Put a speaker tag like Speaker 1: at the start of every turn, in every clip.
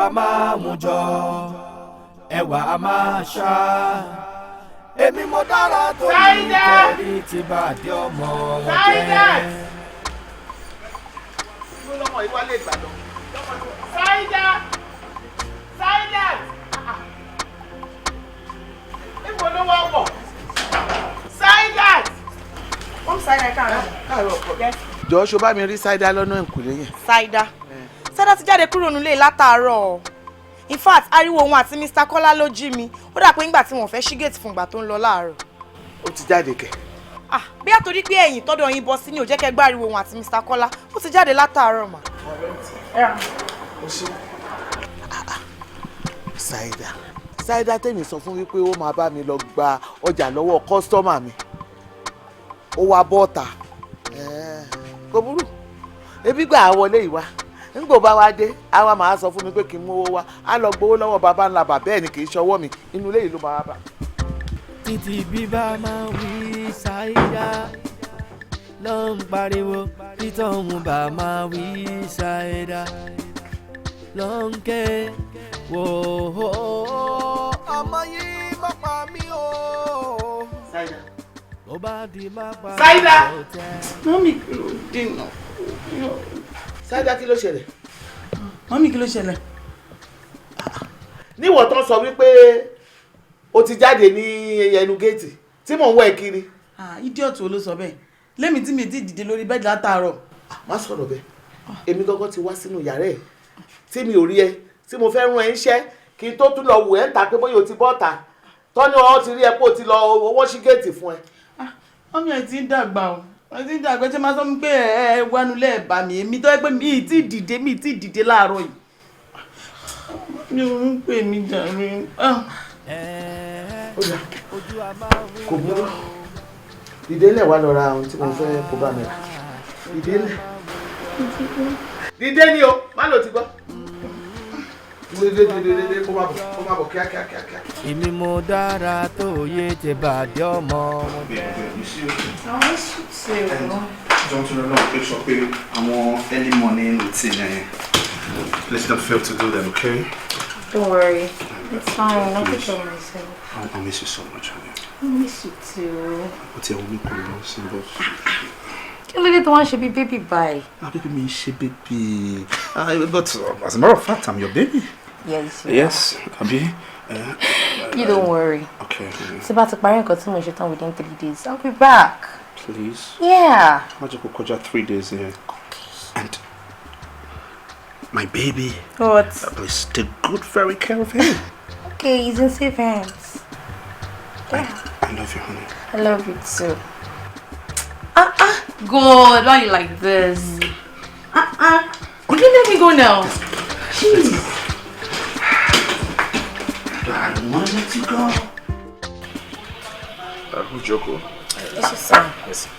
Speaker 1: a máa mú jọ, ẹwà a máa ṣá. Èmi mo dára tó ní kẹ́rì tí bàdé ọmọ wọn jẹ́.
Speaker 2: Ló lọ́mọ yìí wá lè gbà lọ.
Speaker 3: Saida! Saida! Níbo ló wá wọ̀? Saida!
Speaker 4: Wọ́n Saida, káàárọ̀.
Speaker 2: Káàárọ̀ ọkọ. Jọ̀ọ́, ṣo bá mi rí Saida lọ́nà ìkùlé yẹn?
Speaker 4: Saida. Saida ti jáde kúrò nílé látàárọ̀. In fact, ariwo òun àti Mr. Kọ́lá ló jí mi. Ó dà pé ńgbà tí wọ́n fẹ́ ṣí gate fún ìgbà tó ń lọ láàárọ̀.
Speaker 2: Ó ti jáde kẹ̀?
Speaker 4: Ah, bí a torí pé ẹ̀yìn tọ́dọ̀ yín bọ́ sí ni ò jẹ́ kẹ́ gbá ariwo òun àti Mr. Kọ́lá. Ó ti jáde látàárọ̀ mà.
Speaker 2: Ó ṣe. Saida, Saida tèmi sọ fún wípé ó máa bá mi lọ gba ọjà lọ́wọ́ customer mi, ó wá bọ́ọ̀tà. Kò burú, ebi gbà á wọlé ìwá ńgbò bá wá dé, á wá máa sọ fún mi pé kí n mówó wá, á lọ gbowó lọ́wọ́ bàbá ńlá bàbá ẹ̀ ní, kì í ṣọwọ́ mi, inú ilé yìí ló máa bá.
Speaker 1: Títí bíbá máa wí, Saida ló ń pariwo. Títọ́hún bá máa wí, Saida ló ń ké. Wò ó, ọmọ yìí má pa mí o.
Speaker 2: Saida.
Speaker 1: Bó bá di má pa
Speaker 2: Saida!
Speaker 1: mí ó tẹ́.
Speaker 3: Mummy, kí ló dènà?
Speaker 2: Saida, kí ló ṣẹlẹ̀?
Speaker 3: Mummy, kí ló ṣẹlẹ̀?
Speaker 2: Níwọ̀ tán sọ wípé o ti jáde ní ẹnu géètì tí mò ń wọ̀ ẹ́ kiri.
Speaker 3: Ah, idiot wo ló sọ bẹ́ẹ̀? Lémi tí mi ti dìde lórí bẹ́ẹ̀dì látàárọ̀.
Speaker 2: Ah, má sọ̀rọ̀ bẹ́ẹ̀. Èmi gángan ti wá sínú yàrá ẹ̀ tí mi ò rí ẹ, tí mo fẹ́ rún ẹ ń ṣẹ́ kí n tó tún lọ wò ẹ́ ń ta pé bóyá o ti bọ́ ta tọ́ni ọ ti rí ẹ pé o ti lọ owó sí géètì fún ẹ.
Speaker 3: Ah, mummy, ẹ ti ń dàgbà o. Ẹ ti ń dàgbà. Ṣé máa sọ mi pé ẹ wánu lẹ́ẹ̀bà mi? Èmi tó yẹ pé mi ì tí dìde, mi ì tí dìde láàárọ̀ yìí. Mi ò ń pè mí jàre. Ah.
Speaker 2: Ó dà, kò burú. Dìde lẹ̀, wá lọ ra ohun tí mo fẹ́ kó bá mi rà. Dìde lẹ̀. Dìde ni o, má lò ti gbọ́. Dìde, dìde, dìde, kó má bọ̀, kó má bọ̀, kíákíá kíákíá.
Speaker 1: Èmi mo dára tó yé ti bàdé ọmọ wọn jẹ́.
Speaker 5: John to know, make sure pé àwọn early morning routine yẹn. Please don't fail to do them, okay?
Speaker 6: Don't worry. It's fine. I'll take care of myself.
Speaker 5: I miss you so much, honey.
Speaker 6: I miss you too.
Speaker 5: Ó ti ẹ̀wọ̀n mi kò lọ sí but.
Speaker 6: Kí ló dé tó wá ń ṣe bí baby báyìí?
Speaker 5: Ah, baby mi ń ṣe baby. Ah, but as a matter of fact, I'm your baby.
Speaker 6: Yes, you
Speaker 5: Yes, abi.
Speaker 6: are. You don't worry.
Speaker 5: Okay.
Speaker 6: Tí bá ti parí nǹkan tí mo ṣe tán within 3 days, I'll be back.
Speaker 5: Please.
Speaker 6: Yeah.
Speaker 5: Má jẹ́ kó kọjá 3 days here. And my baby,
Speaker 6: What?
Speaker 5: Please take good, very care of him.
Speaker 6: Okay, he's in safe hands. Yeah.
Speaker 5: I love you, honey.
Speaker 6: I love you too. Ah ah, God, why you like this? Ah ah, you can let me go now. Jeez.
Speaker 5: I don't want to let you go.
Speaker 7: Ẹ kú jókòó.
Speaker 6: Yes, sir.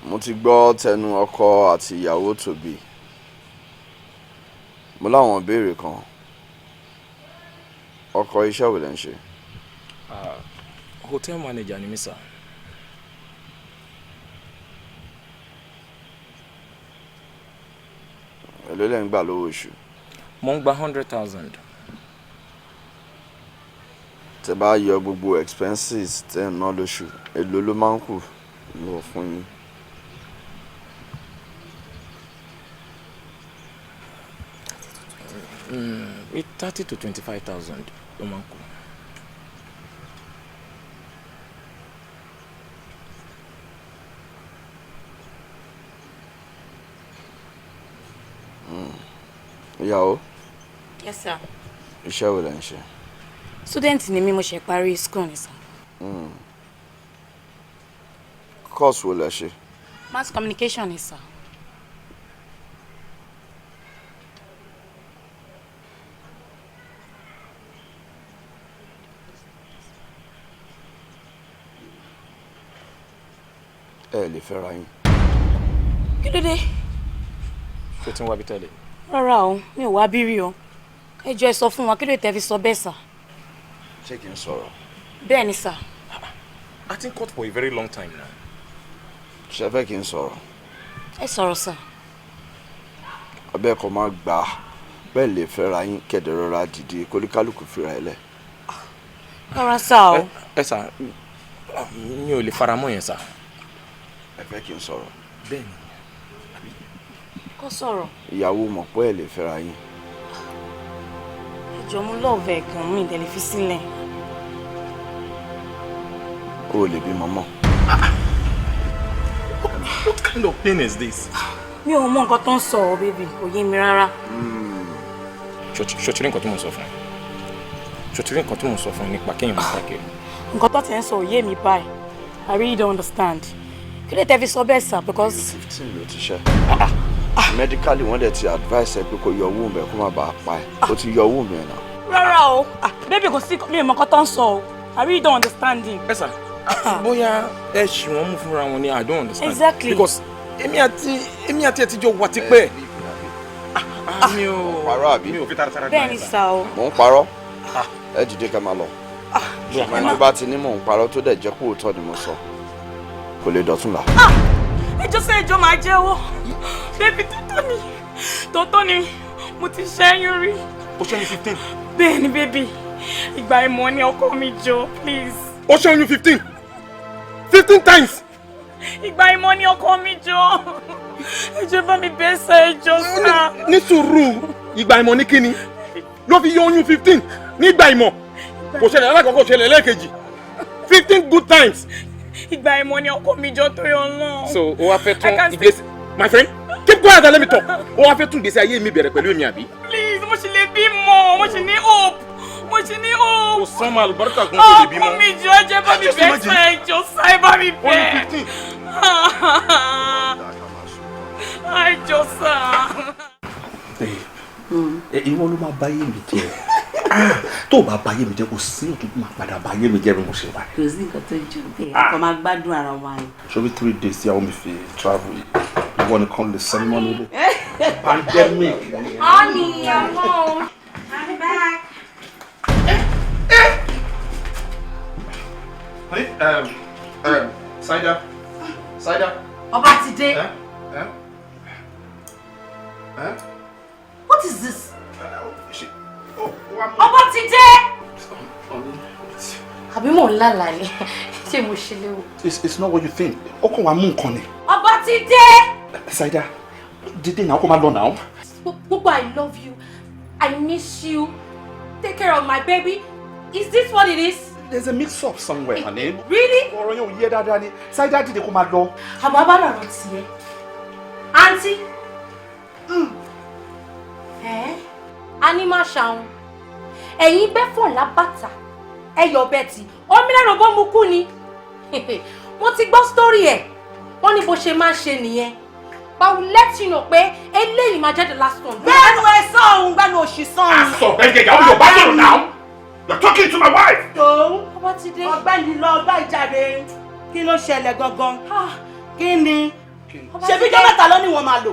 Speaker 7: Mo ti gbọ́ tẹnu ọkọ àti ìyàwó tòbí. Mo láwọn ìbéèrè kan. Ọkọ, iṣẹ́ wo lẹ ń ṣe?
Speaker 8: Hotel manager ni mí, sir.
Speaker 7: Èló lẹ ń gbà lówó oṣù?
Speaker 8: Mo ń gba 100,000.
Speaker 7: Tẹ́ bá yọ gbogbo expenses tẹ́ ń ná lóṣù, èló ló máa ń kù lọ fún yín?
Speaker 8: 30 to 25,000 ló máa ń kù.
Speaker 7: Ìyàwó,
Speaker 9: Yes, sir.
Speaker 7: iṣẹ́ wo lẹ ń ṣe?
Speaker 9: Student ni mí, mo ṣe parí school ni, sir.
Speaker 7: Course wo lẹ ṣe?
Speaker 9: Mass communication ni, sir.
Speaker 7: Ẹ lè fẹ́ra yín.
Speaker 9: Kí ló dé?
Speaker 8: Ṣé o ti ń wá bí tẹ́lẹ̀?
Speaker 9: Rárá o, mi ò wá bí rí o. Ẹ jọ̀ọ́, ẹ sọ fún wa, kí ló dé tẹ́ fi sọ bẹ́ẹ̀, sir?
Speaker 7: Ṣé kí n sọ̀rọ̀?
Speaker 9: Bẹ́ẹ̀ ni, sir.
Speaker 8: I think court for a very long time now.
Speaker 7: Ṣé fẹ́ kí n sọ̀rọ̀?
Speaker 9: Ẹ sọ̀rọ̀, sir.
Speaker 7: Abẹ́ẹ̀kọ́ máa gbà á bẹ́ẹ̀ lè fẹ́ra yín, kẹ̀dẹ̀ rọra dìde, kólíkálùkù fira ẹ lẹ̀.
Speaker 9: Rárá sá o.
Speaker 8: Ẹ sà, mi ò lè faramọ́ yẹn sà.
Speaker 7: Ẹ fẹ́ kí n sọ̀rọ̀?
Speaker 8: Bẹ́ẹ̀ni.
Speaker 9: Kó sọ̀rọ̀.
Speaker 7: Ìyàwó mọ̀ pé ẹ lè fẹ́ra yín.
Speaker 9: Ẹ jọ̀ọ́, mo love ẹ̀ gan, mi ì dẹ̀ lè fi sílẹ̀.
Speaker 7: O ò lè bímọ mọ́.
Speaker 8: What kind of pain is this?
Speaker 9: Mi ò mọ nǹkan tó ń sọ ọ́, baby, kò yé mi rárá.
Speaker 8: Ṣòtìrí nǹkan tí mo sọ fún ẹ? Ṣòtìrí nǹkan tí mo sọ fún ẹ nípa kéèyàn máa káàkiri?
Speaker 9: Nǹkan tó ti ń sọ ò yé mi báyìí. I really don't understand. Kí ló tẹ́ fi sọ bẹ́ẹ̀ sà? Because
Speaker 7: 15 ló ti ṣe. Medically, wọ́n dẹ̀ ti advice ẹ pé kó yọ womb ẹ kó má bàa pa ẹ. O ti yọ womb ẹ náà.
Speaker 9: Rárá o. Ah, baby, kò sí, mi ò mọ nǹkan tó ń sọ o. I really don't understand him.
Speaker 8: Ẹ sà, bóyá ẹ ṣì wọ́n mú fúnra wọn ni, I don't understand.
Speaker 9: Exactly.
Speaker 8: Because èmi àti ẹ ti jọ wà tipẹ́. Mi ò
Speaker 7: Parọ́ àbí?
Speaker 8: Mi ò fi taratara.
Speaker 9: Bẹ́ẹ̀ ni sà o.
Speaker 7: Mò ń parọ́? Ẹ dìde ká máa lọ. Ṣùgbọ́n ẹni tó bá ti ní mò ń parọ́, tó dẹ̀ jẹ́ pé òótọ́ ni mo sọ, kò lè dọ̀tún là.
Speaker 9: Ẹjọ́ sẹ́, ẹjọ́, máa jẹ́wọ́. Baby, tòótọ́ ni, tòótọ́ ni, mo ti ṣẹ́yún rí.
Speaker 8: O ṣẹ́yún 15.
Speaker 9: Bẹ́ẹ̀ ni, baby, ìgbà ìmọ̀ ni ọkọ mi, jọ, please.
Speaker 8: O ṣẹ́yún 15 15 times.
Speaker 9: Ìgbà ìmọ̀ ni ọkọ mi, jọ, ẹjọ́, bá mi bẹ́ẹ̀ sá, ẹjọ́ sá.
Speaker 8: Ní sùúrù, ìgbà ìmọ̀ ní kíni ló fi yọ oyún 15 nígbà ìmọ̀? Kò ṣẹlẹ̀ alákọ̀ọ́kọ́, ṣẹlẹ̀ lẹ́ẹ̀kejì, 15 good times.
Speaker 9: Ìgbà ìmọ̀ ni ọkọ mi, jọ, torí Ọlọ́run.
Speaker 8: So o wá fẹ́
Speaker 9: I
Speaker 8: tún
Speaker 9: can't.
Speaker 8: ìgbésí, my friend, keep quiet and let me talk. O wá fẹ́ tún ìgbésí ayé mi bẹ̀rẹ̀ pẹ̀lú èmi, àbí?
Speaker 9: Please, mo ṣì lè bímọ, mo ṣì ní hope, mo ṣì ní hope.
Speaker 8: Kò sánmọ àlùbáríkà gan kò lè bímọ.
Speaker 9: Ọkọ mi, jọ, ẹjẹ bá mi
Speaker 8: Just
Speaker 9: bẹ́ẹ̀
Speaker 8: imagine.
Speaker 9: sá, ẹjọ́ sá, ẹ bá mi
Speaker 8: Oyún
Speaker 9: bẹ́ẹ̀.
Speaker 8: 15.
Speaker 9: Ẹjọ́ sá.
Speaker 5: Ẹ ìwọ ló máa bá yé mi jẹ́. Tó o bá bá yé mi jẹ́, kò sí òtún máa padà bá yé mi jẹ́ bí mo ṣe wà.
Speaker 3: Kò sí nǹkan tó jọ bẹ́ẹ̀, a kò máa gbádùn ara wa ni.
Speaker 5: Ṣé 3 days tí àwọn mi fi travel yìí, ìwọ nìkan lè sẹ́ni mọ́ nílé? Pandemic.
Speaker 6: Honey, I'm home. I'm back.
Speaker 5: Honey, Saida, Saida.
Speaker 6: Ọba ti dé.
Speaker 5: Eh? Eh? Eh?
Speaker 6: What is this?
Speaker 5: She, oh, one
Speaker 6: Ọba ti dé.
Speaker 5: Honey,
Speaker 6: Àbí mò ń lálàá ni? Ṣé mo ṣe léwu?
Speaker 5: it's not what you think. Ó kàn wá mú nǹkan ni.
Speaker 6: Ọba ti dé.
Speaker 5: Saida, dídé náà, kó máa lọ náà.
Speaker 6: Gbogbo "I love you, I miss you, take care of my baby." Is this what it is?
Speaker 5: There's a mix-up somewhere, honey.
Speaker 6: Really?
Speaker 5: Ọ̀rọ̀ yẹn ò yé dáadáa ni. Saida, dìde kó máa lọ.
Speaker 6: Àmọ́ bá lọ̀rọ̀ tiẹ̀. Àǹtí. Ẹ́ a ní má ṣàwọn. Ẹ̀yin bẹ́ fọ̀ lábàtà. Ẹ yọ bẹ́ẹ̀ tì. Omi lẹ́nu bó mu kú ni. Mo ti gbọ́ story ẹ̀. Wọ́n ní bó ṣe máa ń ṣe nìyẹn. But I will let you know pé eléyìí máa jẹ́ the last one.
Speaker 3: Gbẹ́nu ẹ sọ̀hún, gbẹ́nu òṣì sọ̀hún.
Speaker 5: Sọ bẹ́ẹ̀ jẹ́ ìyàwó yóò bá sọ̀rọ̀ now. You're talking to my wife.
Speaker 3: Tó
Speaker 6: Ọba ti dé.
Speaker 3: ọ̀gbẹ́ni, lọ bá ìjáde. Kí ló ṣẹlẹ̀ gangan? Kí ni?
Speaker 6: Ọba
Speaker 3: Ṣebí
Speaker 6: ti dé.
Speaker 3: ọjọ́ 3 ló ní wọ́n máa lò.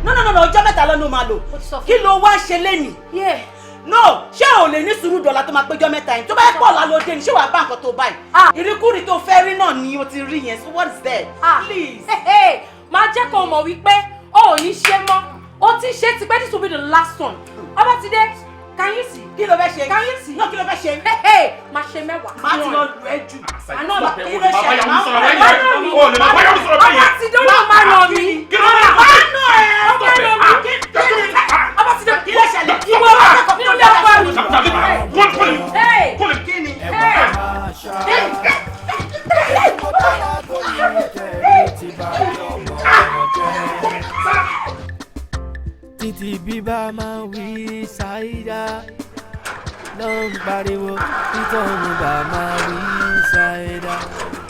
Speaker 3: No, no, no, no, ọjọ́ 3 ló ní wọ́n máa lò.
Speaker 6: Mo ti sọ fún
Speaker 3: Kí ló wá ṣe lénìí?
Speaker 6: Yeah.
Speaker 3: No, ṣé o lè ní sùúrù dọ̀là tó máa péjọ 3 yẹn? Tó bá pọ̀ lálódé ni, ṣé wàá bá nǹkan tó báyìí? Ìríkúri tó fẹ́ rí náà ni o ti rí yẹn, so what is there? Please.
Speaker 6: Hey, hey, máa jẹ́ kó mọ̀ wípé o ò ní ṣe mọ́. O ti ṣe tipẹ́, this will be the last one. Ọba ti dé. Can you see?
Speaker 3: Kí ló fẹ́ ṣe?
Speaker 6: Can you see?
Speaker 3: No, kí ló fẹ́ ṣe?
Speaker 6: Hey, hey, máa ṣe 10.
Speaker 3: Má ti lọ lù ẹ́ jù.
Speaker 6: Àná ọba
Speaker 3: Kí ló ṣẹlẹ̀? Máa
Speaker 5: sọ̀rọ̀
Speaker 3: ń
Speaker 5: bẹ́ẹ̀ yẹn. O lè máa báyọ̀ sọ̀rọ̀ bẹ́ẹ̀ yẹn.
Speaker 6: Ọba ti dé, ó náà máa ràn mí.
Speaker 5: Kí ló dé?
Speaker 6: Máa nà ẹ́. Ó máa ràn mí. Ọba ti dé.
Speaker 3: Kí ló ṣẹlẹ̀?
Speaker 6: Ìwọ nínú ilé ọkọ mi. Hey.
Speaker 3: Kí ni?
Speaker 1: Ẹwà máa ṣá. Mo dára tó ní tẹ̀rí ti bá ọmọ jẹ́. Títí bíbá máa wí, ṣáídá ló ń pariwo, títọ́hún bá máa wí, ṣáídá.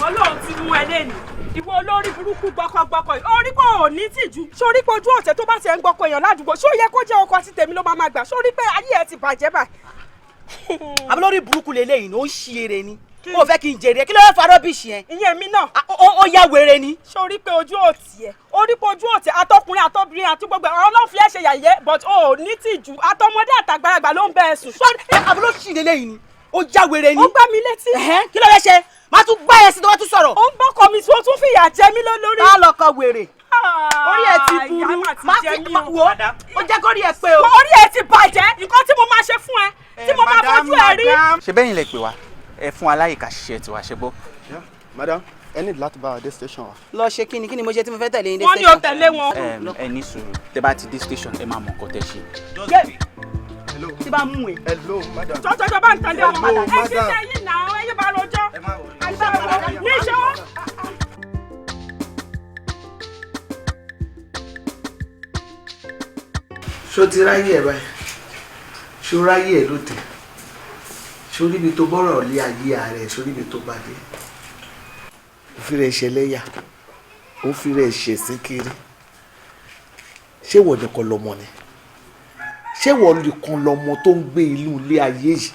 Speaker 10: Ọlọ́run ti mú ẹ lẹ́nu, ìwọ olórí burúkú gbọkọgbọkọ yìí. Orí pé ò ní tìjú, sórí pé ojú ọ̀tẹ̀ tó bá ti ẹ̀ ń gbọkọ èèyàn ládùúgbò, ṣó yẹ kó jẹ́ ọkọ àti tèmi ló máa máa gbà? Sórí pé ayé ẹ ti bàjẹ́ báyìí.
Speaker 3: Àbí lórí burúkú lélẹ́yìn ni ó ń ṣí eré ni? Ó fẹ́ kí n jèrè, kí ló fẹ́ fa rubbish yẹn?
Speaker 10: Ìyẹn mi náà.
Speaker 3: Ó yá wèrè ni.
Speaker 10: Sórí pé ojú òtí ẹ, orí pé ojú òtí, àtọkùnrin àtọbìnrin àti gbogbo àwọn ọlọ́run fi ẹ́ ṣe yàyẹ́, but o ò ní tìjú, àtọmọdé àtàgbàlagbà ló ń bẹ ẹ sùn.
Speaker 3: Àbí ló ṣì lélẹ́yìn ni? Ó já wèrè ni.
Speaker 10: Ó gbá mi létí.
Speaker 3: Kí ló fẹ́ ṣe? Má tún gbá ẹ sí tó bá tún sọ̀rọ̀.
Speaker 10: Ó ń bọ́kọ mi tí ó tún fìyà jẹ mí lórí.
Speaker 3: Tá lọkọ wèrè. Orí ẹ ti burú. Má fi wo, ó jẹ́ kórí ẹ pé o.
Speaker 10: Orí ẹ ti bàjẹ́, nǹkan tí mo máa ṣe fún ẹ, tí mo máa fojú ẹ rí.
Speaker 11: Ṣé bẹ́yìn lẹ pè wá? Ẹ fún wa láyè ká ṣiṣẹ́ tiwa, ṣe gbọ́.
Speaker 5: Madam, ẹ ní láti bá wa dé station wa.
Speaker 3: Lọ ṣe kíni, kíni mo ṣe tí mo fẹ́ tẹ̀lé yín dé
Speaker 10: Wọ́n ní o tẹ̀lé wọn.
Speaker 11: Ẹ ní sùúrù, tẹ bá ti dé station, ẹ máa mọ nǹkan tẹ ṣe.
Speaker 3: Tí bá mú ẹ.
Speaker 5: Hello, madam.
Speaker 10: Jọjọjọ bá ń tẹ̀lé wọn.
Speaker 5: Hello,
Speaker 10: Ẹ ṣiṣẹ́
Speaker 5: madam.
Speaker 10: yìí náà, ẹ yé bá rojọ́. Níṣó.
Speaker 2: Ṣó ti ráyè ẹ báyìí? Ṣó ráyè ẹ lóde? Ṣó ríbi tó bọ́rọ̀ lé ayé ààrẹ? Ṣó ríbi tó bá dé? Ó fi rẹ̀ ṣẹlẹ́yà, ó fi rẹ̀ ṣẹ̀sín kiri. Ṣé wọ́n nìkan lọ́mọ ni? Ṣé wọ́n nìkan lọ́mọ tó ń gbé inú ilé ayé yìí?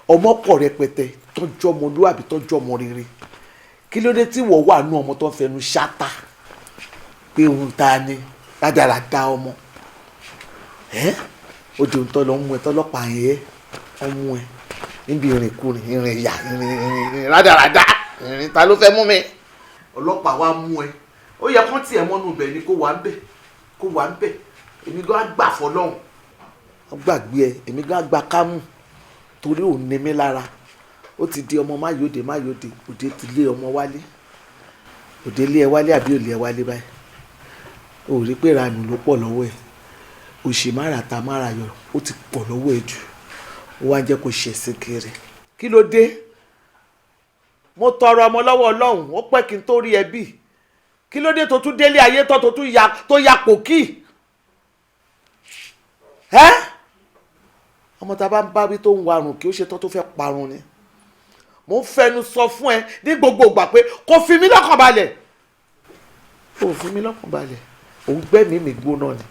Speaker 2: Ọmọ pọ̀ rẹpẹtẹ, tọ́jú ọmọlúwàbí, tọ́jú ọmọ rere. Kí ló dé tí wọ́n wà nú ọmọ tó ń fẹnu ṣáta pé òun ta ni rádaràda ọmọ ẹ? Ó di ohun tó lọ ń mú ẹ, tọlọ́pàá yẹn ẹ ń mú ẹ níbi ìrìnkúrìn, ìrìn ìyà, ìrìn ìrìn rádaràda, ìrìn ta ló fẹ́ mú mi. Ọlọ́pàá wa mú ẹ, ó yẹ kán tiẹ̀ mọ́nú ibẹ̀ ni, kó wà ń bẹ̀, kó wà ń bẹ̀. Èmi gan á gbà fọlọ́hún, wọ́n gbàgbé ẹ. Èmi gan á gba kámú torí òun ní mi lára. Ó ti di ọmọ máyòde máyòde, òde ti lé ọmọ wálé, òde lé ẹ wálé àbí òlé ẹ wálé báyìí. Ó rí pé ìranù ló pọ̀ lọ́wọ́ ẹ̀, òṣì márata márayọ, ó ti pọ̀ lọ́wọ́ ẹ̀ jù, ó wá ń jẹ́ kó ṣẹ̀sín kiri. Kí ló dé? Mo tọrọ ọmọ lọ́wọ́ Ọlọ́run, ó pẹ́ kí n tó rí ẹbí. Kí ló dé tó tún délé ayé tó tó tún ya tó ya pòkì? Ẹ́, ọmọ tá a bá ń bá wí tó ń warùn kí ó ṣe tán tó fẹ́ parun ni. Mo ń fẹnu sọ fún ẹ ní gbogbo ìgbà pé kò fi mí lọ́kàn balẹ̀, kò fi mí lọ́kàn balẹ̀. Òun gbẹ́mìí mi gbóná ni.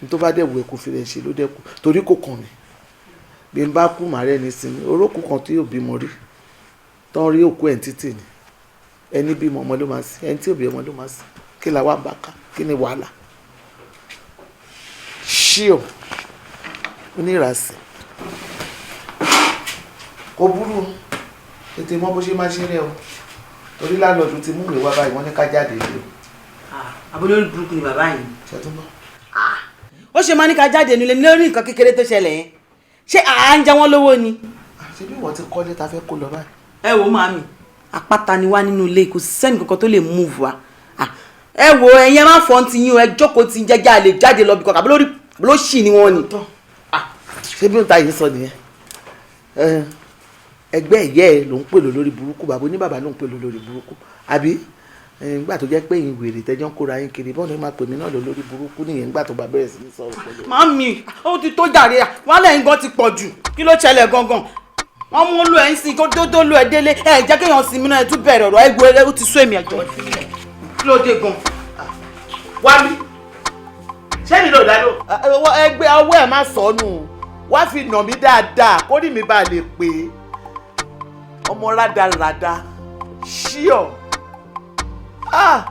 Speaker 2: N tó bá dẹ̀ wù ẹ́ kó fi rẹ̀ ṣe ló dẹ́kun, torí kò kàn mí. Bí n bá kú, màá rẹ́ni sinmi. Orókù kan tí yóò bímọ rí tán rí òkú ẹ̀ ń títì ni. Ẹni bímọ ọmọ ló máa sí, ẹni tí ò bí ọmọ ló máa sí. Kí la wá ń bá ká? Kí ni wàhálà ṣíò onírasì? Kò burú, tètè mọ bó ṣe máa ṣe rẹ o, torí láńlọ́ọ̀dù ti mú ìwé wá báyìí, wọ́n ní ká jáde lé o.
Speaker 3: Àbúrò burúkú ni bàbá yìí.
Speaker 2: Ṣètúbọ̀.
Speaker 3: Ó ṣe máa ní ká jáde nílé lórí nǹkan kékeré tó ṣẹlẹ̀ yẹn. Ṣé à ń jẹ wọ́n lówó ni?
Speaker 2: Ṣé bí wọ́n ti kọ́lé ta fẹ́ kó lọ báyìí?
Speaker 3: Ẹ wo màmí, àpáta ni wá nínú ilé, kò sẹ́ni kankan tó lè move wa. Ẹ wo, ẹ̀yin ẹ má fọ́n ti yín o, ẹ jókòó ti jẹ́jẹ́, a lè jáde lọ bí kankan. Àbúrò ló ṣì ni wọ́n ni.
Speaker 2: Ṣé bí n ta yìí sọ nìyẹn? Ẹgbẹ́ ìyẹ́ ẹ ló ń pè lórí burúkú, bàbá oníbàbà ló ń pè lórí burúkú, àbí nígbà tó jẹ́ pé ìyìn wèrè tẹ́jọ́ ń kóra yín kiri, bọ́ọ̀lù ni máa pè mí náà lórí burúkú nìyẹn nígbà tó bá bẹ̀rẹ̀ sí ní sọ̀rọ̀ pẹ̀lú.
Speaker 3: Màmí, ó ti tó jàre, wàhálà yín gan ti pọ̀ jù. Kí ló ṣẹlẹ̀ gangan? Wọ́n mú lù ẹ́ ń sìn kó tó lù ẹ́ délé, ẹ jẹ́ kéèyàn sinmi náà, ẹ tún bẹ̀rẹ̀ ọ̀rọ̀ ẹ gbé, ó ti sú èmi ẹ̀jọ̀. Kí ló dé gan?
Speaker 2: Wá mi, ṣé mi lò dá lò? Ẹgbẹ́ ọwọ́ ẹ̀ má sọnù, wá fi nà mí dáadáa kórìí mi bá lè pè é. Ọmọ rádaràda ṣíọ. Ah!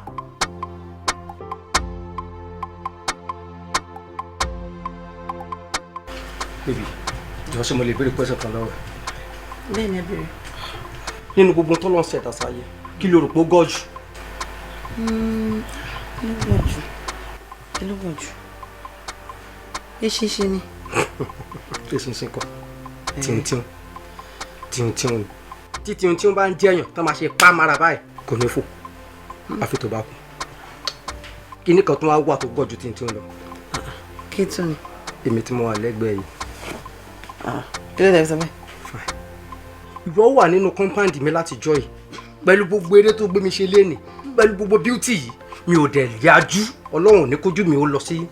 Speaker 12: Baby, jọ̀ọ́, ṣé mo lè béèrè question kan lọ́wọ́ ẹ?
Speaker 3: Bẹ́ẹ̀ ni, ẹ béèrè.
Speaker 12: Nínú gbogbo tó lọ́n ṣẹ̀dá sáyé, kí ló rò pé ó gọ̀ jù?
Speaker 3: Kí ló gọ̀ jù? Kí ló gọ̀ jù? Eṣinṣin ni.
Speaker 12: Eṣinṣin kọ́, tìǹtìǹ tìǹtìǹ ni. Tí tìǹtìǹ bá ń jẹyàn tó máa ṣe pa mara báyìí, kò ní fò àfi tó bá kú. Kíní kan tó wá wà tó gọ̀ ju tìǹtìǹ lọ?
Speaker 3: Kí tún ni?
Speaker 12: Èmi tí mo wà lẹ́gbẹ̀ẹ́ yìí.
Speaker 3: Kí ló dé sọ bẹ́ẹ̀?
Speaker 12: Ìwọ wà nínú compound mi láti jọ yìí, pẹ̀lú gbogbo eré tó gbé mi ṣe lénìí, pẹ̀lú gbogbo beauty yìí, mi ò dẹ̀ yájú. Ọlọ́run ní kójú mi ó lọ sí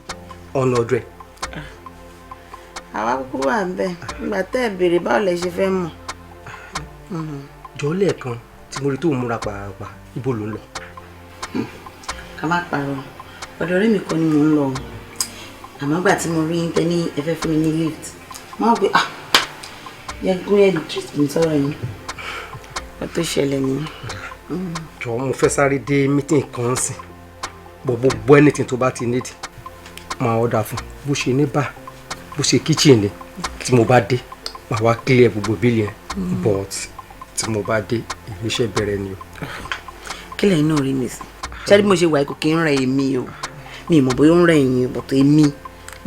Speaker 12: ọ̀nà ọ̀dọ̀ ẹ̀.
Speaker 3: Àwa kúkú wà ń bẹ̀ nígbà tẹ́ ẹ béèrè, báwo lẹ ṣe fẹ́ mọ̀?
Speaker 12: Jọ, lẹ́ẹ̀kan tí mo rí tó múra pàápàá, ibo ló ń lọ?
Speaker 3: Ká má parọ́, ọ̀dọ̀ ọ̀rẹ́ mi kan ni mò ń lọ o. Àmọ́ ìgbà tí mo rí yín tẹ́ ní ẹ fẹ́ fún mi ní lift, mo wá pé, ah, yẹ kó yẹ treat mi sọ̀rọ̀ yín. Ó tó ṣẹlẹ̀ nìyẹn.
Speaker 12: Jọ, mo fẹ́ sáré dé meeting kan sìn bọ̀. Gbogbo anything tó bá ti need, máa order fún, bó ṣe ní bá, bó ṣe kitchen ni. Tí mo bá dé, màá wá clear gbogbo bill yẹn, but tí mo bá dé, ìgbésẹ̀ bẹ̀rẹ̀ ni o.
Speaker 3: Kí lẹ́yìn náà rí nìsín? Ṣé bí mo ṣe wà kò kí ń rẹ èmi o? Mi ì mọ̀ bóyá ó ń rẹ ẹ̀yin, but èmi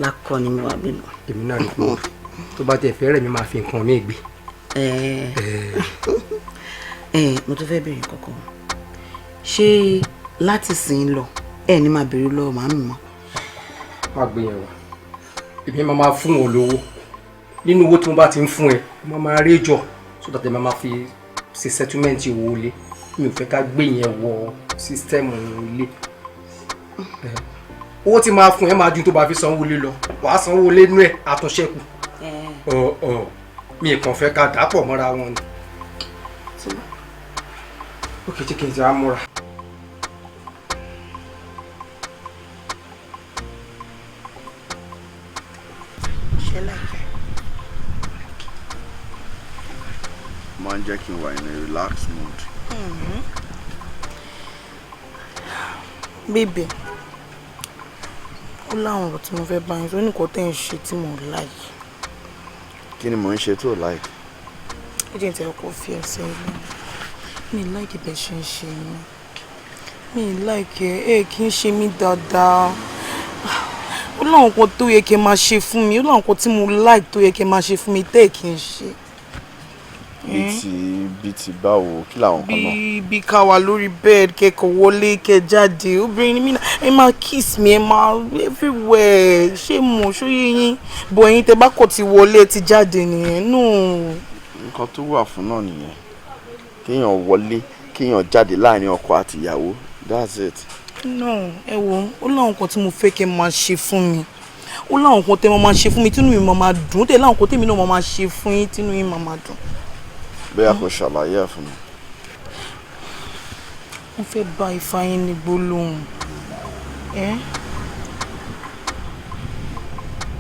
Speaker 3: lákọ ni mo wà bí lọ.
Speaker 12: Èmi náà rí pé tó bá tẹ̀ fẹ́ rẹ̀ mi máa fi nǹkan mi gbé.
Speaker 3: Mo tún fẹ́ béèrè kankan. Ṣé láti sìn lọ ẹ ní máa béèrè lọ́wọ́ màámi mọ́?
Speaker 12: Má gbé yẹn wá. Èmi máa máa fún ọ lówó. Nínú owó tí mo bá ti ń fún ẹ, mo máa rí jọ so that ẹ máa máa fi ṣe settlement owó ilé. Mi ò fẹ́ ká gbé yẹn wọ system ilé. Owó tí máa fún ẹ máa ju tó bá fi sanwó ilé lọ. Wàá sanwó ilé nú ẹ̀ àtúnṣẹ́kù. Mi kàn fẹ́ ká dàpọ̀ mọ́ra wọn ni. Ok, jẹ́ kí n ti á múra.
Speaker 4: Ṣé láìpẹ́?
Speaker 7: Máa ń jẹ́ kí n wà in a relaxed mood.
Speaker 4: Baby, ó láwọn ọ̀rọ̀ tí mo fẹ́ bá yín sọ, ó ní nǹkan tẹ́ ń ṣe tí mo like.
Speaker 7: Kí ni mò ń ṣe tó like?
Speaker 4: Ó jẹ́ ìtẹ̀ ọkọ̀ fi ẹsẹ̀ ilé. Mi ì like bẹ́ẹ̀ ṣe ń ṣe mí. Mi ì like ẹ kì í ṣe mí dáadáa. Ó láwọn nǹkan tó yẹ kí ẹ máa ṣe fún mi, ó láwọn nǹkan tí mo like tó yẹ kí ẹ máa ṣe fún mi tẹ́ ẹ kì í ṣe.
Speaker 7: Bí ti báwo, kí làwọn kan náà?
Speaker 4: Bí ká wà lórí bed, kẹ́kọ̀ọ́ wọlé, kẹ́ jáde, obìnrin mi náà, ẹ máa kiss mi, ẹ máa everywhere, ṣé mo ṣóyè yín? Bọ̀ ẹ̀yin tẹ bá kọ̀ ti wọlé, ti jáde nìyẹn, no.
Speaker 7: Nǹkan tó wà fún náà nìyẹn. Kéèyàn wọlé, kéèyàn jáde láàrin ọkọ àti ìyàwó, that's it.
Speaker 4: No, ẹ wo, ó láwọn nǹkan tí mo fẹ́ kẹ́ máa ṣe fún mi. Ó láwọn nǹkan tẹ́ máa ṣe fún mi tínú mi máa máa dùn, ó tẹ̀ láwọn nǹkan tẹ́mi náà máa máa ṣe fún yín tínú yín máa máa dùn.
Speaker 7: Bóyá kò ṣàlàyé ẹ̀ fún mi.
Speaker 4: Mo fẹ́ bá ifá yín ní gbólóhùn.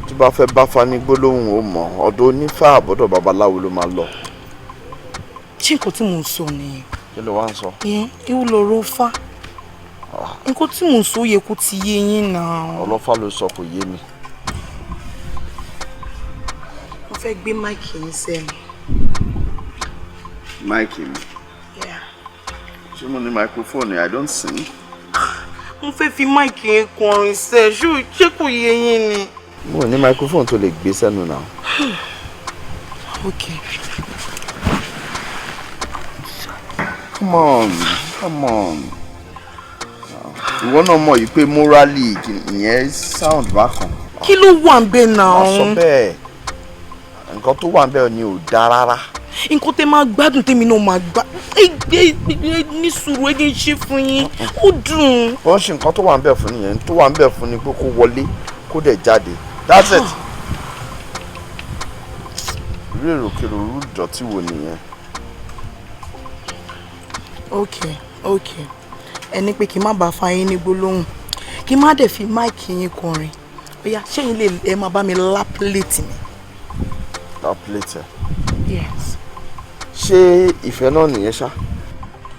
Speaker 7: Tó bá fẹ́ bá fa ní gbólóhùn, ó mọ̀ ọ̀dọ̀ onífá àbọ̀dọ̀ babaláwo ló máa lọ.
Speaker 4: Ṣé nǹkan tí mò ń sọ nìyẹn?
Speaker 7: Kí ló wá ń sọ?
Speaker 4: Ewu lọ̀rọ̀ fá. Nǹkan tí mò ń sọ yẹ kó ti yé yín náà.
Speaker 7: Ọlọ́fà ló sọ kò yé mi.
Speaker 4: Mo fẹ́ gbé máìkì yín sẹ́nu.
Speaker 7: Máìkì mi?
Speaker 4: Yeah.
Speaker 7: Ṣé mo ní microphone? I don't sing.
Speaker 4: Mo fẹ́ fi máìkì yín kọrin sẹ́, ṣé kò yé yín ni?
Speaker 7: Mo ní microphone tó lè gbé sẹ́nu náà.
Speaker 4: Okay.
Speaker 7: Come on, come on. Ìwọ náà mọ̀ yìí pé morally ìyẹn sound bákan.
Speaker 4: Kí ló wà ń bẹ̀ náà?
Speaker 7: Má sọ bẹ́ẹ̀. Nǹkan tó wà ń bẹ̀ ni ò dáa rárá.
Speaker 4: Nǹkan tẹ́ máa gbádùn tèmi náà máa gbá ní sùúrù, ẹ jẹ́ ń ṣe fún yín, ó dùn.
Speaker 7: Wọ́n ṣe nǹkan tó wà ń bẹ̀ fún nìyẹn, tó wà ń bẹ̀ fún ni pé kó wọlé kó dẹ̀ jáde, that's it. Irú èròkèrò irú ìdọ̀tí wo nìyẹn?
Speaker 4: Ok, ok, ẹni pé kí n má bàa fa yín ní gbólóhùn, kí n má dẹ̀ fi máìkì yín kọrin. Ó yá, ṣé yín lè ẹ máa bá mi lá plate mi?
Speaker 7: Lá plate ẹ?
Speaker 4: Yes.
Speaker 7: Ṣé ìfẹ́ náà nìyẹn ṣá?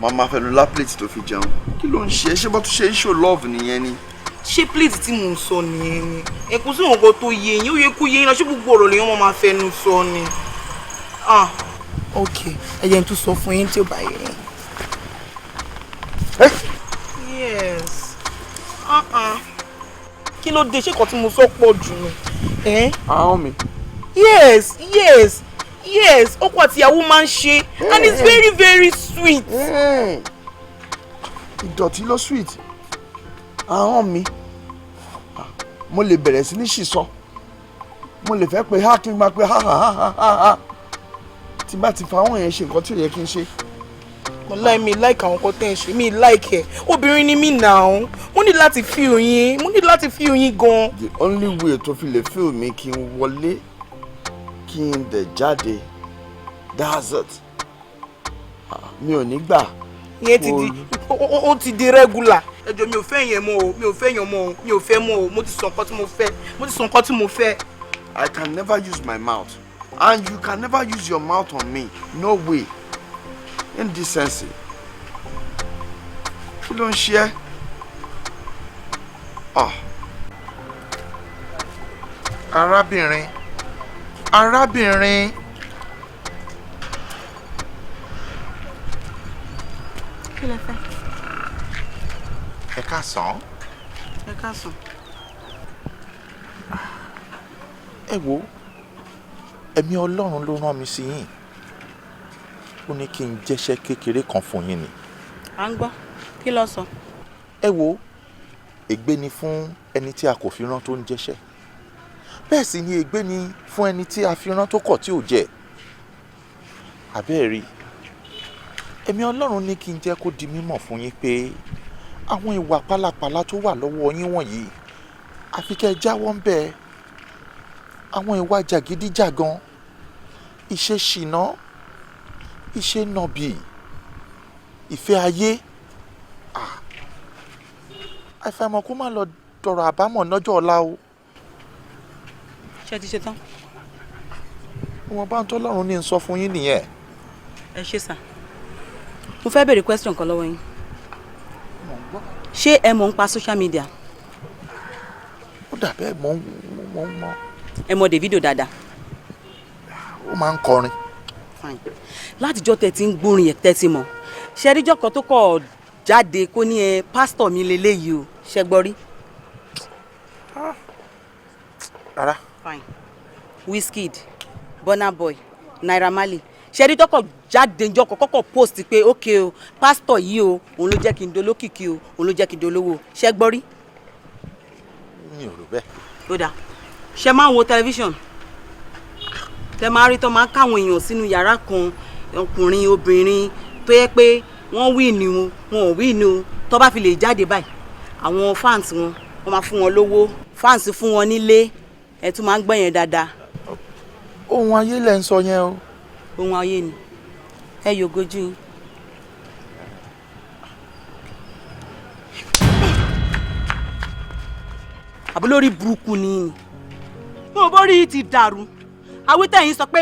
Speaker 7: Màmá fẹ́ lu lá plate tó fi jẹun. Kí ló ń ṣe é? Ṣé bó tún ṣe ń show love nìyẹn ni?
Speaker 4: Ṣé plate tí mò ń sọ nìyẹn ni? Ẹ kò sí nǹkan tó yé yín, ó yẹ kó yé yín náà, ṣé gbogbo ọ̀rọ̀ lèèyàn máa fẹnu sọ ni? Ah, ok, ẹ jẹ́ n tún sọ fún yín tí ó bá yé yín. Yes. Kí ló dé? Ṣé nǹkan tí mo sọ pọ̀ jù ni?
Speaker 7: Ahọ́n mi.
Speaker 4: Yes, yes. Yes, ọkọ àti ìyàwó máa ń ṣe, and it's very very sweet.
Speaker 7: Ìdọ̀tí ló sweet. Ahọ́n mi. Mo lè bẹ̀rẹ̀ sí ní ṣìsọ. Mo lè fẹ́ pé ha kí n máa pe ha ha ha ha ha. Tí bá ti fa àwọn yẹn ṣe nǹkan tí ò yẹ kí n ṣe.
Speaker 4: Wàláì mi like àwọn nǹkan tẹ́ ń ṣe, mi like ẹ̀. Obìnrin ni mí now. Mo ní láti feel yín, mo ní láti feel yín gan.
Speaker 7: The only way tó fi lè feel mi, kí n wọlé, kí n dẹ̀ jáde, that's it. Mi ò ní gbà.
Speaker 4: Ìyẹn ti di ó ti di regular. Ẹ jọ̀ọ́, mi ò fẹ́ yẹn mọ́ o, mi ò fẹ́ yẹn mọ́ o, mi ò fẹ́ mọ́ o, mo ti sọ nǹkan tí mo fẹ́, mo ti sọ nǹkan tí mo fẹ́.
Speaker 7: I can never use my mouth and you can never use your mouth on me, no way. Indecency. Kí ló ń ṣe ẹ́? Ah.
Speaker 2: Arábìnrin, arábìnrin.
Speaker 9: Kí lẹ fẹ́?
Speaker 13: Ẹ káàsán.
Speaker 3: Ẹ káàsán.
Speaker 13: Ẹ wo, ẹ̀mí Ọlọ́run ló rán mi sí yín. Ó ní kí n jẹ́ṣẹ́ kékeré kan fún yín ni.
Speaker 3: À ń gbọ́, kí ló sọ?
Speaker 13: Ẹ wo, ègbé ni fún ẹni tí a kò fi rán tó ń jẹ́ṣẹ́. Bẹ́ẹ̀ sì ni ègbé ni fún ẹni tí a fi rán tó kọ̀ tí ò jẹ́. Àbẹ́ẹ̀rí, ẹ̀mí Ọlọ́run ní kí n jẹ́ kó di mímọ̀ fún yín pé àwọn ìwà pálapàla tó wà lọ́wọ́ yín wọ̀nyí, àfi kẹ́ ẹ jáwọ́ ń bẹ́ẹ̀. Àwọn ìwà jàgídíjàgan, ìṣe ṣìnà, ìṣe nọ̀bì, ìfẹ́ ayé. Àìfàìmọ̀ kó má lọ dọ̀rọ̀ àbámọ̀ lọ́jọ́ ọ̀la o.
Speaker 3: Ṣé ẹ ti ṣe tán?
Speaker 13: Ìwọ̀n bá ń tọ́lọ́run ní n sọ fún yín nìyẹn.
Speaker 3: Ẹ ṣé sà. Mo fẹ́ béèrè question kan lọ́wọ́ yín. Ṣé ẹ mọ̀ ń pa social media?
Speaker 13: Ó dà bẹ́ẹ̀, mọ̀ mọ̀ mọ̀.
Speaker 3: Ẹ mọ̀ Davido dáadáa.
Speaker 13: Ó máa ń kọrin.
Speaker 3: Fine. Látijọ́ tẹ ti ń gbórin yẹn tẹ́ ti mọ̀. Ṣé ríjọ́ kan tó kọ̀ jáde kó ní ẹ pásítọ̀ mi leléyìí o, ṣẹ gbọ́ rí?
Speaker 13: Rárá.
Speaker 3: Fine. Wizkid, Burna Boy, Naira Marley. Ṣé rí tọkọ̀ jáde njọ́ kan kọ́kọ́ post pé ok o, pásítọ̀ yìí o, òun ló jẹ́ kí n dolókìkí o, òun ló jẹ́ kí n dolówó. Ṣé gbọ́ rí?
Speaker 13: Mi ò rò bẹ́ẹ̀.
Speaker 3: Ó dáa. Ṣé máa ń wo tẹlifíṣàn? Tẹ máa rí tó máa ń káwọn èèyàn sínú yàrá kan, ọkùnrin, obìnrin, tó yẹ pé wọ́n wí ni o, wọn ò wí ni o, tó bá fi lè jáde báyìí, àwọn fans wọn, wọ́n máa fún wọn lówó, fans fún wọn nílé, ẹ tún máa ń gbọ́ yẹn dáadáa.
Speaker 13: Ohun ayé lẹ ń sọ yẹn o.
Speaker 3: Ohun ayé ni. Ẹ yògójú yín. Àbúlórí burúkú ni yín ni. Mo bó rí ti dàrú. Awítẹ̀yìn sọ pé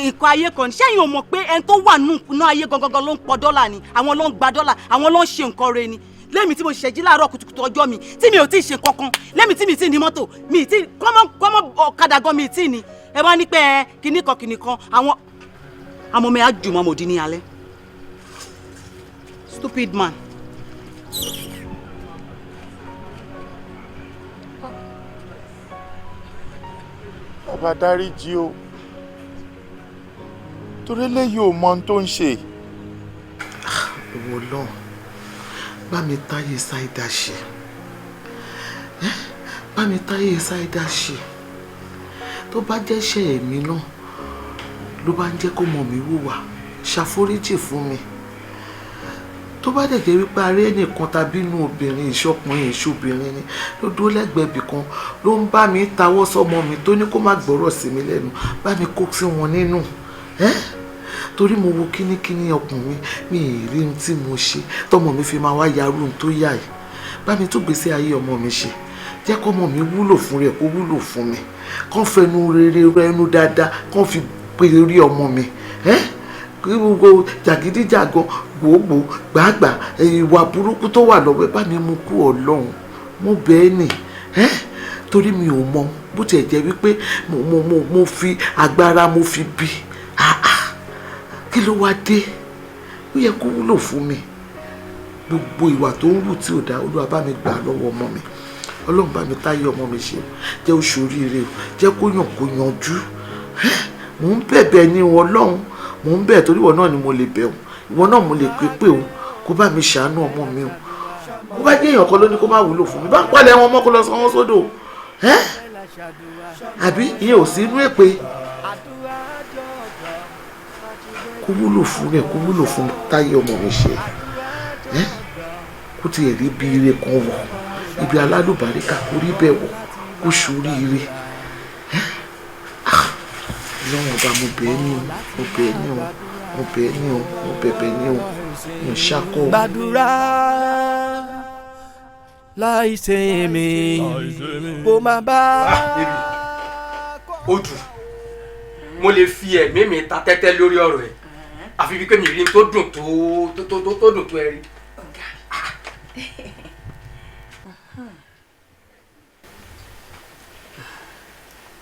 Speaker 3: ikọ̀ ayé kan ní. Ṣẹ́yìn ò mọ̀ pé ẹni tó wà nínú ayé gangan ló ń pọ̀ dọ́là ni, àwọn ló ń gba dọ́là, àwọn ló ń ṣe nǹkan re ni. Lẹ́mi tí mo ṣẹ̀ṣẹ̀ jí láàárọ̀ kùtùkùtù ọjọ́ mi tí mi ò tí ì ṣe kankan, lẹ́mi tí mi tí ní mọ́tò, mi tí kọ́mọ ọ̀kadà gan mi tí ní. Ẹ wá ní pé kinní kan kinní kan, àwọn ọmọ mi á jùmọ̀ mòdì ní alẹ́. Stupid man.
Speaker 13: Bàbá dáríjì o, torí eléyìí ò mọ ohun tó ń ṣe.
Speaker 2: Ìwọ Ọlọ́run, bá mi táyé Ṣáídà ṣe, bá mi táyé Ṣáídà ṣe. Tó bá jẹ́ṣẹ̀ èmi náà ló bá ń jẹ́ kó mọ̀ mí wùwà, ṣàforíjì fún mi. Tó bá dẹ̀ jẹ́ wípé aré ẹnìkan tàbí inú obìnrin ìṣọkùnrin ìṣobìnrin ni ló dúró lẹ́gbẹ̀ẹ́ ibì kan ló ń bá mi tawọ́ sọ́mọ mi tó ní kó má gbọ́rọ̀ sí mi lẹ́nu, bá mi kó sí wọn nínú. Torí mo wo kínníkínní ọkùnrin mi ì rí ohun tí mo ṣe tọmọ mi fi máa wá yarú ohun tó yà yìí. Bá mi tún gbèsè ayé ọmọ mi ṣe, jẹ́ kọ́mọ mi wúlò fún rẹ̀ kó wúlò fún mi, kán fẹnu rere rẹnu dáadáa, kán fi pe orí ọmọ mi. Kí gbogbo jàgídíjàgan gbòógbò gbàgbà ìwà burúkú tó wà lọ́wọ́ ẹ bá mi mú kú Ọlọ́run, mo bẹ̀ ẹ́ nì. Torí mi ò mọ bó tiẹ̀ jẹ́ wípé mo fi agbára mo fi bí. Kí ló wá dé? Ó yẹ kó wúlò fún mi. Gbogbo ìwà tó ń wù tí ò dáa, Olúwa bá mi gbà lọ́wọ́ ọmọ mi. Ọlọ́run bá mi táyé ọmọ mi ṣe, jẹ́ ó ṣoríire o, jẹ́ kó yàn kó yanjú. Mò ń bẹ̀bẹ̀ ní Ọlọ́run, mò ń bẹ̀ torí ìwọ náà ni mo lè bẹ̀ o, ìwọ náà mo lè pè pé o, kó bá mi ṣàánú ọmọ mi o. Kó bá jẹ́ èèyàn kan ló ní kó má wúlò fún mi, bá ń palẹ̀ wọn mọ́ kó lọ sọ wọ́n sódò. Àbí ìyẹn ò sí inú èpè. Kó wúlò fún rẹ̀, kó wúlò fún táyé ọmọ mi ṣe. Kó tiẹ̀ rí bí ire kan wọ̀, ibi alálùbáríkà kó rí bẹ́ẹ̀ wọ̀, kó ṣoríire. Ọlọ́run ọba, mo bẹ̀ ẹ́ ní o, mo bẹ̀ ẹ́ ní o, mo bẹ̀ ẹ́ ní o, mo bẹ̀bẹ̀ ní o, mo ṣàkó.
Speaker 1: Gbàdúrà láì ṣe mi kó má bá.
Speaker 12: Ó dùn, mo lè fi ẹ̀mí mi ta tẹ́tẹ́ lórí ọ̀rọ̀ ẹ̀, àfi wípé mi rí tó dùn tó tó tó tó dùn tó ẹ rí.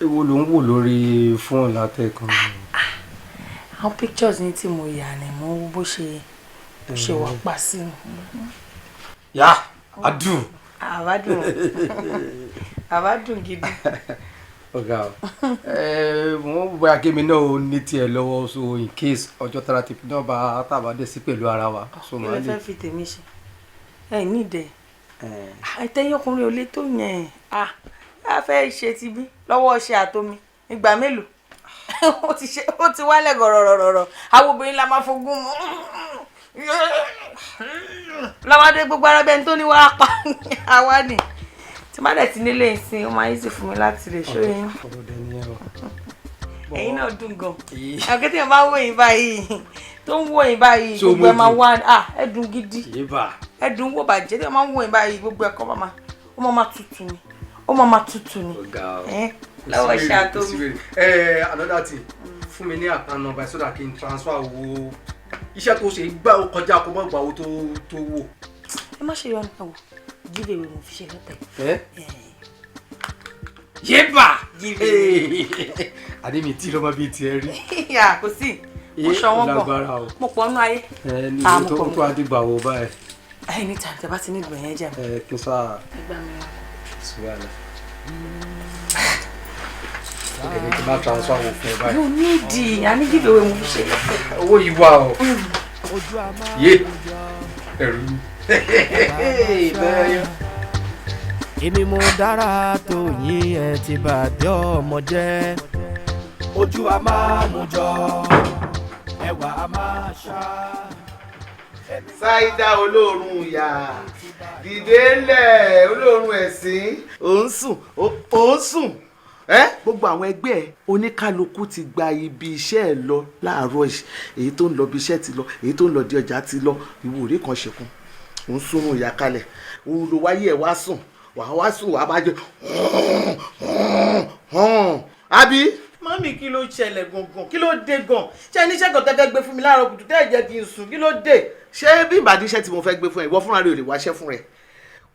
Speaker 14: Èwo ló ń wò lórí fóònù látẹ̀kan?
Speaker 4: Àwọn pictures ní tí mo yà ni mo wo bó ṣe wà pa sí mi.
Speaker 14: Yá adùn.
Speaker 4: Àbádùn, àbádùn gidi.
Speaker 14: Ọ̀gá o, wọ́n bóyá kémi náà ò ní tiẹ̀ lọ́wọ́, so in case ọjọ́ tara tèmi náà bá tàbá dé sí pẹ̀lú ara wa. So
Speaker 4: Kí
Speaker 14: màá
Speaker 4: ló
Speaker 14: lè.
Speaker 4: fẹ́ fi tèmi ṣe? Ẹ ní ìdẹ àìtẹ́yìn ọkùnrin ò lè tó yẹn. A fẹ́ ṣe ti bí lọ́wọ́ ṣe àtomi ìgbà mélòó ó ti ṣe, ó ti wálẹ̀ gọ̀rọ̀rọ̀rọ̀. Àwọn obìnrin la máa fogún mu lọ́wọ́dé gbogbo ara bẹ́ẹ̀ tó ní wàá pa àwa ni. Tí má dẹ̀ ti nílé ìsìn, ó máa easy fún mi láti lè ṣó yín.
Speaker 14: Ọ̀rọ̀ dẹ̀ nìyẹn o.
Speaker 4: Ẹ̀yin náà dùn gan. Àkẹ́tì yẹn bá ń wò yín báyìí, tó ń wò yín báyìí,
Speaker 14: So
Speaker 4: gbogbo ẹ̀
Speaker 14: mo
Speaker 4: máa
Speaker 14: dùn.
Speaker 4: wá à ẹ dùn gidi.
Speaker 14: Yébà.
Speaker 4: Ẹ dùn wò bàjẹ́. Tí wọ́n máa ń wò yín báyìí, gbogbo ẹ̀kọ́ máa ó máa tutù ni, ó máa tutù ni.
Speaker 14: Ọ̀gá o.
Speaker 4: Ẹ lọ́wọ́ ṣe àtọ́mi.
Speaker 14: Ẹ another thing, fún mi ní account number so that kí n transfer owó iṣẹ́ tó ṣe gbà ó kọjá kó mọ̀ gbà owó tó wò.
Speaker 4: Ẹ má ṣe yọnu, ẹ wò, give away mo fi ṣe lọ́tẹ̀.
Speaker 14: Ẹ yébà.
Speaker 4: Give away.
Speaker 14: Àdé mi tí lọ́mọ bíi tiẹ̀ rí.
Speaker 4: Yà kò sí mo
Speaker 14: Ẹ,
Speaker 4: sọ wọn
Speaker 14: lágbára
Speaker 4: bọ̀
Speaker 14: o.
Speaker 4: mo pọ̀ nínú ayé.
Speaker 14: Ẹ ní
Speaker 4: Ah,
Speaker 14: iye
Speaker 4: mo
Speaker 14: tó
Speaker 4: pọ̀, mo
Speaker 14: tó àdìgbà wo báyìí.
Speaker 4: Anytime tẹ bá ti ní ìgbọ̀n yẹn jẹ́ mi.
Speaker 14: Ẹ kí n sáà
Speaker 4: Ẹ gbà mí.
Speaker 14: sùúrù. Ó kẹ̀ ní kí n má transfer owó fún ẹ báyìí.
Speaker 4: No need, àní give away mo fi ṣe lọ́tẹ̀.
Speaker 14: Owó yìí wà o. Yé ẹ̀rù mi. Bẹ́ẹ̀ yọ.
Speaker 1: Èmi mo dára tó yín, ẹ ti bàdé ọmọ jẹ́. Ojú a máa mú jọ, ẹwà a máa ṣá.
Speaker 2: Ṣáídà olóòórùn ìyá, dìde ńlẹ̀, olóòórùn ẹ̀sìn. Ò ń sùn, ò ń sùn. Ẹ gbogbo àwọn ẹgbẹ́ ẹ oníkálukú ti gba ibi iṣẹ́ ẹ lọ láàárọ̀ yìí. Èyí tó ń lọ ibi iṣẹ́ ti lọ, èyí tó ń lọ di ọjà ti lọ. Ìwò orí kan ṣekun, ò ń sunrun ìyá kalẹ̀. Òun ló wáyé ẹ wá sùn, wàá wá sùn, wàá máa jẹ àbí.
Speaker 3: Mummy, kí ló ṣẹlẹ̀ gangan? Kí ló dé gan? Ṣé níṣẹ́ kan tẹ́fẹ́ gbé fún mi láàárọ̀ kùtù tẹ́ ẹ̀ jẹ́ kí n sùn? Kí ló dé?
Speaker 2: Ṣé bí ìbàdí iṣẹ́ tí mo fẹ́ gbé fún ẹ, ìwọ fúnra rẹ ò lè wáṣẹ́ fún rẹ?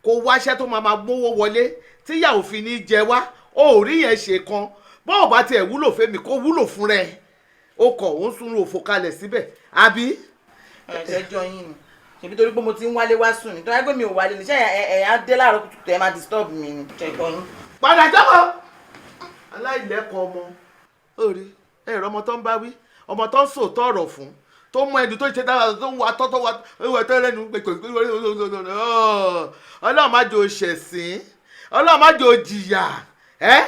Speaker 2: Kó wáṣẹ́ tó máa máa gbówó wọlé tíyà òfin ní jẹ wá. Ó ò rí yẹn ṣe kan bó ò bá tiẹ̀ wúlò fẹ́mi, kó wúlò fún rẹ. Ó kọ̀ ó ń sunrun òfò kalẹ̀ síbẹ̀ àbí.
Speaker 3: Ẹ̀ṣẹ̀jọ́ yín ni ṣèbí torí pé mo ti ń wálé wá sùn nítorí pé mi ò wálé ní ṣé ẹ̀ á dé láàárọ̀ kùtù tẹ́ ẹ máa disturb mi ni ṣẹ̀jọ́ yín.
Speaker 2: Padà jọ́kọ̀, aláìlẹ́kọ̀ọ́ ọmọ. Ó rí ẹ̀rọ ọmọ tó ń bá wí, ọmọ tó ń sòótọ́ ọ̀rọ̀ fún, tó mú ẹni tó ṣe dára, tó ń wa tọ́, tó wa wọ tó lẹ́nu. Ọlọ́run má jò ṣẹ̀sín, Ọlọ́run má jò jìyà. Ẹ́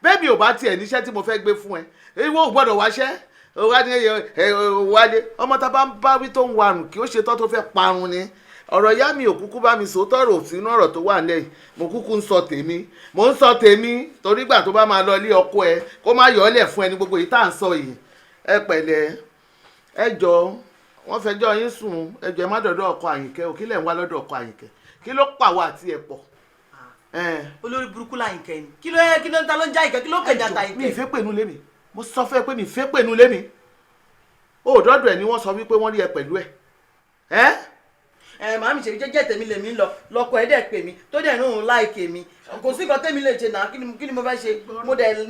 Speaker 2: bẹ́ẹ̀ mi ò bá tiẹ̀ níṣẹ́ tí mo fẹ́ gbé fún ẹ, ìwọ ò gbọ́dọ̀ wáṣẹ́ wá ní ẹ wálé. Ọmọ tá a bá ń bá wí tó ń warùn kí ó ṣe tán tó fẹ́ parun ni. Ọ̀rọ̀ ìyá mi ò kúkú bá mi sòótọ́ ọ̀rọ̀ sínú ọ̀rọ̀ tó wà nílẹ̀ yìí. Mo kúkú ń sọ tèmi, mo ń sọ tèmi torí gbà tó bá máa lọ ilé ọkọ ẹ, kó má yọ ọ́ lẹ̀ fún ẹni gbogbo yìí tá à ń sọ yìí. Ẹ pẹ̀lẹ́, ẹ jọ, wọ́n fẹjọ́ yín sùn. Ẹ jọ, ẹ má dọ̀dọ̀ ọkọ Àyìnkẹ́ o. Kí lẹ̀ ń wá lọ́dọ̀ ọkọ Àyìnkẹ́? Kí ló pàwọ́ àti ẹ̀ pọ̀?
Speaker 3: Olórí burúkú láyìnkẹ́ ni. Kí ló yẹ? Kí ló ń ta ló ń já ìkẹ́? Kí ló kẹjà ta ìkẹ́?
Speaker 2: Mi ìfẹ́ pẹ̀lú lémi. Mo sọ fẹ́ pé mi ìfẹ́ pẹ̀lú lémi. Ó dọ́dọ̀ ẹ̀ ni wọ́n sọ wípé wọ́n rí ẹ pẹ̀lú ẹ̀ ẹ́.
Speaker 3: Ẹ màámi, ṣèbí jẹ́jẹ́ tèmi lèmi ń lọ lọ́kọ ẹ̀ dẹ̀ pè mí, tó dẹ̀ ní òun like mi. Kò sí nǹkan tèmi lè ṣe náà. Kí ni mo fẹ́ ṣe?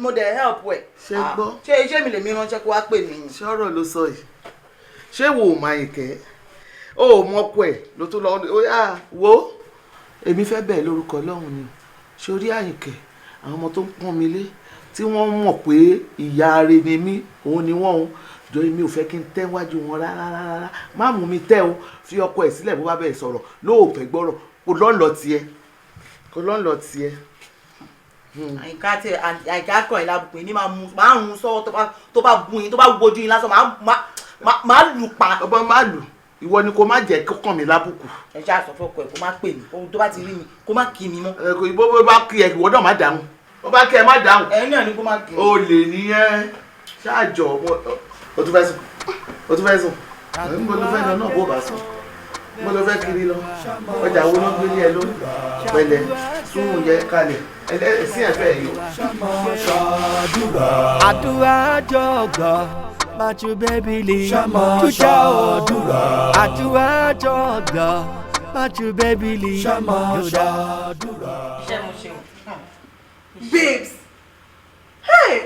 Speaker 3: Mo dẹ̀ help ẹ̀.
Speaker 2: Ṣé gbọ́?
Speaker 3: Ṣé iṣẹ́ mi lèmi ránṣẹ́ kó wá pè mí ni?
Speaker 2: Ṣé ọ̀rọ̀ ló sọ yìí? Ṣé wo ò máa Àyìnkẹ́, ó ò mọ ọkọ ẹ̀ ló tó lọ? Ó yà wo, èmi fẹ́ bẹ́ẹ̀ lórúkọ Ọlọ́run ni. Sórí Àyìnkẹ́, àwọn ọmọ tó ń pọ́n mi lé, tí wọ́n mọ̀ pé ìyá rẹ̀ ni mí, òun ni wọ́n ń jọ. Èmi ò fẹ́ kí n tẹ́ wájú wọn rárá rárá. Má mú mi tẹ́ o. Fi ọkọ ẹ̀ sílẹ̀. Bó bá bẹ̀rẹ̀ sọ̀rọ̀ lóòpẹ́ gbọ́rọ̀, kò lọ́nlọ́ tiẹ̀, kò lọ́nlọ́ tiẹ̀.
Speaker 3: Àyìnká tẹ Àyìnká kàn yín lábùkù yín ní máa mú, máa rún sọ́wọ́. Tó bá bú yín, tó bá wojú yín lásán, máa lù pa.
Speaker 2: Ọba má lù, ìwọ ni kò má jẹ́ kó kàn mí lábùkù.
Speaker 3: Ẹ ṣáà sọ fọkọ ẹ kó má pè mí. Ohun tó bá ti rí mi, kó má kí mi mọ́.
Speaker 2: Ẹ kò ìbò bó bá kí ẹ, ìwọ náà má dáhùn. Bó bá kí ẹ, má dáhùn.
Speaker 3: Ẹ̀yin náà ni kó má kí mi.
Speaker 2: O lè nìyẹn ṣáàjọ. O tún fẹ́ sùn, o tún fẹ́ sùn. Níbo ló fẹ́ lọ náà? Bó bá sùn, mo lọ fẹ́ kiri lọ ọjà wo ló gbélé ẹ lórí? Pẹ̀lẹ́, sùn yẹ kalẹ̀ ẹsìn ẹ̀fẹ̀ yìí o.
Speaker 1: Àdúrà jọ̀gọ̀ májú bẹ́bílì jújà o. Àdúrà jọ̀gọ̀ májú bẹ́bílì jújà.
Speaker 4: Iṣẹ́ mo ṣe o.
Speaker 15: Babes, hey,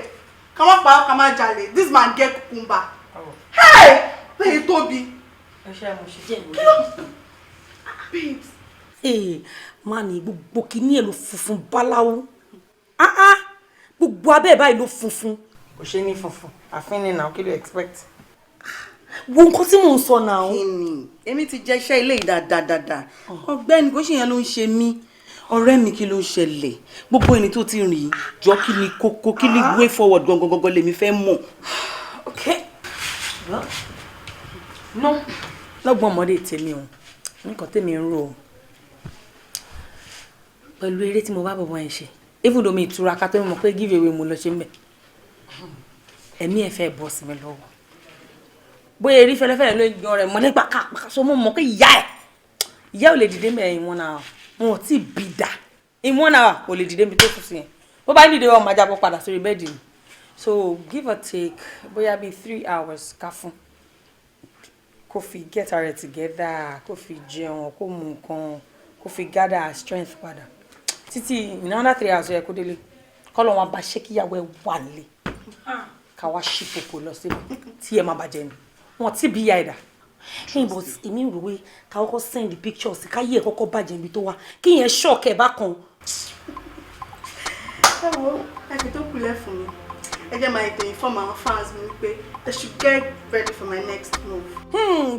Speaker 15: ká má pa, ká má jalè. This man get cucumber. Hey, bẹ́ẹ̀ tóbi.
Speaker 4: Iṣẹ́ mo ṣe jẹ́ ìwé.
Speaker 15: Kí ló, babes?
Speaker 6: Má ní gbogbo kinní ẹ̀ ló funfun báláwo. Ah ah, gbogbo abẹ́ ẹ̀ báyìí ló funfun.
Speaker 3: Kò ṣe ní funfun, àfin ni náà, kí ló expect?
Speaker 6: Wo nǹkan tí mò ń sọ náà.
Speaker 3: Kí ni? Èmi ti jẹ iṣẹ́ ilé yìí dáadáa. Ọ̀gbẹ́ni, kò ṣe yẹn ló ń ṣe mí. Ọ̀rẹ́ mi, kí ló ń ṣẹlẹ̀? Gbogbo ẹni tó ti rìn jọ, kí ni kókó, kí ni way forward gangan gangan lèmi fẹ́ mọ̀?
Speaker 9: Okay. Well, no, lọ́gbọ́n ọmọdé tèmi o, nǹkan tèmi ń rò ó pẹ̀lú eré tí mo bá bọ̀bọ̀ yẹn ṣe, even though mi ìtura ká tó mọ̀ pé give away mo lọ ṣe ń bẹ̀, ẹ̀mí ẹ̀ fẹ́ bọ́ sí mi lọ́wọ́. Bóyá eré fẹ́lẹ́fẹ́lẹ́ ló ń yan rẹ̀ mọ́lẹ́ pàkàpàkà, so mo mọ̀ pé ìyá ẹ̀, ìyá ò lè dìde mẹ́ in 1 hour. Wọn ò tí ì bí dà in 1 hour, kò lè dìde mi tó kù sí yẹn. Bó bá dìde, wọn máa jábọ́ padà sórí bẹ́ẹ̀dì mi. So give or take, bóyá bíi 3 hours ká fún kó fi get her together, kó fi jẹun, kó mu nǹkan, kó fi gather her strength padà, títí in another 3 hours ó yẹ kó délé. Kọ́ lọ́wọ́n bá ṣé kíyàwó ẹ̀ wà nílé, ká wá ṣí pòpò lọ síbẹ̀ tí ẹ má bàjẹ́ ni wọn tí bí ìyá ẹ̀dá.
Speaker 6: Hey, but èmi rò pé ká kọ́kọ́ send pictures, káyé ẹ̀ kọ́kọ́ bàjẹ́ níbi tó wà, kí yẹn shock ẹ̀ bákan.
Speaker 15: Ẹ wo, ẹ fi tó kulẹ̀ fún mi. Ẹ jẹ́ máa ètò inform àwọn fans mi wípé they should get ready for my next move.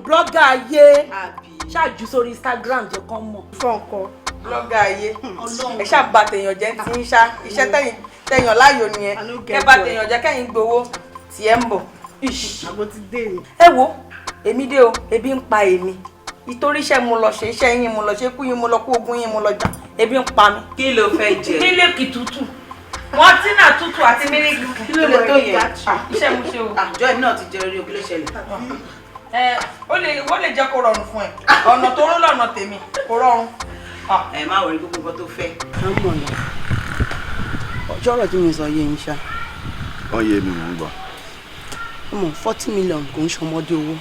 Speaker 6: Blogger ayé, ṣáàjú sórí Instagram, jẹ́ kán mọ̀.
Speaker 15: Fún ọkọ.
Speaker 3: Blogger ayé, ẹ ṣáà bà tèèyàn jẹ́ tí ń ṣá iṣẹ́ tẹ̀yìn tẹ̀yàn láàyò nìyẹn. Kẹ́ bá tèèyàn jẹ́, kẹ́yìn gbowó tiẹ̀ ń bọ̀.
Speaker 15: Àgbo ti dé ni.
Speaker 3: Ẹ wo, èmi dé o, ebi ń pa èmi. Ìtorí iṣẹ́ mo lọ ṣe, iṣẹ́ yín mo lọ ṣe, kú yín mo lọ kú, ogun yín mo lọ jà, ebi ń pa mí.
Speaker 9: Kí ló fẹ́ jẹ?
Speaker 3: Mílíkì tútù, wọ́n tí náà tútù àti mílíkì.
Speaker 9: Kí ló lè tó yẹn?
Speaker 3: Iṣẹ́ mo ṣe o.
Speaker 9: Àjọ èmi náà ti jẹ orí o, kí ló ṣẹlẹ̀?
Speaker 3: Ẹ ó lè jẹ́ kó rọrùn fún ẹ, ọ̀nà tó rún lọ́nà tèmi kò rọrùn.
Speaker 9: Ẹ má wọrí, gbogbo nǹkan tó fẹ́.
Speaker 16: Àmọ́ ọ̀nà ọjọ́ ọ̀rọ̀ tí mo sọ yé yín ṣá.
Speaker 7: Wọ́n yé mi, mò ń gbọ́.
Speaker 16: Ọmọ 40 million kò ń ṣọmọdé owó.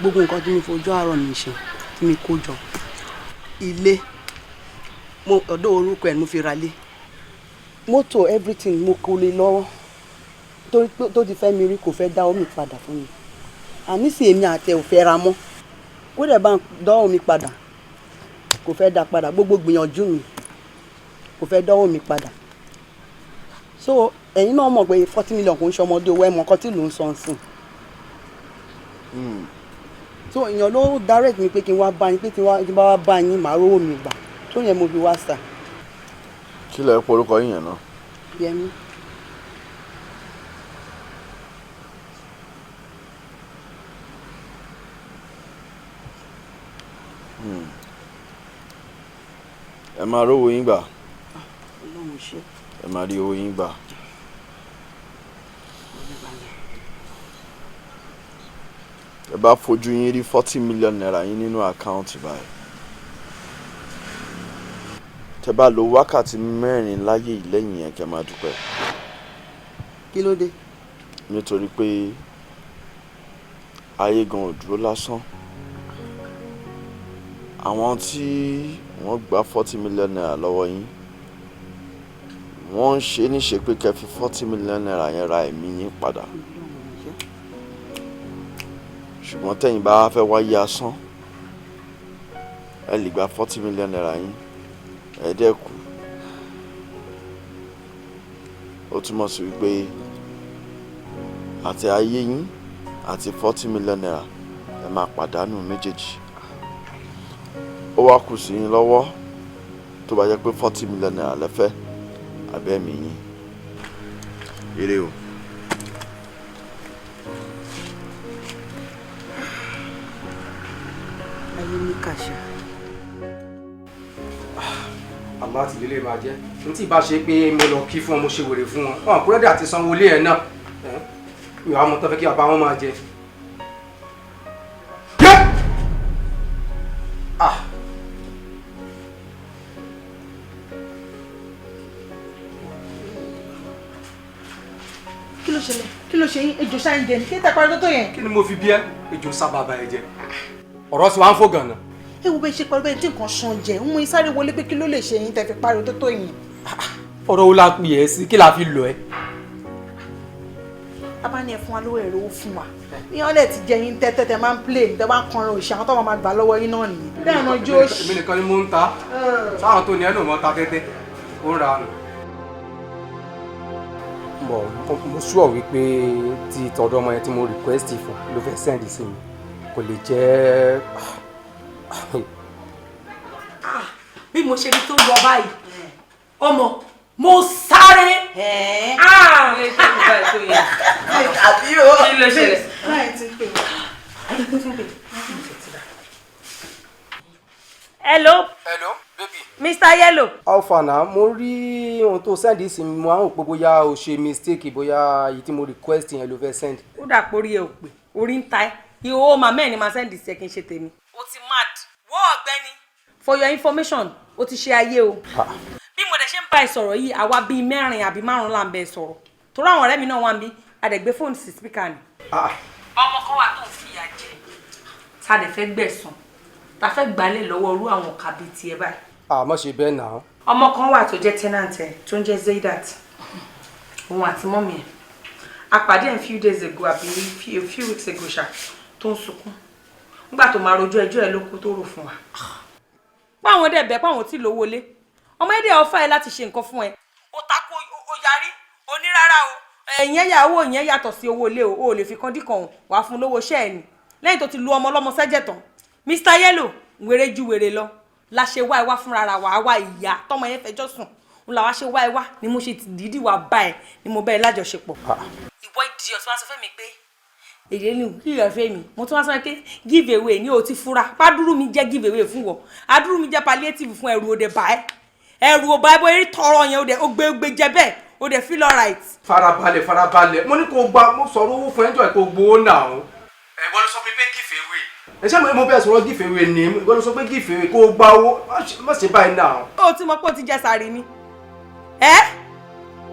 Speaker 16: Gbogbo nǹkan tí mo fojú àárọ̀ mi ṣe, tí mi kó jọ, ilé mo ọ̀dọ̀ orúkọ ẹ̀ mo fi ra lé, mọ́tò, everything mo kó lé lọ́wọ́. Torí pé tó ti fẹ́ mi rí, kò fẹ́ dá omi padà fún mi. Àní sì èmi àti ẹ̀ ò fẹ́ ra mọ́, kó dẹ̀ bá ń dánwò mi padà, kò fẹ́ dá padà. Gbogbo gbìyànjú mi, kò fẹ́ dánwò mi padà. So ẹ̀yin náà mọ̀ pé 40 million kò ń ṣọmọdé owó. Ẹ̀ mọ̀ nǹkan tí ìlú ń sọ nsìn. So èèyàn ló direct mi pé kí n wá bá yín, pé tí n bá wá bá yín, màá rówó mi gbà. Tó yẹn mo fi wá sà.
Speaker 7: Kí lẹ porúkọ yín yẹn náà?
Speaker 16: Yẹmi.
Speaker 7: Ẹ máa rówó yín gbà.
Speaker 16: Ọlọ́run ṣe.
Speaker 7: Ẹ máa rí owó yín gbà. Ẹ bá fojú yín rí ₦40 million yín nínú àkáǹtì báyìí, tẹ bá lo wákàtí 4 láyé yìí lẹ́yìn yẹn, kẹ́ máa dúpẹ́.
Speaker 16: Kí ló dé?
Speaker 7: Nítorí pé ayé gan ò dúró lásán. Àwọn tí wọ́n gba ₦40 million lọ́wọ́ yín, wọ́n ń ṣe níṣe pé kẹ́ fi ₦40 million yẹn ra ẹ̀mí yín padà. Ṣùgbọ́n tẹ́yìn bá fẹ́ wáyé asán, ẹ lè gba ₦40 million yín, ẹ dẹ́ kú. Ó túmọ̀ sí wípé àti ayé yín àti ₦40 million, ẹ máa pàdánù méjèèjì. Ó wá kù sí yín lọ́wọ́, tó bá jẹ́ pé ₦40 million lẹ fẹ́ abẹ́mi yín. Ire o.
Speaker 16: Ayé ní kàṣà.
Speaker 12: Àmọ́ àti lílé máa jẹ́ n tí bá ṣe pé mo lọ kí fún wọn, mo ṣe wèrè fún wọn, wọn kúrẹ́dì àti sanwó ilé ẹ̀ náà. Mi ò wá mọ tó fẹ́ kí bàbá wọn máa jẹ. Ah!
Speaker 3: Kí ló ṣẹlẹ̀? Kí ló ṣe yín? Ejò ṣáà ń jẹ ní kí tẹ parí tó tó yẹn.
Speaker 12: Kí ni mo fi bí ẹ? Ejò sábà bá ẹ jẹ, ọ̀rọ̀ sì wá ń fò gànà.
Speaker 3: Ẹ wo bẹ́ẹ̀ ṣe parí bẹ́ẹ̀ tí nǹkan ṣan jẹ ń mú sáré wọlé pé kí ló lè ṣe yín tẹ fi parí tó tó yẹn.
Speaker 12: Ọ̀rọ̀ wo la pè ẹ́ sí? Kí la fi lọ ẹ́?
Speaker 15: Tábà ní ẹ fún wa lówó, èrò ó fún wa ní ọ̀lẹ̀ ti jẹ yín tẹ́tẹ́ tẹ́ máa ń play tẹ́ bá ń kọrin òṣì, àwọn tó máa gbà lọ́wọ́ yín náà nìyẹn. Bẹ́ẹ̀ náà jó òṣì.
Speaker 14: Èmi nìkan ni mo ń ta sáwọn tó ní ẹnu mọ́ ta tẹ́tẹ́ ó ń ra nù. Bọ̀ mo sure wípé ti tọ̀dọ̀ ọmọ yẹn tí mo request fún ló fẹ́ send sí mi, kò lè jẹ́.
Speaker 6: Bí mo ṣe rí tó lọ báyìí, ọmọ, mo sáré.
Speaker 3: Àbí o.
Speaker 9: Kí ló ṣẹlẹ̀?
Speaker 15: Láì tí ń pè wá.
Speaker 9: Hello.
Speaker 14: Hello, baby.
Speaker 9: Mr. Yellow.
Speaker 14: How far na? Mo rí ohun tó send sí mi, mo á rò pé bóyá o ṣe mistake, bóyá èyí tí mo request yẹn ló fẹ́ send.
Speaker 9: Ó dà pé orí ẹ ò pé, orí ń ta ẹ. Ìhòòhò màmá ẹ ni màá send sí ẹ, kí n ṣe tèmi. O ti mad wọ́, ọ̀gbẹ́ni. For your information, o ti ṣe ayé o. Bí mo dẹ̀ ṣe ń bá ẹ sọ̀rọ̀ yìí, àwa bíi mẹ́rin àbí márùn-ún là ń bẹ sọ̀rọ̀, torí àwọn ọ̀rẹ́ mi náà wà ń bí, a dẹ̀ gbé fóònù sí speaker ni. Ọmọ kan wà tó ń fìyà jẹ, tá a dẹ̀ fẹ́ gbẹ̀san, tá a fẹ́ gbálẹ̀ lọ́wọ́ irú àwọn kàbí tiẹ̀ báyìí.
Speaker 14: Àmọ́ ṣe bẹ́ẹ̀ náà.
Speaker 9: Ọmọ kan wà tó jẹ́ tenant ẹ̀ tó ń jẹ́ Zaidat, òun àti mummy ẹ̀, a pàdé ẹ̀ few days ago àbí a few weeks ago ṣá, tó ń sunkún nígbà tó máa rojọ́ ẹjọ́ ẹ̀ ló kó tó rò fún wa. Páwọn dẹ̀ bẹ́ẹ̀, páwọn tí lówó lé ọmọ ẹ̀dẹ̀ ọ̀fà ẹ̀ láti ṣe nǹkan fún ẹ. Ó takò, ó yarí, ó ní rárá o. Ẹ̀yìn ẹ̀yà owó yẹn yàtọ̀ sí owó ilé o, ò lè fi kan díkan o, wàá fún lówó iṣẹ́ ẹ̀ ni lẹ́yìn tó ti lu ọmọ ọlọ́mọ sẹ́jẹ̀ tán. Mr Yellow, wèrè ju wèrè lọ la ṣe wá ẹ wá fúnra ra wàá wá ìyá tọmọ yẹn fẹjọ́ sùn ń la wá ṣe wá ẹ wá ni mo ṣe dídì wá bá ẹ ni mo bá ẹ lájọṣepọ̀. Ìwọ idiot, wá sọ fún mi pé èyí ni kí ìyọ̀ fẹ́ mi, mo tún wá sọ pé give away ní o ti fura pádúrú mi jẹ́ give away fún wọ, adúrú mi jẹ́ palliative fún ẹrù òde bá ẹ, ẹrù ò bá ẹ bóyá tọrọ yẹn òde ó gbé ó gbé jẹ bẹ́ẹ̀, ó dẹ̀ feel alright.
Speaker 14: Farabalẹ̀, farabalẹ̀. Mo ní kó gba, mo sọ̀rọ̀ owó fún ẹjọ́ ẹ̀ kó gbowó náà o. Ẹ wọ́n ló sọ pé give away. Ẹ ṣé mo bẹ́ẹ̀ sọ̀rọ̀ give away ni, wọ́n ló sọ pé give away kó gba owó, má ṣe báyìí náà.
Speaker 9: Ó ti mọ pé ó ti jẹ sàrí ni ẹ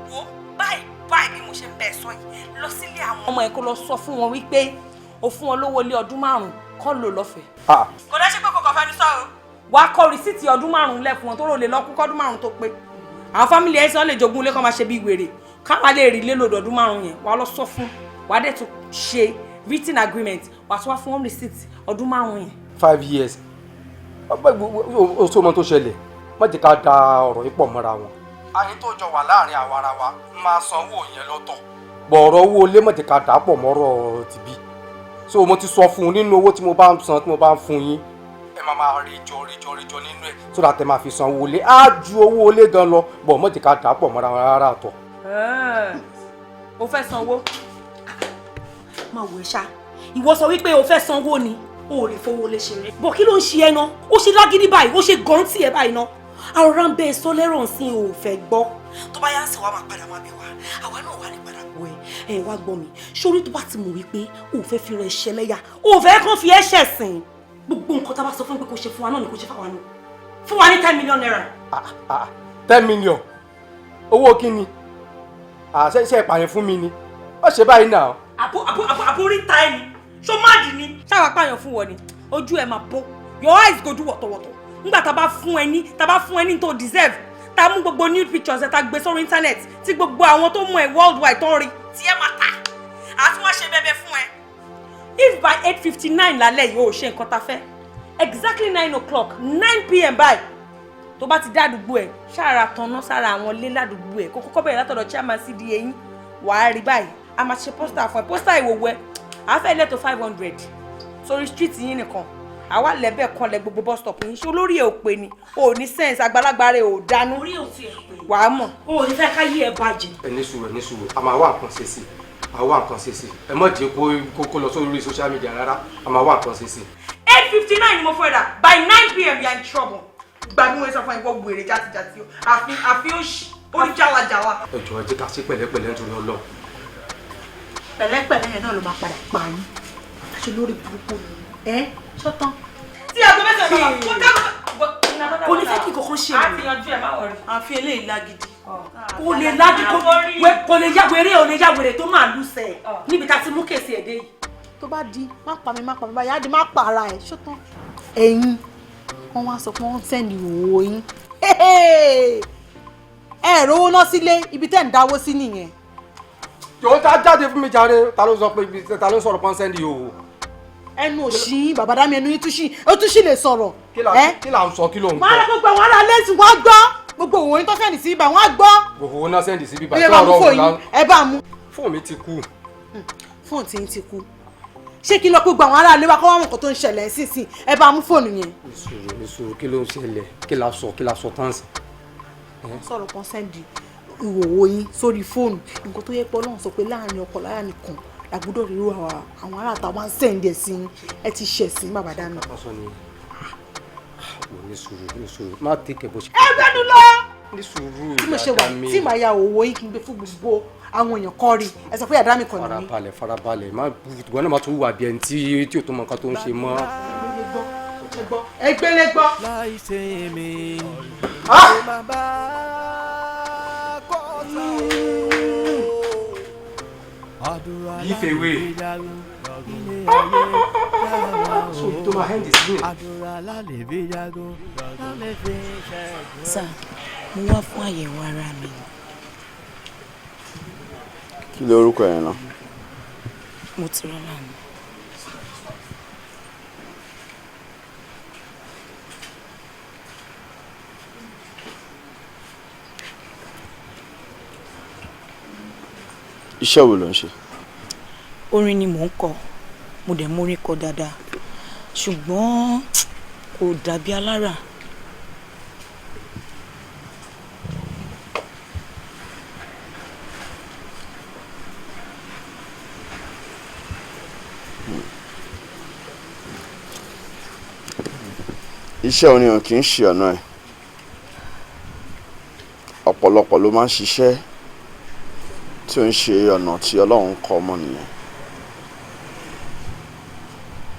Speaker 9: wo báyìí báyìí, bí mo ṣe ń bẹ sọ yìí, lọ sílé àwọn ọmọ ẹ kó lọ sọ fún wọn wípé o fún wọn lówó lé ọdún 5 kọ́ lò lọ́fẹ̀ẹ́. Kò dá ṣe pé kò kàn fẹnu sọ o. Wàá kọ receipt ọdún 5 lẹ̀ fún wọn tó rò lè lọ kú kọ́dún 5 tó pé. Àwọn family ẹ̀ sọ lè jogún ilé kan máa ṣe bí wèrè káwa lè rí lé lòdì ọdún 5 yẹn. Wàá lọ sọ fún, wàá dẹ̀ tún ṣe written agreement, wàá tún wá fún wọn receipt ọdún 5 yẹn.
Speaker 14: 5 years o. Sọ ma tó ṣẹlẹ̀, má jẹ́ ká da ọ̀rọ̀ yìí pọ̀ mọ́ra wọn. Àyín tó jọ wà láàrin àwa ara wa máa sanwó yẹn lọ́tọ̀. Bọ̀ọ̀rọ̀ owó ilé, má jẹ́ ká dà á pọ̀ mọ́rọ̀ tìbí. So mo ti sọ fún un, nínú owó tí mo bá ń san, tí mo bá ń fún yín, ẹ máa máa rí jọ rí jọ rí jọ nínú ẹ̀ so that ẹ máa fi san owó ilé, á ju owó ilé gan lọ bọ̀. Má jẹ́ ká dà á pọ̀ mọ́ra wọn rárá àtọ̀.
Speaker 9: O fẹ́ sanwó.
Speaker 6: Máa wò ẹ́ ṣá, ìwọ sọ wípé o fẹ́ sanwó ni, o ò lè fowó lè ṣeré bọ̀. Kí ló ń ṣe ẹ náà? Ó ṣe lágídí báyìí, ó ṣe gọ́ǹtì ẹ báyìí náà. Àròrà ń bẹ sọ lẹ́rọ̀ sí i, ò fẹ́ gbọ́. Tó bá yá ń sè, wá máa padà máa bẹ̀ wá, àwa náà wà ní padà gbọ́ ẹ. Ẹ wá gbọ́ mi sórí, tó bá ti mọ̀ wípé o ò fẹ́ fi rẹ̀ ṣẹlẹ́yà, o ò fẹ́ kàn fi ẹ́ ṣẹ̀sìn, gbogbo nǹkan tá a bá sọ fún pé kò ṣe fún wa náà ni kò ṣe fáwa náà. Fún wa ní ₦10 million.
Speaker 14: 10 million owó kí ni? Àṣẹ iṣẹ́ ìpààyàn fún mi ni ó ṣe báyìí náà.
Speaker 9: Àbó àbó àbó àbó orí ta ẹ ni, ṣó máàdì ni? Ṣáwa pààyàn fún wọn ni, ojú ẹ máa bó, your eyes go do wọ̀tọ̀wọ̀tọ̀ nígbà tá a bá fún ẹ ní, tá a bá fún ẹ ní tó deserve, tá a mú gbogbo nude pictures ẹ, tá a gbé sórí internet, tí gbogbo àwọn tó mú ẹ worldwide tó ń rí tí ẹ máa ta àti wọ́n ṣe bẹ́bẹ́ fún ẹ. If by 8:59 lálẹ́ yìí o ò ṣe nǹkan ta fẹ́, exactly 9 o'clock, 9 p.m. báyìí, tó bá ti dé àdúgbò ẹ, ṣáàrà tanná sára àwọn ilé ládùúgbò ẹ, kó kọ́kọ́ bẹ̀rẹ̀ látọ̀dọ̀ chairman CDA yín, wàá rí báyìí, a máa ṣe poster fún ẹ, poster ìwòwò ẹ, àá fẹ́ lẹ́tọ̀ 500 sórí street yín nìkan, àwa lẹ́bẹ̀ kan lẹ gbogbo bus stop yín. Ṣé olórí ẹ̀ ò pé ni? O ò ní sense, àgbàlagbà rẹ̀ ò dánú.
Speaker 6: Orí ò tiẹ̀ pé.
Speaker 9: Wàá mọ̀.
Speaker 6: O ò ní fẹ́ ká yí ẹ bàjẹ́.
Speaker 14: Ẹ ní sùúrù, ẹ ní sùúrù, a máa wá nǹkan ṣe sí i, a wá nǹkan ṣe sí i. Ẹ má jẹ́ kó lọ sórí social media rárá, a máa wá nǹkan ṣe sí i.
Speaker 9: 8:59 ni mo fẹ́ rà. By 9 p.m. you are in trouble. Gbà bí wọ́n sọ fún ẹ, gbọ́ wèrè játijàti o, àfi àfi ó ṣì orí jálajàla.
Speaker 14: Ẹ jọ̀ọ́, ẹ jẹ́ ká ṣe pẹ̀lẹ́pẹ̀lẹ́ nítorí Ọlọ́run.
Speaker 15: Pẹ̀lẹ́pẹ̀lẹ́ yẹn náà ló máa padà pa yín, àṣẹ lórí burúkú ni ẹ ṣọ́tán.
Speaker 9: Tí aago mẹ́sàn-án bá wà
Speaker 6: Kò ní fẹ́ kí kankan ṣe.
Speaker 9: A ti yanjú ẹ̀, má worry.
Speaker 3: Àfi eléyìí lágídí.
Speaker 6: Kò lè lájú kó kò lè yá wèrè, ò lè yá wèrè tó máa lùsẹ̀ níbi tá a ti mú case ẹ̀ dé yìí.
Speaker 15: Tó bá di má pa mi, má pa mi báyìí, á di má pa ara ẹ̀ ṣọ́tán. Ẹ̀yin wọ́n wá sọ pé wọ́n send ìhòòhò yín, ẹ rówó ná sílé, ibi tẹ́ ń dáwó sí nìyẹn.
Speaker 14: Jọ̀wọ́ tá jáde fún mi jàre. Ta ló sọ pé ta ló sọ̀rọ̀ pọ́nsẹ́ndì o?
Speaker 15: Ẹnu òṣì bàbá dá mi, ẹnu yín túṣì, ó túṣì lè sọ̀rọ̀.
Speaker 14: Kí là ń sọ, kí ló ń
Speaker 15: Wọ́n á
Speaker 14: gbọ́?
Speaker 15: lọ gbogbo àwọn ará lẹ́sìn, wọ́n á gbọ́ gbogbo òwò yín tó send sí ibà, wọ́n á gbọ́.
Speaker 14: Gbogbo náà send sí bíbá.
Speaker 15: Ẹ bá mú fóònù yín, ẹ bá mú.
Speaker 14: Fóònù mi ti kú.
Speaker 15: Fóònù tí ń ti kú, ṣé kí n lọ pé gbogbo àwọn ará ilé wa kọ́ wọ́n mọ̀ nǹkan tó ń ṣẹlẹ̀ sísìn? Ẹ bá mú fóònù yẹn.
Speaker 14: Ìṣòro ìṣòro, kí ló ń ṣẹlẹ̀? Kí la sọ, kí la sọ tán sí?
Speaker 15: Sọ̀rọ̀ kan, send ìwòwò yín sórí fóònù, nǹkan tó yẹ pé Ọlọ́run sọ pé láàrin ọkọ láyà nìkan la gbọ́dọ̀ rí irú àwọn ará àtàwọn ń send ẹ̀ sí yín. Ẹ ti ṣẹ̀ sí bàbá dá mi.
Speaker 14: Sọ ni wò, ní sùúrù, ní sùúrù, má tẹ̀kẹ̀ bó ṣe.
Speaker 15: Ẹ gbẹ́nu lọ.
Speaker 14: Ní sùúrù.
Speaker 15: Tí mo ṣe wà tí màá ya òwò yín kí n gbé fún gbogbo àwọn èèyàn kọ́ rí, ẹ sọ pé àdá mi kàn ní mí.
Speaker 14: Farabalẹ̀, farabalẹ̀, má ìwọ náà má tún wà bí ẹni tí ò tó mọ nǹkan tó ń ṣe mọ́.
Speaker 15: Ẹ gbélé gbọ́.
Speaker 1: Láì ṣe mi.
Speaker 14: Ah!
Speaker 1: Má bá kọ́ sá o. Àdúrà
Speaker 14: Give away.
Speaker 1: Ilé ayé dára o.
Speaker 14: So tó máa hand sí mi.
Speaker 1: Àdúrà lálẹ́ bí jago lálẹ́ fi ṣẹ́gun.
Speaker 9: Sir, mo wá fún àyẹ̀wò ara mi.
Speaker 7: Kí lorúkọ yẹn náà?
Speaker 9: Mo ti rọ́lá mi.
Speaker 7: Iṣẹ́ wo ló ń ṣe?
Speaker 9: Orin ni mò ń kọ, mo dẹ̀ mórin kọ dáadáa, ṣùgbọ́n kò dàbí alára.
Speaker 7: Iṣẹ́ orin ò kì í ṣe ọ̀nà ẹ̀. Ọ̀pọ̀lọpọ̀ ló máa ń ṣiṣẹ́ tí ó ń ṣe ọ̀nà tí Ọlọ́run kọ ọmọ nìyẹn.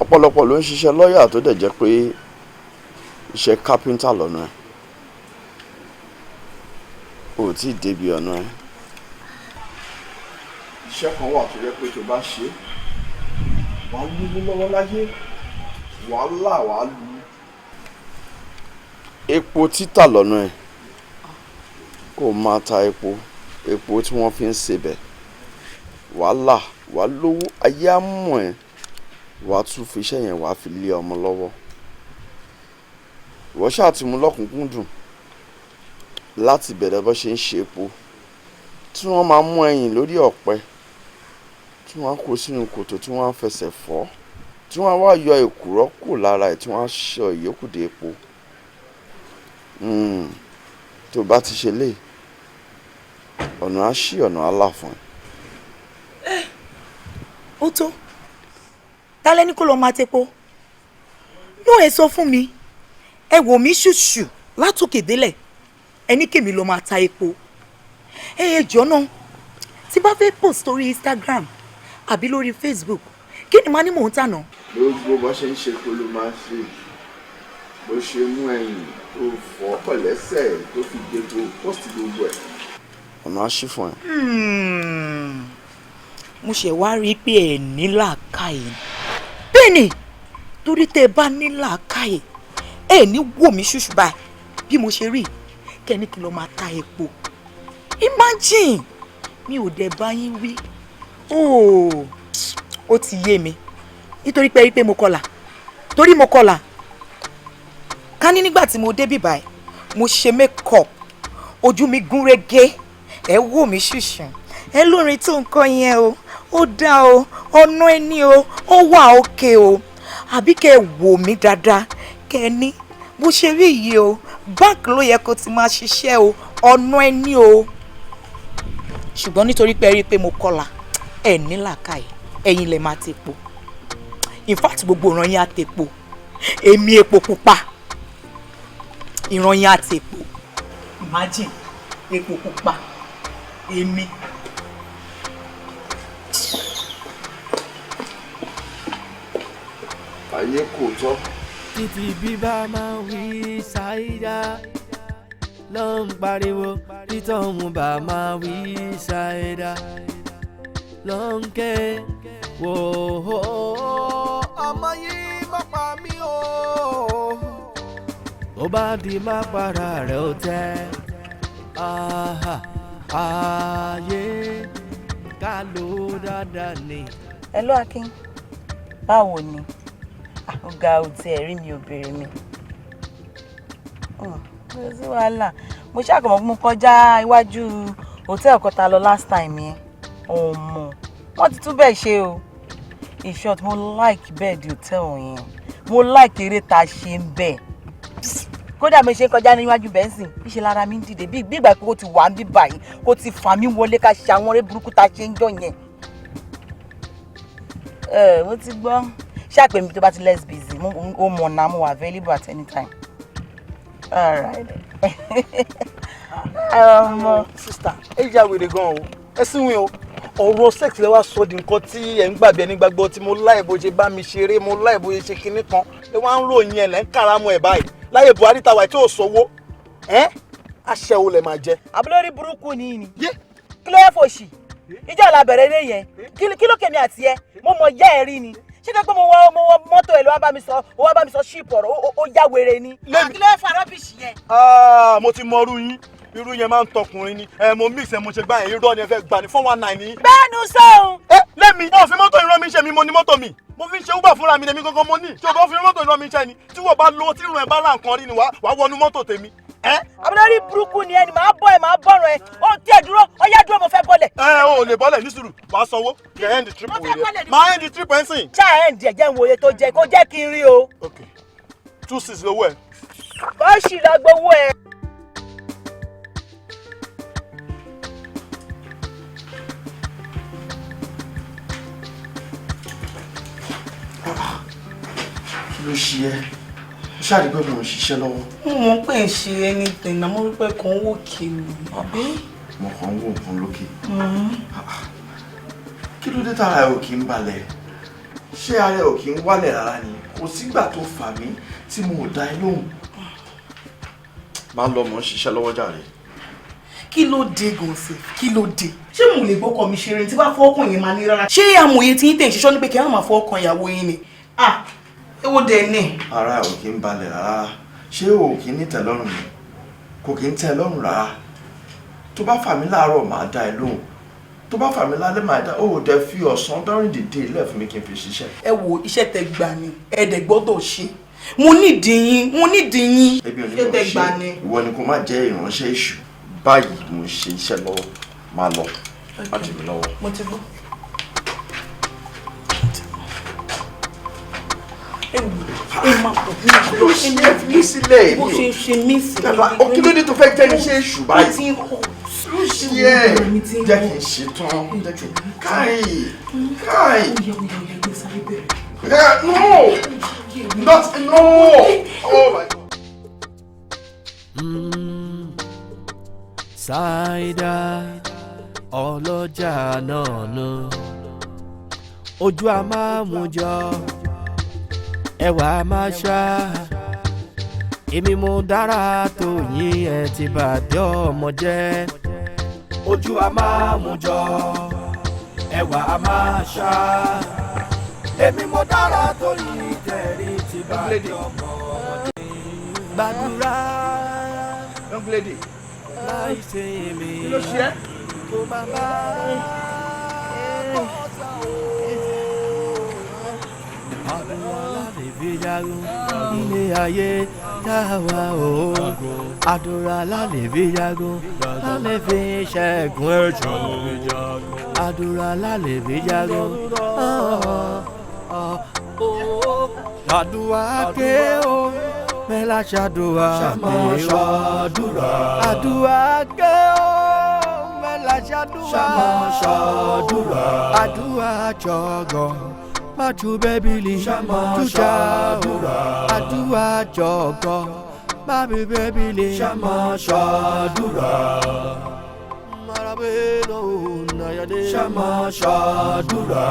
Speaker 7: Ọ̀pọ̀lọpọ̀ ló ń ṣiṣẹ́ lọ́ọ̀yà tó dẹ̀ jẹ́ pé iṣẹ́ kápẹ́ńtà lọ́nà ẹ̀. O ò tí ì débi ọ̀nà ẹ̀. Iṣẹ́ kan wà tó jẹ́ pé tó bá ṣe é, wàá lówó lọ́wọ́ láyé, wàá là, wàá lu. Epo títà lọ́nà ẹ̀, kó o máa ta epo, epo tí wọ́n fi ń sebẹ̀, wàá là, wàá lówó, ayé á mọ̀ ẹ́, wàá tún fi iṣẹ́ yẹn, wàá fi lé ọmọ lọ́wọ́. Ìwọ ṣáà ti mú lọ́kùnkúndùn láti bẹ̀rẹ̀ bó ṣe ń ṣe epo tí wọ́n máa mú ẹyìn lórí ọ̀pẹ, tí wọ́n á kó sínú kòtò, tí wọ́n á fẹsẹ̀ fọ́, tí wọ́n á wá yọ èkùrọ́ kù lára ẹ̀, tí wọ́n á ṣọ ìyókù dé epo. Tó bá ti ṣe lé, ọ̀nà á ṣí, ọ̀nà á là fún ẹ.
Speaker 9: Ó tó tálẹ́ ní kó lọ́ọ́ máa tepo náà. Ẹ sọ fún mi, ẹ wò mí ṣùṣù látòkè délẹ̀, ẹ ní kèmí lọ́ọ́ máa ta epo. Ẹ ẹ jọ náà, tí bá fẹ́ post lórí Instagram àbí lórí Facebook, kí ni màá ní mò ń tà náà?
Speaker 7: Gbogbo bó ṣe ń ṣe epo ló máa ṣe, bó ṣe mú ẹyìn tó fọ́ pẹ̀lẹ́sẹ̀ tó fi gbogbo post gbogbo ẹ̀. Ọ̀nà á ṣí fún ẹ.
Speaker 9: Mo ṣe wá rí i pé ẹ ní làákàyè. Bẹ́ẹ̀ ni, torí tẹ́ ẹ bá ní làákàyè, ẹ ní wò mí ṣùṣù báyìí bí mo ṣe rí kẹ́ni kí lọ́ọ́ máa ta epo. Imagine, mi ò dẹ̀ bá yín wí. Ooo, ó ti yé mi, nítorí pé rí pé mo kọlà, torí mo kọlà ká ní nígbà tí mo débì báyìí, mo ṣe make up, ojú mi gún régé, ẹ wò mí ṣùṣùn, ẹ lórin tó nǹkan yẹn o, ó dá o, ọ̀nà ẹni o, ó wà òkè o, àbí kẹ ẹ wò mí dáadáa, kẹ ẹ ní bó ṣe rí yìí o, báńkì ló yẹ kó ti máa ṣiṣẹ́ o, ọ̀nà ẹni o. Ṣùgbọ́n nítorí pé ẹ rí i pé mo kọlà, ẹ ní làákàyè, ẹ̀yin lè máa tepo. In fact, gbogbo ìran yín á tepo, èmi epo pupa, ìran yín á tepo. Imagine, epo pupa, èmi.
Speaker 7: Ayé kò tọ́.
Speaker 1: Títí bíbá máa ń wí ṣáídá ló ń pariwo, títọ́hún bá máa wí ṣáídá ló ń ké wò ó. Ọmọ yìí má pa mí o. Ó bá di má para rẹ̀ ó tẹ́. Ayé Ká lò ó dáadáa ni.
Speaker 9: Hello Akin, báwo ni? Ó ga, ò tiẹ̀ rí mi, ò béèrè mi. Kò sí wàhálà. Mo ṣàkànmọ́ mo kọjá iwájú hòtẹ́ẹ̀lì kan tá a lọ last time yẹn. Ọmọ wọ́n ti tún bẹ́ẹ̀ ṣe o. In short, mo like bed hotel yẹn, mo like eré tá a ṣe ń bẹ̀. Kódà mi ṣe ń kọjá níwájú bẹ́ńsìn bí ṣe lára mi ń dìde bí ìgbà pé kó ti wà ń bí báyìí, kó ti fà mí wọlé, ká ṣe àwọn eré burúkú tá a ṣe ń jọ yẹn. Ẹ mo ti gbọ́, ṣàpè mi tó bá ti less busy. Mo mọ̀ náà, mo wà available at any time. All right. Ọmọ.
Speaker 5: Sister, ẹ ya wèrè gan o, ẹ sì wín o. Ọ̀rọ̀ sex lẹ wá sọ di nǹkan tí ẹ̀ ń gbàgbé ẹni gbàgbọ́ tí mo láì bó ṣe bá mi ṣeré, mo láì bó ṣe ṣe kinní kan ẹ wá ń ròyìn ẹ̀ lẹ́ ń kàrámọ́ ẹ̀ báyìí láyé Buhari tàwa tí ò sówó ẹ́, aṣẹ́wó lẹ máa jẹ.
Speaker 9: Àbúlórí burúkú ni ni kí ló yẹ fòṣì ìjọ ìlà bẹ̀rẹ̀ ilé yẹn? Kí ló kèmí àti ẹ? Mo mọ̀ yẹ́ ẹ rí ni. Ṣé tó pé mo wọ mọ́tò ẹ̀ ló wá bá mi sọ, ó wá bá mi sọ ṣíìpù ọ̀rọ̀, ó yá wèrè ni. Kí ló yẹ fa rubbish yẹn?
Speaker 5: Mo ti mọ irú yín, irú yẹn máa ń tọkùnrin ni. Ẹ mo mix ẹ, mo ṣe gbá yẹn, irọ́ ni ẹ fẹ́ gbà ní 419 ni.
Speaker 9: Bẹ́ẹ̀ni sọ̀hún.
Speaker 5: Ẹ lẹ́mi ọ̀ fi mọ́tò ìran mi ṣe mi, mo ní mọ́tò mi, mo fi ń ṣe Uber fúnra mi, lèmi gangan mo ní. Ṣé o bá fi mọ́tò ìran mi ṣe ni? Tí wọ́n bá lówó, tí irun ẹ̀ bá ra nǹkan rí ni wàá wọnú mọ́tò tèmi.
Speaker 9: Àbúlórí burúkú ni ẹni máa bọ́ ẹ, máa bọ̀rọ̀ ẹ. Ó tiẹ̀ dúró, ó yá dúró, mo fẹ́ bọ́lẹ̀.
Speaker 5: Ẹ o lè bọ́lẹ̀, ní sùúrù, wàá sanwó kẹ end the trip wèrè ẹ máa end the trip ẹ̀ ń sìn.
Speaker 9: Ṣáà ẹ̀ ń díẹ̀ jẹ́ ń wòye tó jẹ́ kó jẹ́ kí n rí o.
Speaker 5: 2,600 lówó ẹ.
Speaker 9: Kó sì lọ gbowó ẹ.
Speaker 7: Kí ló ṣe ẹ́? Ó ṣáà rí pé mò ń ṣiṣẹ́ lọ́wọ́.
Speaker 3: Mo mọ̀ pé ń ṣe anything náà, mo rí pé kàn ń wò kiri, àbí?
Speaker 7: Mo kàn ń wò nǹkan lókè. Kí ló dé tára ẹ ò kí ń balẹ̀? Ṣé ara ẹ ò kí ń wálẹ̀ rárá ni? Kò sígbà tó fà mí tí mo ò dá ẹ lóhùn. Máa lọ, mò ń ṣiṣẹ́ lọ́wọ́ jàre.
Speaker 3: Kí ló dé gan sef? Kí ló dé? Ṣé mo lè gbọ́kọ̀ mi ṣeré tí bá fọwọ́kàn yẹn máa ní rárá? Ṣé amòye tí yín tẹ̀ ń ṣiṣọ́ ní pé kí ẹ má máa fọwọ́kàn ìyàwó yín ni? Ah, èwo dẹ̀ ni?
Speaker 7: Ara ẹ ò kí ń balẹ̀ rárá. Ṣé o ò kí ń ní tẹ́lọ́rùn ni? Kò kí ń tẹ́ ẹ lọ́rùn rárá. Tó bá fà mí láàárọ̀, màá dá ẹ lóhùn. Tó bá fà mí lálẹ́, màá dá. Ó dẹ fi ọ̀sán during the day lẹ̀ fún mi kí n fi ṣiṣẹ́.
Speaker 3: Ẹ wo, iṣẹ́ tẹ gbà ni, ẹ dẹ̀ gbọ́dọ̀ ṣe. Mo nídìí yín, mo nídìí yín.
Speaker 7: Ebi ò ní
Speaker 3: Iṣẹ́
Speaker 7: mọ̀
Speaker 3: tẹ
Speaker 7: ṣe.
Speaker 3: gbà ni.
Speaker 7: Ìwọ ni kò má jẹ́ ìránṣẹ́ èṣù. Báyìí, mo ń ṣe iṣẹ́ lọ́wọ́. Máa lọ. Má dì mí lọ́wọ́.
Speaker 3: Mo ti gbọ́. Ẹ wò, ẹ máa pọ̀ bí mo
Speaker 7: Kí ló ṣe é? Fi mí sílẹ̀.
Speaker 3: Bó ṣe ń ṣe mí sí.
Speaker 7: Ó kí ló dé tó fẹ́ jẹ́ iṣẹ́ èṣù báyìí?
Speaker 3: Mo ti ń hot.
Speaker 7: Ló ṣe ẹ́? Jẹ́ kí n ṣe tán. Jẹ́ kí n káì káì.
Speaker 3: Ó yẹ, ó yẹ, ó yẹ, gbé sáré bẹ̀rẹ̀.
Speaker 7: Yeah, no! Not no! Oh my God.
Speaker 1: Ṣáídà ọlọ́jà náà nù, ojú a máa mú jọ, ẹwà máa ṣá. Èmi mo dára tó yín, ẹ ti bàdé ọmọ jẹ́. Ojú a máa mú jọ, ẹwà a máa ṣá. Èmi mo dára tó yín, tẹ̀rí ti bàdé ọmọ jẹ́. Gbàdúrà
Speaker 7: Young lady.
Speaker 1: Láì ṣe èmi
Speaker 7: Kí ló ṣe ẹ́?
Speaker 1: Kó má bá kọ́sà o. Àdúrà láti fi jagun ilé ayé tá a wà o. Àdúrà láti fi jagun, láti fi ṣẹ́gun ẹ̀jọ̀. Àdúrà láti fi jagun. Àdúrà ké o, mẹ́la ṣàdúrà ké o. Àdúrà ké o, mẹ́la ṣàdúrà. Àdúrà jọ̀gọ̀ matu bẹ́bìlì tújà o. Àdúrà jọ̀gọ̀ má bẹ́bìlì ṣàdúrà. Ṣàmà ṣàdúrà.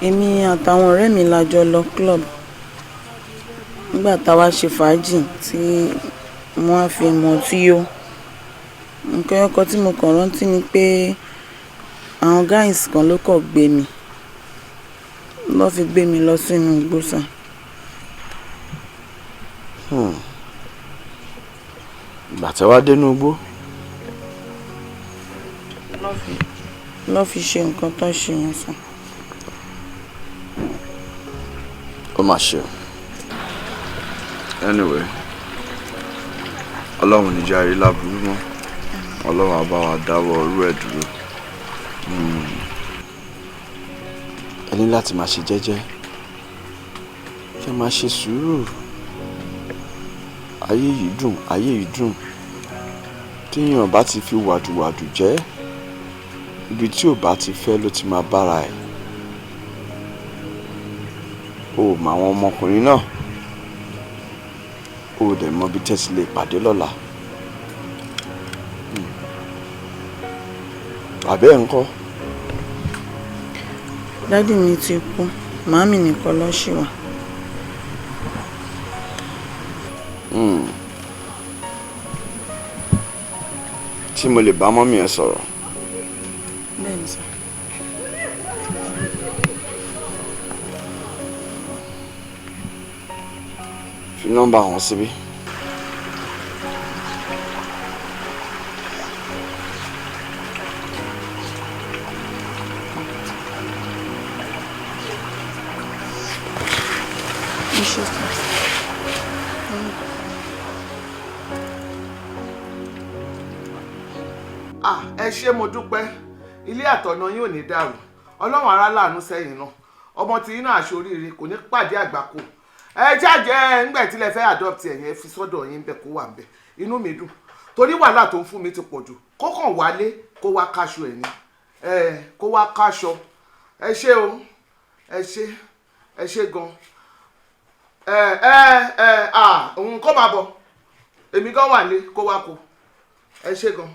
Speaker 3: Èmi àtàwọn ọ̀rẹ́ mi la jọ lọ club. Nígbà táwa ṣe fàájì tí wọ́n á fi mọ̀ tí yó, nǹkan ẹyọkan tí mo kàn rántí ni pé àwọn guys kan ló kàn gbé mi lọ́ fi gbé mi lọ sínú igbó sà.
Speaker 7: Ìgbà tí wàá dénú igbó,
Speaker 3: Lọ́ fi ṣe nǹkan tó ń ṣe yẹn sàn.
Speaker 7: Ó mà ṣe o. Anyway, Ọlọ́run ní jẹ́ àrí láburú mọ́. Ọlọ́run á bá wa dáwọ́ orú ẹ̀ dúró. Ẹ ní láti máa ṣe jẹ́jẹ́, kí ẹ máa ṣe sùúrù. Ayé yìí dùn, ayé yìí dùn. Téèyàn bá ti fi wàdùwàdù jẹ́, ibi tí ò bá ti fẹ́ ló ti máa bára ẹ̀. O ò mọ àwọn ọmọkùnrin náà, o ò dẹ̀ mọ ibi tẹ́ ti lè pàdé lọ́la. Bàbá ẹ̀ ńkọ́?
Speaker 3: Daddy mi ti kú, màámi nìkan ló ṣì wà.
Speaker 7: Tí mo lè bá mummy ẹ sọ̀rọ̀?
Speaker 3: Bẹ́ẹ̀ni sir.
Speaker 7: Fi nọ́mbà wọn síbí.
Speaker 3: Ẹ ṣé sir.
Speaker 2: Ah, ẹ ṣé, mo dúpẹ́. Ilé àtọ̀nà yín ò ní dàrú. Ọlọ́run ará láàánú sẹ́yìn náà. Ọmọ tí yín náà aṣoríire kò ní pàdé àgbákò. Ẹ jáde ńgbà tí lẹ fẹ́ adopt ẹ̀yẹn, ẹ fi sọ́dọ̀ yín bẹ̀ kó wà ń bẹ̀. Inú mi dùn torí wàhálà tó ń fún mi ti pọ̀ jù. Kó kàn wálé kó wá káṣọ ẹ̀ ni, ẹ kó wá káṣọ. Ẹ ṣé o, ẹ ṣé, ẹ ṣé gan. Ẹ ẹ ẹ à òun kó máa bọ̀, èmi gan wà lé kó wá kó. Ẹ ṣé gan,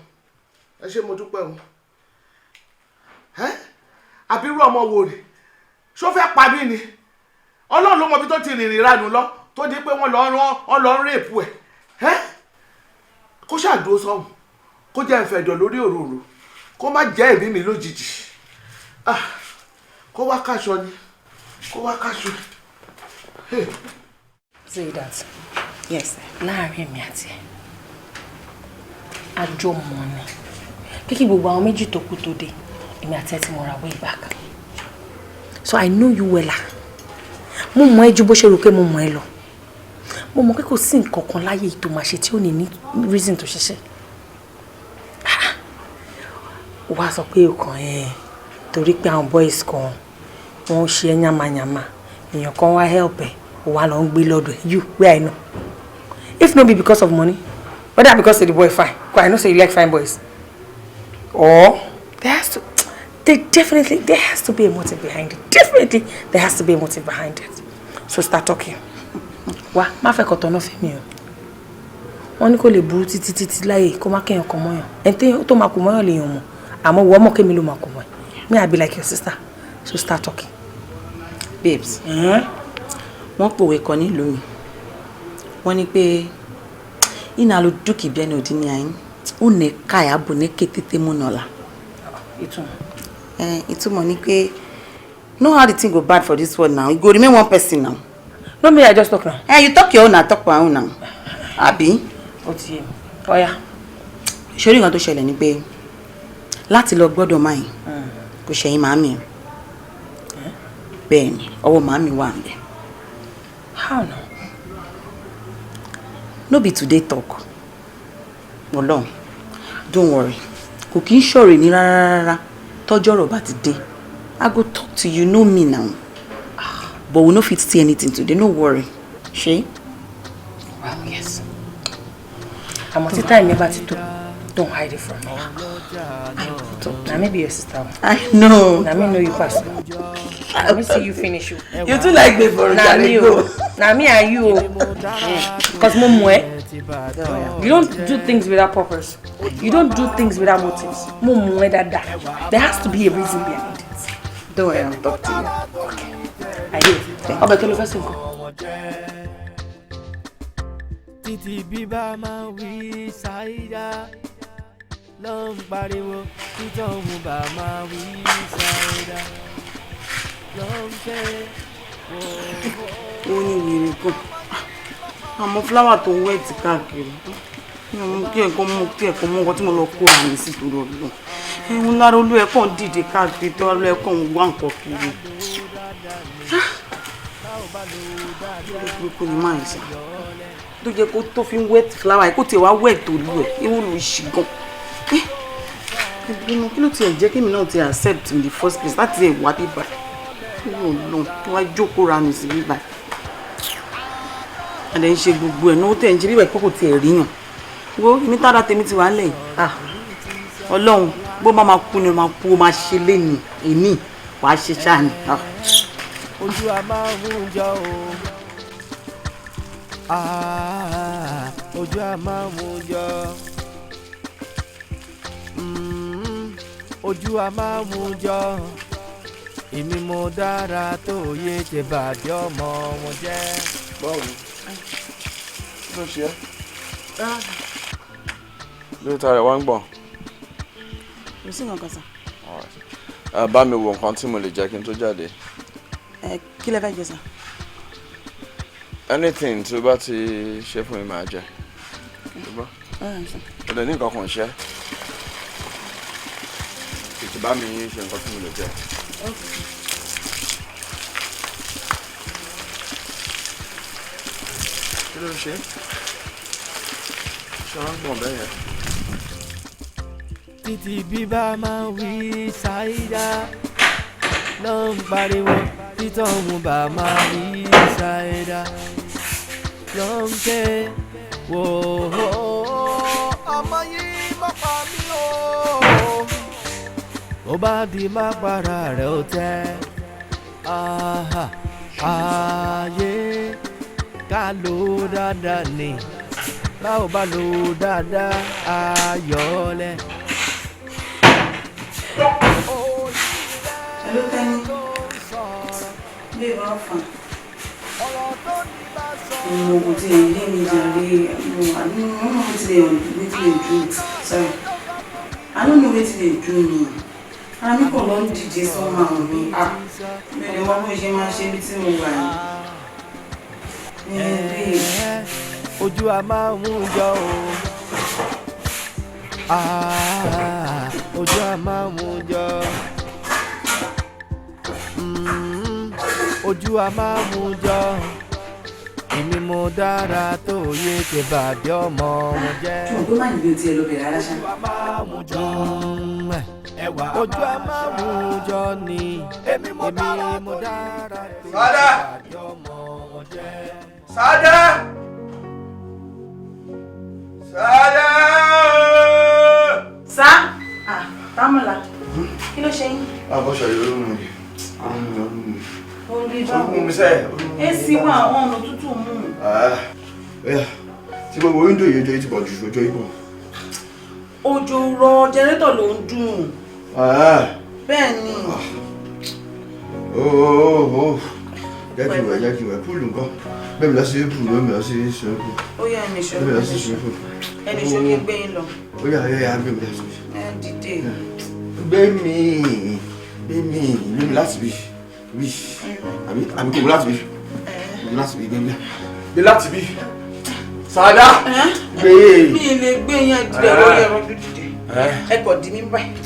Speaker 2: ẹ ṣé, mo dúpẹ́ o. Ẹ àbírú ọmọ wo rè? Ṣó fẹ́ pa mí ni? Ọlọ́run ló mọ ibi tó ti rìnrìn ìranù lọ tó di pé wọ́n lọ rán wọ́n lọ ń rape ẹ̀. Ẹ́ kó ṣàdúró sọ́hùn, kó jẹ́ ìfẹ̀dọ̀ lórí òróró, kó má jẹ́ ẹ̀mí mi lójijì. Ah, kó wá káṣọ ni, kó wá káṣọ. Hey.
Speaker 9: Zaidat.
Speaker 16: Yes.
Speaker 9: Láàárín èmi àti ẹ̀, àjọmọ̀ ni. Kíkí gbogbo àwọn méjì tó kú tó dé, èmi àti ẹ̀ ti mọ̀ra way back. So I know you wella. Mo mọ̀ ẹ́ ju bó ṣe rò pé mo mọ̀ ẹ́ lọ. Mo mọ̀ pé kò sí nǹkan kan láyé tó máa ṣe tí ò ní ní reason tó ṣiṣẹ́. Ó wá sọ pé ọkàn ẹ̀ torí pé àwọn boys kan wọ́n ṣe ẹ́ yàmàyàmà, èèyàn kan wá help ẹ̀, ó wá lọ ń gbé lọ́dọ̀ ẹ̀. You, where I know. If no be because of money, whether because say the boy fine, because I know say you like fine boys. Or there definitely there has to be a motive behind it. Definitely there has to be a motive behind it. So start talking. Wá, má fẹ́ kọ̀tọ̀ náà fẹ́ mi o. Wọ́n ní kò lè burú títí títí láyè kó má kéèyàn kan mọ́yàn. Ẹni tó máa kó mọ́yàn lèèyàn mọ̀. Àmọ́ wọ́n mọ̀ kémi ló máa kó mọ́ ẹ. Me, I be like your sister. So start talking.
Speaker 16: Babes, wọ́n pòwe kan nílùú mi. Wọ́n ní pé iná ló dúkìá bí ẹni òdì ní àyín. Ó ní káyà bò ní kétété múnà la.
Speaker 9: Ìtumọ̀.
Speaker 16: Ìtumọ̀ ni pé know how the thing go bad for this world now. E go remain one person now.
Speaker 9: No me, I just talk now.
Speaker 16: Eh, you talk your own, I talk my own now. Àbí?
Speaker 9: Ó ti yé mi. Ọ̀ya.
Speaker 16: Ṣé orí nǹkan tó ṣẹlẹ̀ ni pé láti lọ gbọ́dọ̀ máa yìí kò ṣẹ̀yìn màámi. Bẹ́ẹ̀ ni, ọwọ́ màámi wà ńbẹ̀.
Speaker 9: How now?
Speaker 16: No be today talk. Ọlọ́run, don't worry. Kò kí ń ṣọ̀rọ̀ ní rárá rárá. Tọ́jọ́ ọ̀rọ̀ bá ti dé. I go talk to you, know me now. But we no fit see anything today, no worry. Ṣé?
Speaker 9: Well, yes. Àmọ́ tí time bá ti tó, don't hide it from me. I will talk. Na me be your sister.
Speaker 16: I know.
Speaker 9: Na me know you pass. Na me see you finish you.
Speaker 16: You too like me for
Speaker 9: Na me o. Na me and you o. Cause mo mọ̀ ẹ́. You don't do things without purpose. You don't do things without motives. Mo mọ̀ ẹ́ dáadáa. There has to be a reason behind it.
Speaker 16: Don't worry, I'll talk to you.
Speaker 9: Okay. Ayé, ọbẹ̀ tó ló fẹ́ sí nǹkan.
Speaker 1: Títí bíbá máa wí ṣáídá ló ń pariwo, títọ́ òun bá máa wí ṣáídá ló ń ké.
Speaker 3: Ó ní wèrè gan. Àmọ́ flower tó ń wet káàkiri. Mi ò mú kí ẹ̀kọ́ mú kí ẹ̀kọ́ mú nǹkan tí mo lọ kó àmì sí torí Ọlọ́run. Ẹ̀hún lára olú ẹ̀ kàn dìde káàkiri tó olú ẹ̀ kàn ń wá nǹkan kiri. Burúkú ni máa ń ṣe tó jẹ́ kó tó fi ń wet flower kó tiẹ̀ wá wet olú ẹ̀ ìwọ ló ṣì gan. Ìbínú kí ló tiẹ̀ jẹ́ kémi náà ti accept in the first place láti ẹ̀ wá bíbá ìwọ náà wá jókòó ranù sí bíbá. Àdé ń ṣe gbogbo ẹ̀ náà ó tẹ̀ ń ṣe bíbá ìkókò tiẹ̀ ríyàn. Wo èmi tára tèmi ti wà ń lẹ̀ yìí. Ọlọ́run bó bá máa kú ni máa kú ó máa ṣe léni èmi wàá ṣe ṣáà ni.
Speaker 1: Ojú a máa ń jọ o, ojú a máa ń jọ, ojú a máa ń jọ, èmi mo dára tó yé ṣe bàjẹ́ ọmọ wọn jẹ́.
Speaker 7: Báwo ni kí ló ṣe é lórí ta rẹ̀ wá ń gbọ̀n?
Speaker 3: Kò sí nǹkan kan sà.
Speaker 7: Bá mi wo nǹkan tí mo lè jẹ kí n tó jáde.
Speaker 3: Ẹ kí lẹ fẹ́ jẹ sà?
Speaker 7: Anything tí o bá ti ṣe fún mi máa jẹ. Ṣùgbọ́n o lè ní nǹkan kan ṣe. Tètè bá mi ṣe nǹkan tí mo lè jẹ. Kí ló ń ṣe? Ṣé wọ́n ń gbọ̀n bẹ́ẹ̀ yẹn?
Speaker 1: Títí bíbá máa wí ṣáídá ló ń pariwo, títọ́ òun bá máa wí ṣáídá ló ń ké wò ó. Ọmọ yìí má pa mí o, ó bá di má para rẹ̀ ó tẹ́. Ayé ká ló dáadáa ni, báwo bá lò dáadáa ayọ̀ lẹ̀.
Speaker 3: Hello, Tẹ́ni. Babe, how far? Mo kò tiẹ̀ yé mi jàre. Mo I don't know wetin dey do. Sorry. I don't know wetin dey do me. Ara mi kàn lọ ń dìde somehow ni. Ah, mi ò lè mọ bó ṣe máa ṣe bí tí mo wà yìí. Babe.
Speaker 1: Ojú a máa ń jọ o. Ojú a máa ń jọ. Ojú a máa ń jọ, èmi mo dára tó yé ṣe bàjẹ́ ọmọ wọn jẹ́.
Speaker 3: Ṣùgbọ́n pé má níbi o tiẹ̀ lọ bẹ̀rẹ̀ rárá ṣá.
Speaker 1: Ojú a máa ń jọ ni, èmi mo dára tó bàjẹ́ ọmọ wọn jẹ́.
Speaker 7: Sada! Sada!
Speaker 3: Sá! Támọ̀lá, kí ló ṣe yín?
Speaker 7: Àbọ̀ṣọ yìí ló ń mú mi.
Speaker 3: Orí
Speaker 7: Ó mú mi sẹ́ẹ̀.
Speaker 3: Èsì wà àwọn ọ̀nà tútù mú.
Speaker 7: Tí gbogbo wíńdò yìí ojú yìí ti pọ̀ jù, ojú yìí pọ̀.
Speaker 3: Òjò rọ jẹrẹ́tọ̀ ló ń dùn. Bẹ́ẹ̀ ni.
Speaker 7: Jẹ́ kí n wẹ̀, jẹ́ kí n wẹ̀, púùlù nǹkan. Bẹ́ẹ̀ mi lọ sí púùlù, bẹ́ẹ̀ mi lọ sí swimming pool.
Speaker 3: Ó yá ẹnì ṣó.
Speaker 7: Bẹ́ẹ̀ mi lọ sí swimming pool.
Speaker 3: Ẹnì ṣó kí n gbé yín lọ.
Speaker 7: Ó yá, ó yá, gbé mi lọ sí.
Speaker 3: Ẹ dìde.
Speaker 7: Gbé mi, gbé mi, gbé mi láti bí. Bí àbí àbí kò láti bí. Gbé láti bí, gbé mi. Gbé láti bí. Sada! Gbé.
Speaker 3: Mi lè gbé yẹn dìde lórí ẹ̀rọ dìde. Ẹ kọ̀ dì mí báyìí.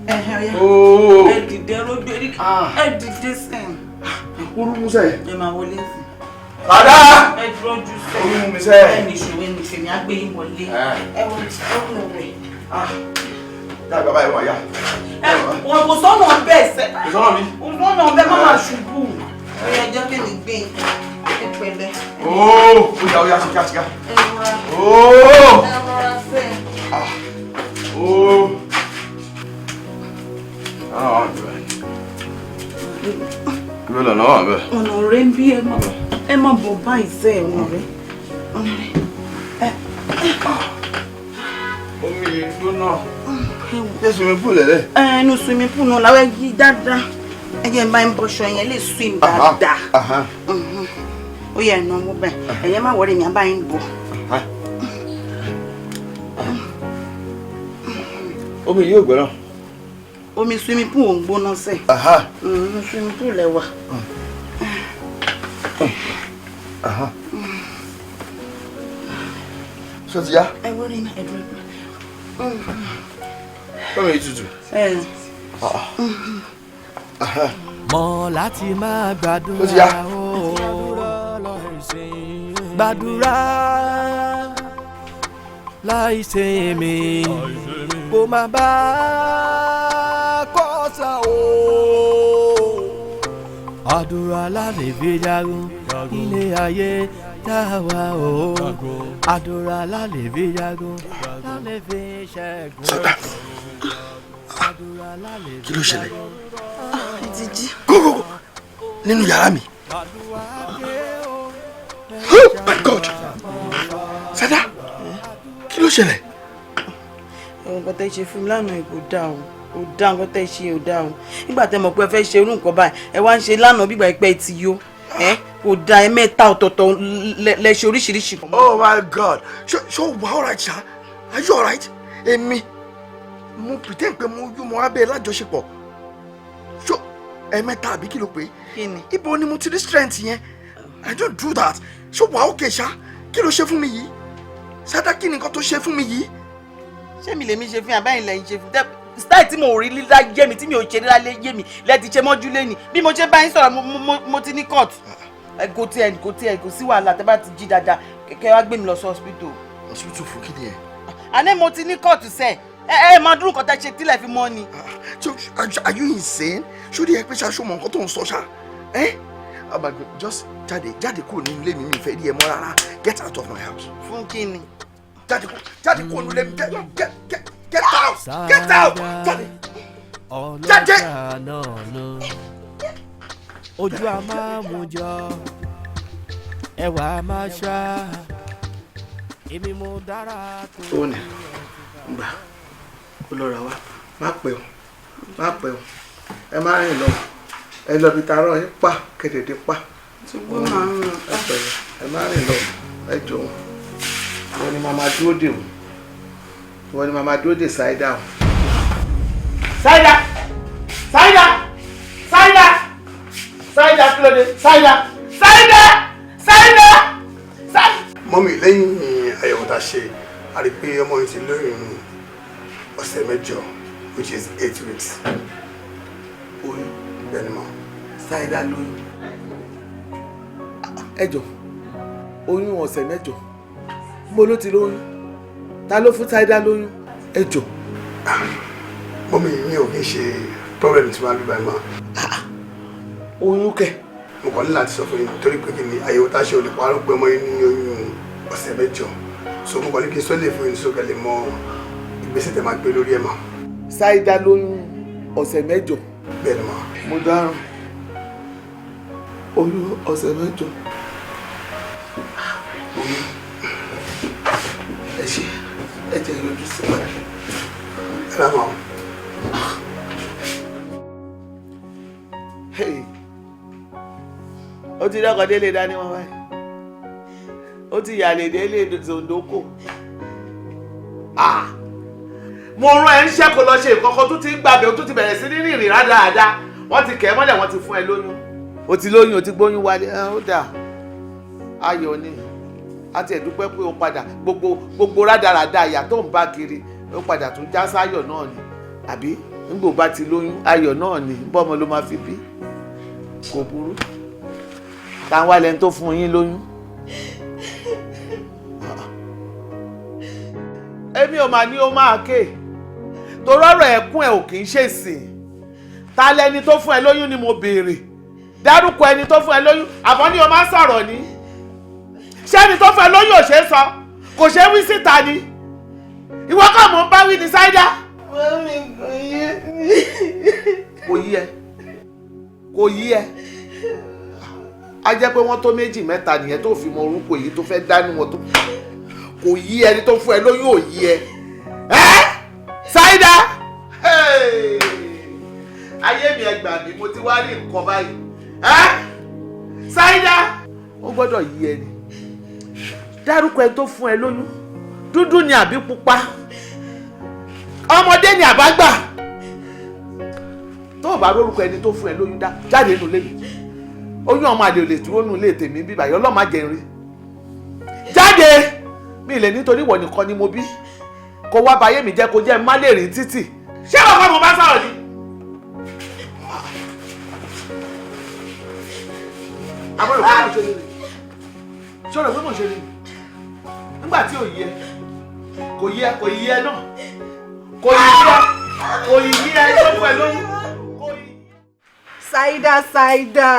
Speaker 3: Ẹ dìde rójú ẹ dìde sẹ́yìn.
Speaker 7: Orú mú sẹ́yìn.
Speaker 3: Ẹ máa wọlé sí.
Speaker 7: Sada!
Speaker 3: Ẹ dúró jù sẹ́yìn.
Speaker 7: Orú mú mi sẹ́yìn.
Speaker 3: Ẹ nìṣó ẹ nìṣó mi á gbé yín wọlé. Ẹ wọlé wẹ̀.
Speaker 7: Dá bàbá ẹ̀ wọ̀ ya.
Speaker 3: Wọn kò sọ́nà bẹ́ẹ̀ sẹ́.
Speaker 7: Kò sọ́nà mi.
Speaker 3: Kò sọ́nà bẹ́ẹ̀ má máa ṣubú. Ó yẹ jẹ́ kí mi gbé ẹ pẹ̀lẹ́.
Speaker 7: Ooo ó yá ó yá ṣíkà ṣíkà.
Speaker 3: Ẹ rọra.
Speaker 7: Ooo.
Speaker 3: Ẹ rọra sẹ́yìn.
Speaker 7: Ooo. Àwọn àgbẹ̀. Ibi lọ̀nà wà bẹ́ẹ̀.
Speaker 3: Ọ̀nà rẹ̀ ń bí ẹ má bọ̀ báyìí sẹ́ ọ̀nà rẹ̀. Ọ̀nà rẹ̀.
Speaker 7: Omi gbóná. Ṣé swimming pool lẹ̀lẹ̀?
Speaker 3: Ẹnu swimming pool náà làwọn ẹyí dáadáa. Ẹ jẹ́ n bá ń bọṣọ yẹn lè swim dáadáa. Ó yẹ ẹ̀nà ọmọ bẹ́ẹ̀. Ẹ̀yẹ́ má wọrí mi, a bá yín bọ̀.
Speaker 7: Omi yóò gbóná.
Speaker 3: Omi swimming pool ò ń gbóná sẹ́. Swimming pool lẹ wà.
Speaker 7: Ṣé o ti yá?
Speaker 3: Ẹ wọrí mi, ẹ dúró.
Speaker 7: Báwo ni tutù?
Speaker 1: Mọ̀ láti máa
Speaker 7: Ó ti
Speaker 1: gbàdúrà
Speaker 7: yá.
Speaker 1: o, gbàdúrà láì ṣe mi kó má bá kọ́sà o. Àdúrà lálẹ́ fi jagun ilé ayé tá a wà o. Àdúrà lálẹ́ fi jagun, lálẹ́ fi ṣẹ́gun. Àdúrà lálẹ́
Speaker 7: Kí ló ṣẹlẹ̀?
Speaker 3: Ẹ ti jí.
Speaker 7: Gógógó nínú yàrá mi. Oh my God! Sada, kí ló ṣẹlẹ̀?
Speaker 3: Nǹkan tẹ́ ṣe fún mi lánàá kò dáa o, kò dáa. Nǹkan tẹ́ ṣe ò dáa o. Nígbà tẹ́ mọ̀ pé ẹ fẹ́ ṣe irú nǹkan báyìí, ẹ wá ń ṣe lánàá bígbà pé ti yó ẹ. Kò dáa. Ẹ mẹ́ta ọ̀tọ̀ọ̀tọ̀ lẹ ṣe oríṣiríṣi.
Speaker 7: Oh my God! Ṣé o wà alright ṣá? Are you alright? Èmi mo pretend pé mo yó, mo wá bẹ́ẹ̀ lájọṣepọ̀. Ṣó ẹ̀mẹ́ta àbí kí ló pé?
Speaker 3: Kí ni?
Speaker 7: Ibo ni mo ti rí strength yẹn? I don't do that. Ṣó wà okay ṣá? Kí ló ṣe fún mi yìí? Sada, kí ni nǹkan tó ṣe fún mi yìí?
Speaker 3: Ṣé mi lèmi ṣe fún yàn báyìí lẹ́yìn ṣe fún tẹ́ style tí mo rí lílá yé mi, tí mi ò ṣe lílá yé mi lẹ́ ti ṣe mọ́jú lẹ́ni bí mo ṣe bá yín sọ̀rọ̀. Mo ti ní cut. Ẹ kò tiẹ̀ kò sí wàhálà. Tẹ́ bá ti jí dáadáa, kẹ́kẹ́ wá gbé mi lọ sí hospital.
Speaker 7: Hospital fún kí ni ẹ?
Speaker 3: Àní mo ti ní cut sẹ́. Ẹ máa dúró nǹkan tẹ́ ṣe tílẹ̀ fi mọ́ ni.
Speaker 7: So are you insane? Ṣó ní ẹ pé ṣaṣọ mọ nǹkan tó ń sọ ṣá? Ẹ oh my God, just jáde, jáde kúrò nínú ilé mi. Mi fẹ́ rí ẹ mọ́ rárá. Get out of my house.
Speaker 3: Fún kí ni?
Speaker 7: Jáde kúrò, jáde kúrò nínú ilé mi. Get, get, get, get out, get out, jáde, jáde.
Speaker 1: Ọlọ́jà náà nù ojú a máa mú jọ, ẹwà máa ṣá, èmi mo dára tó.
Speaker 2: Ó ní gbà kó lọ rà wá. Má pẹ́ o, má pẹ́ o. Ẹ má rìn lọ, ẹ lọ bí tarọ́ yín pa kẹ̀tẹ̀dẹ̀ pa.
Speaker 3: Ṣùgbọ́n màá ń lọ.
Speaker 2: Ẹ pẹ̀lẹ́, ẹ má rìn lọ, ẹ jọ̀ọ́. Wọ́n ní màmá dúró dè o, wọ́n ní màmá dúró dè Ṣáídà o. Ṣáídà, Ṣáídà, Ṣáídà, Ṣáídà, kí ló dé? Ṣáídà, Ṣáídà, Ṣáídà, Ṣáídà.
Speaker 17: Mummy, lẹ́yìn àyẹ̀wò tá a ṣe, a rí i pé ọmọ yìí ti lóyún ọ̀sẹ̀ 8, which is 8 weeks.
Speaker 2: Oyún?
Speaker 17: Bẹ́ẹ̀ ni mọ́.
Speaker 2: Ṣáídà lóyún? Ẹ jọ, oyún ọ̀sẹ̀ 8, mo ló ti lóyún? Ta ló fún Ṣáídà lóyún? Ẹ jọ.
Speaker 17: Mummy, mi ò kí ń ṣe problem tí wàá bí báyìí mọ́.
Speaker 2: Oyún kẹ?
Speaker 17: Mo kàn ní láti sọ fún yín torí pé kí ni àyẹ̀wò tá a ṣe ò lè parọ́ pé ọmọ yín ní oyún ọ̀sẹ̀ 8, so mo kàn ní kí n sọ lè fún yín sókè lè mọ ìgbésẹ̀ tẹ́ máa gbé lórí ẹ̀ mọ́.
Speaker 2: Ṣáídà lóyún ọ̀sẹ̀ 8?
Speaker 17: Bẹ́ẹ̀ ni mọ́.
Speaker 2: Mo dáràn. Oyún ọ̀sẹ̀ 8. Oyún. Ẹ ṣe, ẹ jẹ́ yọjú sí wa.
Speaker 17: Ẹ bá mọ̀.
Speaker 2: Hey. Ó ti dọ́kọ̀ délé dání wọn báyìí, ó ti yàlè délé zondoko. Ah! Mo rán ẹ ń ṣẹ́ kó lọ ṣe nǹkan kan tó ti ń gbàgbé, ó tún ti bẹ̀rẹ̀ sí ní rìnrìn rádaràda. Wọ́n ti kẹ̀ ẹ́ mọ́lẹ̀, wọ́n ti fún ẹ lóyún, ó ti lóyún, ó ti gbóyún wálé. Ẹ ó dà, ayọ̀ ni. A ti ẹ̀dúpẹ́ pé ó padà gbogbo gbogbo rádaràda ìyà tó ń bá kiri, ó padà tún já sáyọ̀ náà ni. Àbí nígbò bá ti lóyún, ayọ̀ náà ni. Bọ́mọ ló máa fi bí, kò burú. Táwọn wá lẹni tó fún yín lóyún? Èmi ò máa ní ó máa ké torí ọ̀rọ̀ ẹ̀kún ẹ̀ ò kì í ṣèsìn. Ta lẹni tó fún ẹ lóyún ni mo béèrè. Dárúkọ ẹni tó fún ẹ lóyún. Àbọ̀ ni o máa sọ̀rọ̀ ni? Ṣé ẹni tó fún ẹ lóyún ò ṣe é sọ, kò ṣe é wí síta ni? Ìwọ kàn mò ń bá wí ní, Ṣáídà.
Speaker 3: Mummy, kò yé mi.
Speaker 2: Kò yí ẹ, kò yí ẹ. A jẹ́ pé wọ́n tó méjì mẹ́ta nìyẹn tó fi mọ orúkọ èyí tó fẹ́ dánú wọn tó kò yí. Ẹni tó fún ẹ lóyún ò yí ẹ. Ẹ Ṣáídà, ayé mi, ẹ gbà mí. Mo ti wá rí nǹkan báyìí. Ẹ Ṣáídà, ó gbọ́dọ̀ yí ẹ ni. Dárúkọ ẹni tó fún ẹ lóyún. Dúdú ni àbí pupa? Ọmọdé ni àbágbà? Tó o bá rórúkọ ẹni tó fún ẹ lóyún, dá jáde nínú ilé mi. Oyún ọmọ àlè ò lè dúró nínú ilé tèmi bíbá yọ. Ọlọ́mọ àjẹ́ rí jáde. Mi lè nítorí ìwọ nìkan ni mo bí, kó wá bayé mi jẹ́, kó jẹ́ má lè rìn títì. Ṣé bàbá mo bá sọ̀rọ̀ ni? Àbúrò pé mo ṣe lè rí. Ṣé o rò pé mo ṣe lè rí? Nígbà tí ò yẹ, kò yẹ, kò yẹ náà. Kò yẹ, kò yẹ tó fún ẹ lóyún.
Speaker 15: Saida, Saida,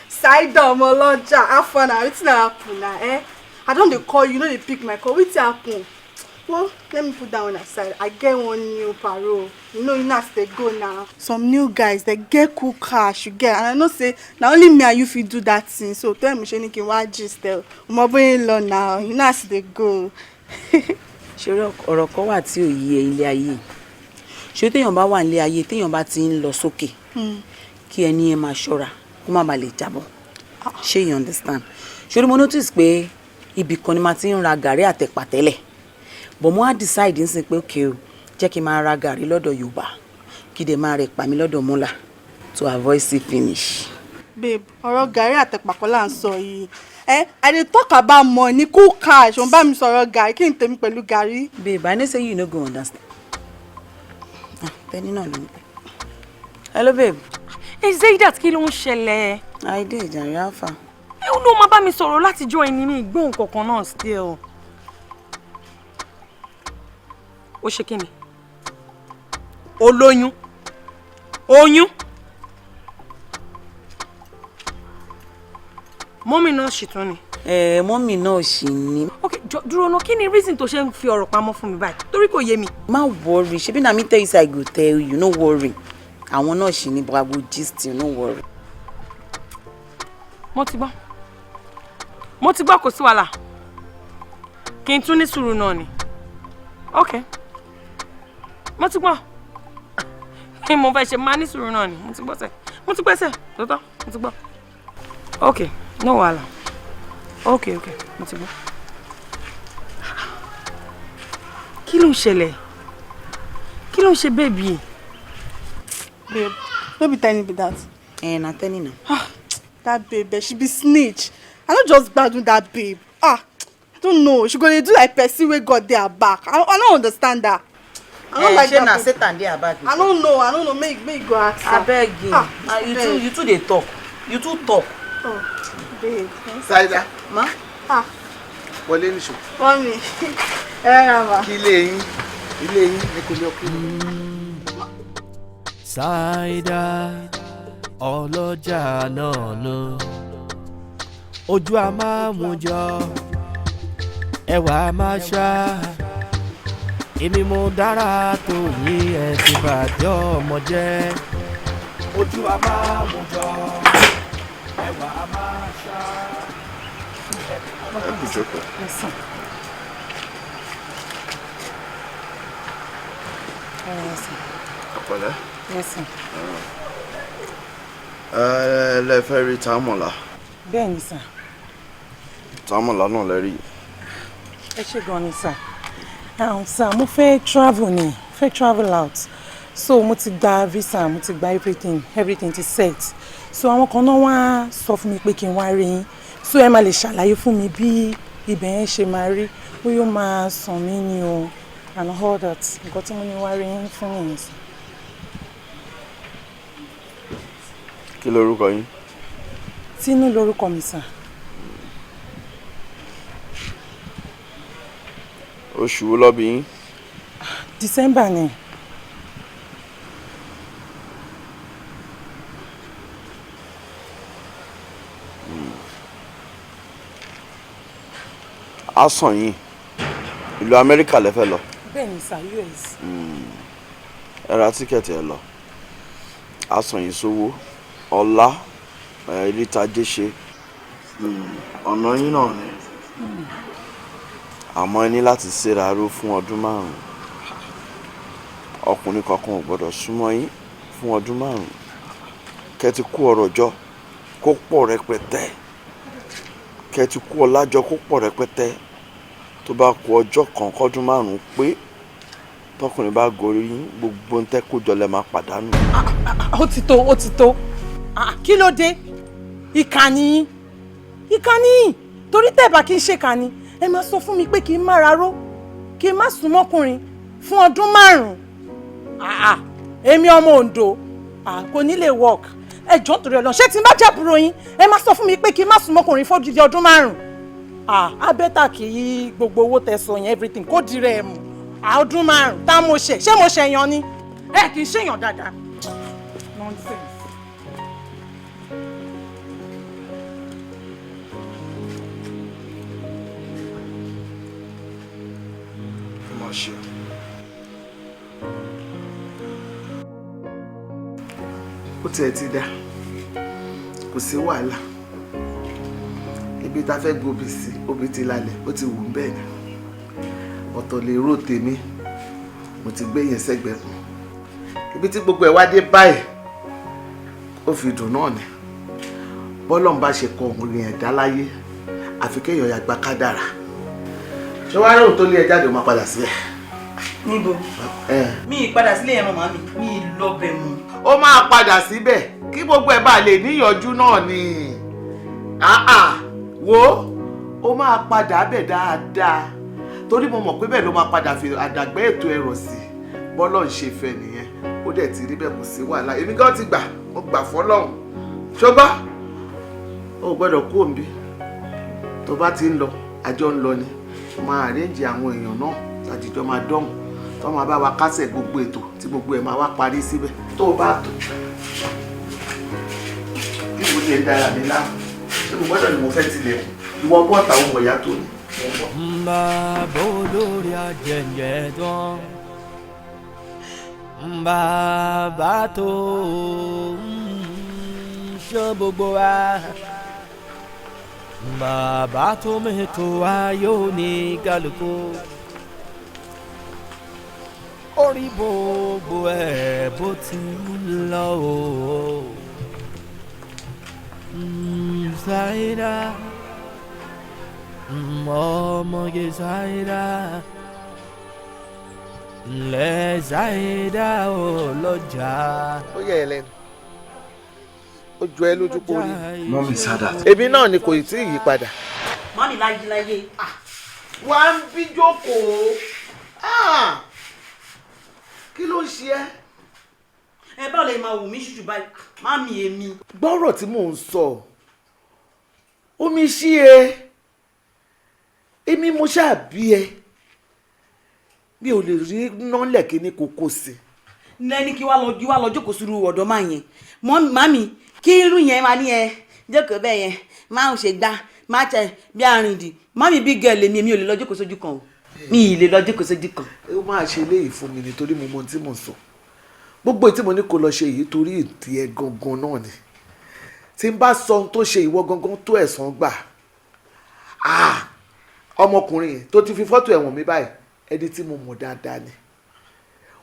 Speaker 15: Saida ọmọ ọlọ́jà, how far na? Wetin happen na, eh? I don dey call you, you no dey pick my call. Wetin happen? Well, let me put that one aside. I get one new parole. You know as they go now. Some new guys, they get cool cash, you get. And I know say na only me and you fit do that thing. So tell me, ṣe ni kí n wá gist ẹ. Ọmọ bóyá ń lọ now, you know as they go.
Speaker 9: Ṣeré, ọ̀rọ̀ kan wà tí ò yí ẹ ilé ayé. Ṣé téèyàn bá wà nílé ayé, téèyàn bá ti ń lọ sókè, kí ẹni yẹn máa ṣọ́ra kó má bàa lè jábọ́. Ṣé you understand? Ṣorí, mo notice pé ibì kan ni màá ti ń ra gàrí àtẹ̀pà tẹ́lẹ̀, but mo á decide ń sìn pé okay o, jẹ́ kí n máa ra gàrí lọ́dọ̀ Yorùbá, kí dẹ̀ máa rẹ̀ pa mí lọ́dọ̀ mọ́là to avoid see finish.
Speaker 15: Babe, ọ̀rọ̀ gàrí àtẹ̀pà kọ́ là ń sọ yìí. Eh, I dey talk about money, cool cash. Òun bá mi sọ̀rọ̀ gàrí, kí n tèmi pẹ̀lú gàrí.
Speaker 9: Babe, I know say you no go understand. Ah, tẹ́ni náà ló ń pẹ́. Hello, babe.
Speaker 4: Ẹ Zeidat, kí ló ń ṣẹlẹ̀?
Speaker 9: Àìdè ìjàre, alpha.
Speaker 4: Ẹ ó ló máa bá mi sọ̀rọ̀ láti jọ ẹni mi ìgbóhùn kankan náà still. Ó ṣe kí ni? O lóyún. Oyún. Mummy náà ṣì tún ni.
Speaker 9: Ẹ mummy náà ṣì ní.
Speaker 4: Ok, jọ dúró ná, kí ni reason tó ṣe ń fi ọ̀rọ̀ pamọ́ fún mi báyìí? Torí kò yé mi.
Speaker 9: Má worry, ṣebí na me tell you say I go tell you, no worry. Àwọn náà ṣì ní, but I go gist you, no worry.
Speaker 4: Mo ti gbọ́. Mo ti gbọ́, kò sí wàhálà. Kí n tún ní sùúrù náà ni. Ok. Mo ti gbọ́. Kí mo fẹ́ ṣe máa ní sùúrù náà ni. Mo ti gbọ́ sẹ̀. Mo ti gbọ́ sẹ̀. Tòótọ́, mo ti gbọ́. Ok, no wàhálà. Ok, mo ti gbọ́. Kí ló ń ṣẹlẹ̀? Kí ló ń ṣe baby?
Speaker 15: Babe, no be Tenny be that.
Speaker 9: Eh, na Tenny na.
Speaker 15: Ah, that babe, eh, she be snitch. I no just gbadun that babe. Ah, I don't know. She go dey do like person wey God dey her back. I no understand that. I no
Speaker 9: Eh,
Speaker 15: like
Speaker 9: shey
Speaker 15: that
Speaker 9: na
Speaker 15: babe.
Speaker 9: Satan dey her back.
Speaker 15: I don't know. I don't know. Make you go ask her.
Speaker 9: Abeg,
Speaker 15: Ah,
Speaker 9: ah, you
Speaker 15: babe.
Speaker 9: too, you too dey talk. You too talk.
Speaker 15: Oh, babe.
Speaker 2: Saida.
Speaker 9: Ma?
Speaker 15: Ah,
Speaker 2: Wọlé nìṣó.
Speaker 15: Mommy. Ẹ rà mà.
Speaker 2: Kí ilé yín, ilé yín ní kò ní ọkùnrin.
Speaker 1: Ṣáídà ọlọ́jà náà nù, ojú a máa mú jọ, ẹwà a máa ṣá. Èmi mo dára tó yín, ẹ ti bàjẹ́ ọmọ jẹ́. Ojú a máa mú jọ, ẹwà a máa ṣá.
Speaker 7: Ẹ kú jókòó.
Speaker 9: Yes, sir. Yes, sir.
Speaker 7: Ọ̀pẹ̀lẹ́.
Speaker 9: Yes, sir.
Speaker 7: Ẹ lẹ fẹ́ rí Támọ̀lá.
Speaker 3: Bẹ́ẹ̀ ni, sir.
Speaker 7: Támọ̀lá náà lẹ rí.
Speaker 3: Ẹ ṣé gan ni, sir. Now, sir, mo fẹ́ travel ni, fẹ́ travel out. So mo ti gba visa, mo ti gba everything, everything ti set. So àwọn kan náà wá sọ fún mi pé kí n wá rí yín. So ẹ máa lè ṣàlàyé fún mi bí ibẹ̀ yẹn ṣe máa rí, bóyá ó máa sàn mí ni o and all that. Nǹkan tí mo ní wá rí yín fún nìyẹn, sir.
Speaker 7: Kí lorúkọ yín?
Speaker 3: Tínú lorúkọ mi, sir.
Speaker 7: Oṣù wo ló bí yín?
Speaker 3: December ni.
Speaker 7: Á sàn yín. Ìlú Amẹ́ríkà lẹ fẹ́ lọ.
Speaker 3: Bẹ́ẹ̀ ni, sir, US.
Speaker 7: Ẹ ra ticket, ẹ lọ. Á sàn yín sówó, ọlá, rítajé ṣe. Ọ̀nà yín náà ni. Àmọ́ ẹ ní láti ṣèraró fún ọdún 5. Ọkùnrin kankan ò gbọ́dọ̀ súnmọ́ yín fún ọdún 5. Kẹ́ ti kó ọrọ̀ jọ kó pọ̀ rẹpẹtẹ. Kẹ́ ti kó ọlá jọ kó pọ̀ rẹpẹtẹ. Tó bá kú ọjọ́ kan kọ́dún 5 pé, tọkùnrin bá gorí yín, gbogbo ń tẹ́ kó jọ lẹ máa pàdánù.
Speaker 3: Ó ti tó, ó ti tó. Ah, kí ló dé? Ìkànnì yín, ìkànnì yín. Torí tẹ́ bá kí n ṣe kànnì, ẹ máa sọ fún mi pé kí n má raró, kí n má sún mọ́kùnrin fún ọdún 5. Èmi ọmọ Ondo kò ní lè work. Ẹ jọ̀ọ́ nítorí Ọlọ́run, ṣé tí n bá jábúrò yín ẹ má sọ fún mi pé kí n má súnmọ́kùnrin fọ́dúdí ọdún 5? Á bẹ́tà kí gbogbo owó tẹ sọ yẹn everything kó dirẹ̀ ẹ̀ mú. Ọdún 5 tá mo ṣe, ṣé mo ṣẹ̀yàn ni? Ẹ kì í ṣèyàn dáadáa. Nonsense.
Speaker 7: Ṣe. Ó tiẹ̀ ti dá, kò sí wàhálà. Ibi tá a fẹ́ gbòbì sí, obì ti lálẹ́, ó ti wù ú bẹ́ẹ̀ ni. Ọ̀tọ̀ lè rò tèmi, mo ti gbé yẹn sẹ́gbẹ̀ẹ́ kan. Ibi tí gbogbo ẹ̀ wá dé báyìí, ó fi dùn náà ni. Bọ́lọ́run bá ṣe kọ òun rìn ẹ̀dá láyé, àfi kéèyàn yàgbá kádàrá. Ṣé wàá rò tó lé ẹ jáde, ó máa padà síbẹ̀?
Speaker 3: Níbo? Mi ì padà sílé yẹn mọ́ màmí, mi ì lọ bẹ̀ mọ́.
Speaker 2: Ó máa padà síbẹ̀ kí gbogbo ẹ̀ bá lè níyànjú náà ni. Wo, ó máa padà bẹ̀ dáadáa torí mo mọ̀ pé bẹ́ẹ̀ ló máa padà fi àdàgbẹ́ ètò ẹ̀rọ sí. Bọ́lọ̀ ń ṣe fẹ́ nìyẹn, ó dẹ̀ ti rí bẹ́ẹ̀, kò sí wàhálà. Èmi gan ti gbà, mo gbà fọ́lọ́run. Ṣọgbọ́n o gbọ́dọ̀ kú òǹbí tó bá ti ń lọ, àjọ ń lọ ni. Máa àrẹ́ǹjì àwọn èèyàn náà tàjíjọ máa dọ́hùn tó máa bá wa kásẹ̀ gbogbo ètò tí gbogbo ẹ̀ máa wá parí síbẹ̀. Tó o bá tó bí mo ti ń dára mi láàmú, ṣé mo gbọ́dọ̀ ni mo fẹ́ tilẹ̀ ìwọ bọ́ọ̀tà ohun ọ̀yá tó ní.
Speaker 1: Bàbá olórí ajẹ̀jẹ̀ tán, bàbá tó ń ṣọ́ gbogbo wa, bàbá tó mẹ́tò wa yóò ní kálukú. Orí gbogbo ẹ̀ bó ti ń lọ o. Ṣáírà, ọmọge Ṣáírà, ńlẹ̀ Ṣáírà ò lọ́jà.
Speaker 2: Ó yẹ ẹ lẹ́nu, ó jọ ẹ lójú kó rí.
Speaker 7: Mọ́mí Sadat.
Speaker 2: Èmi náà ni kò tí ì yí padà.
Speaker 3: Mọ́mí láyé láyé.
Speaker 2: Wà á ń bí jókòó, kí ló ń ṣe ẹ́?
Speaker 3: Ẹ báwo lè máa wù mí ṣùṣù báyìí, mami èmi.
Speaker 2: Gbọ́rọ̀ tí mò ń sọ, omi ṣí ẹ, èmi mo ṣáà bí ẹ, mi ò lè rí nọ́lẹ̀ kíní kókó sí.
Speaker 3: Lẹ́ni kí wàá lọ jókòó sùúrù ọ̀dọ́ máa yẹn, mami kí irú yẹn máa ní ẹ jókòó bẹ́ẹ̀ yẹn máa ń ṣe gbá máa tẹ bí arìndì. Mami bí gẹ̀ lèmi, èmi ò lè lọ jókòó sójú kan o, mi ì lè lọ jókòó sójú kan.
Speaker 2: Ó máa ṣe eléyìí fún mi nítorí mo mọ ohun tí mò ń sọ. Gbogbo tí mo ní kó lọ ṣe yìí torí ìdí ẹ gangan náà ni. Tí n bá sọ ohun tó ṣe ìwọ gangan tó ẹ̀san gbà. Ọmọkùnrin yẹn tó ti fi fọ́tò ẹ̀wọ̀n mi báyìí, ẹni tí mo mọ̀ dáadáa ni.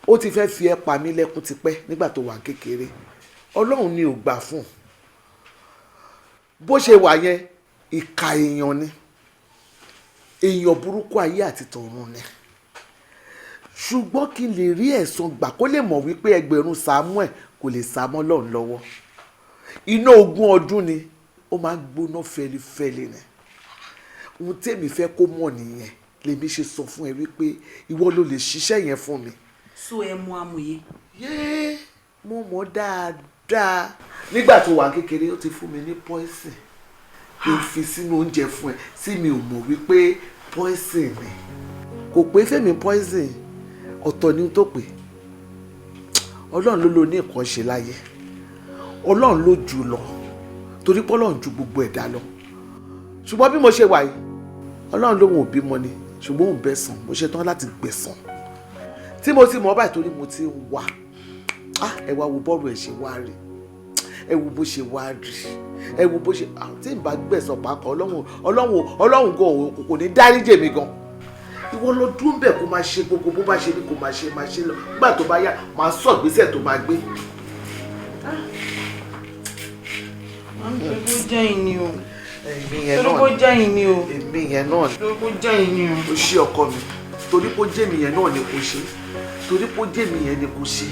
Speaker 2: Ó ti fẹ́ fi ẹ́ pa mí lẹ́kún tipẹ́ nígbà tó wà kékeré. Ọlọ́run ni ò gbà fún un. Bó ṣe wà yẹn, ìkà èèyàn ni. Èèyàn burúkú ayé àti tọ̀run ni. Ṣùgbọ́n kí n lè rí ẹ̀san gbà kó lè mọ̀ wípé ẹgbẹ̀rún Samuel kò lè sá mọ́ Ọlọ́run lọ́wọ́. Iná ogún ọdún ni ó máa ń gbóná fẹlifẹli ni. Ohun tèmi fẹ́ kó mọ̀ nìyẹn lèmi ṣe sọ fún ẹ wípé ìwọ ló lè ṣiṣẹ́ yẹn fún mi.
Speaker 3: So ẹ mú amòye.
Speaker 2: Yéé, mo mọ̀ dáadáa. Nígbà tó wà kékeré ó ti fún mi ní poison kí n fi sínú oúnjẹ fún ẹ tí mi ò mọ̀ wípé poison ni. Kò pé fẹ́mi poison, ọ̀tọ̀ ni tó pé. Ọlọ́run ló lo ní nǹkan ṣe láyé. Ọlọ́run ló jù lọ torí pé Ọlọ́run ju gbogbo ẹ̀dá lọ. Ṣùgbọ́n bí mo ṣe wà yìí, Ọlọ́run lóun ò bímọ ni, ṣùgbọ́n òun bẹ̀sán, mo ṣetán láti gbẹ̀sán. Tí mo ti mọ̀ báyìí torí mo ti ń wà. Ẹ wá wo bọ́ọ̀rù ẹ̀ ṣe wá rí. Ẹ wo bó ṣe wá rí. Ẹ wo bó ṣe tí n bá gbẹ̀sán pàápàá Ọlọ́run gan kò ní dáríjì mi gan. Ìwọ lọ dúró bẹ́ẹ̀ kó máa ṣe gbogbo bó bá ṣe ní kó máa ṣe lọ. Nígbà tó bá yá, máa sọ ìgbésẹ̀ tó máa gbé.
Speaker 3: Mami, kó jẹ́ ìní o.
Speaker 2: Èmi yẹn náà
Speaker 3: Torí kó jẹ́ ìní o.
Speaker 2: Èmi yẹn náà ni.
Speaker 3: Torí kó jẹ́ ìní o.
Speaker 2: O ṣé ọkọ mi. Torí kó jẹ́ mi yẹn náà ni kò ṣe. Torí kó jẹ́ mi yẹn ni kò ṣe.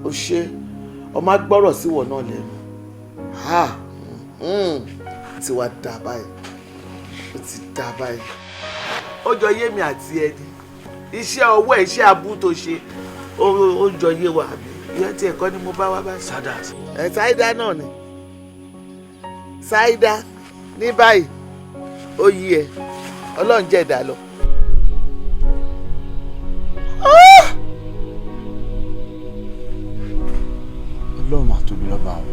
Speaker 2: O ṣé, ọmọ agbọ́rọ̀ sí wọ̀ náà lẹ́nu. Ha! Ti wá dà báyìí. Ó ti dà báyìí. Ó jọ yé mi àti ẹni. Iṣẹ́ ọwọ́ ẹ̀, iṣẹ́ abú tó ṣe. Ó jọ yé wa àbí ìyẹn tí ẹ̀kọ́ ni mo bá wá báyìí.
Speaker 7: Sadat.
Speaker 2: Ẹ Ṣáídà náà ni Ṣáídà ní báyìí, ó yí ẹ, Ọlọ́run jẹ́ ẹ̀dá lọ.
Speaker 7: Ọlọ́run máa tóbi lọ́ba o.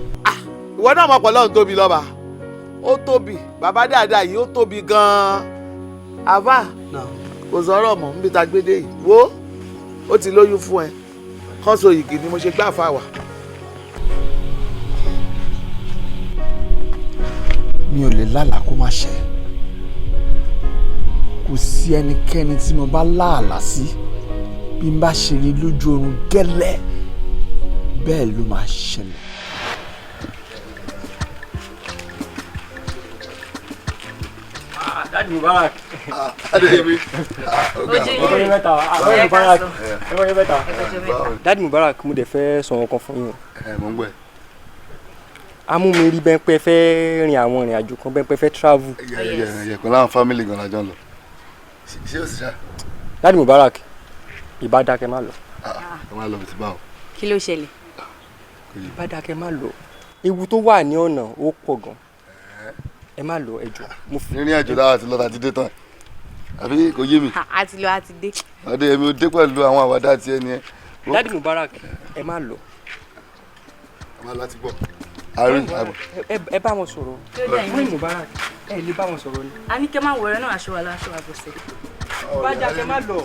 Speaker 2: Ìwọ náà mọ̀ pé Ọlọ́run tóbi lọ́ba, ó tóbi, bàbá dáadáa yìí, ó tóbi gan-an. Àbá kò sọ̀rọ̀ mọ́ níbi tá a gbé dé yìí. Wo, ó ti lóyún fún ẹ, kọ́sọ̀ yìgì ni mo ṣe gbá fà wá.
Speaker 7: Mi ò lè lálàá kó má ṣẹ. Kò sí ẹnikẹ́ni tí mo bá láàlá sí, bí n bá ṣe rí lójú oorun gẹ́lẹ́ bẹ́ẹ̀ ló máa ṣẹlẹ̀.
Speaker 12: Daddy Mubarak.
Speaker 17: Adéyẹmí.
Speaker 12: Ọkọ yín mẹ́ta. Daddy Mubarak. Ọkọ yín mẹ́ta. Daddy Mubarak, mo dẹ̀ fẹ́ sọ nǹkan fún yín.
Speaker 17: Ẹ mò ń gbọ́ ẹ.
Speaker 12: Amú mi rí bẹ́ẹ̀ pé fẹ́ rin àwọn ìrìn àjò kan, bẹ́ẹ̀ pé fẹ́ travel.
Speaker 17: Yẹ pẹ̀lú àwọn family gan la jọ ń lọ. Ṣé o sì ṣá?
Speaker 12: Daddy Mubarak, ìbá dákẹ́ má lọ.
Speaker 17: Ẹ má lọ bí ti báwo.
Speaker 9: Kí ló ṣẹlẹ̀?
Speaker 12: Ìbá dákẹ́ má lọ. Ewu tó wà ní ọ̀nà ó pọ̀ gan. Ẹ má lọ, ẹ jọ̀ọ́.
Speaker 17: Rírìn àjò dára ti lọ tàti dé tán. Àbí kò yé mi.
Speaker 9: A ti lọ, a ti dé.
Speaker 17: Adéyẹmí, ó dé pẹ̀lú àwọn àwàdà àti ẹni ẹ.
Speaker 12: Daddy Mubarak, ẹ má lọ.
Speaker 17: Ẹ má lọ láti gbọ́. Àárín àbọ̀.
Speaker 12: Ẹ bá wọn sọ̀rọ̀. Mọ́mí Mubarak, ẹ lè bá wọn sọ̀rọ̀ ni.
Speaker 9: A ní kẹ́ máa wọ̀rẹ́ náà, aṣọ wa láṣọ àbọ̀sẹ̀.
Speaker 12: Ìbá dákẹ́ má lọ.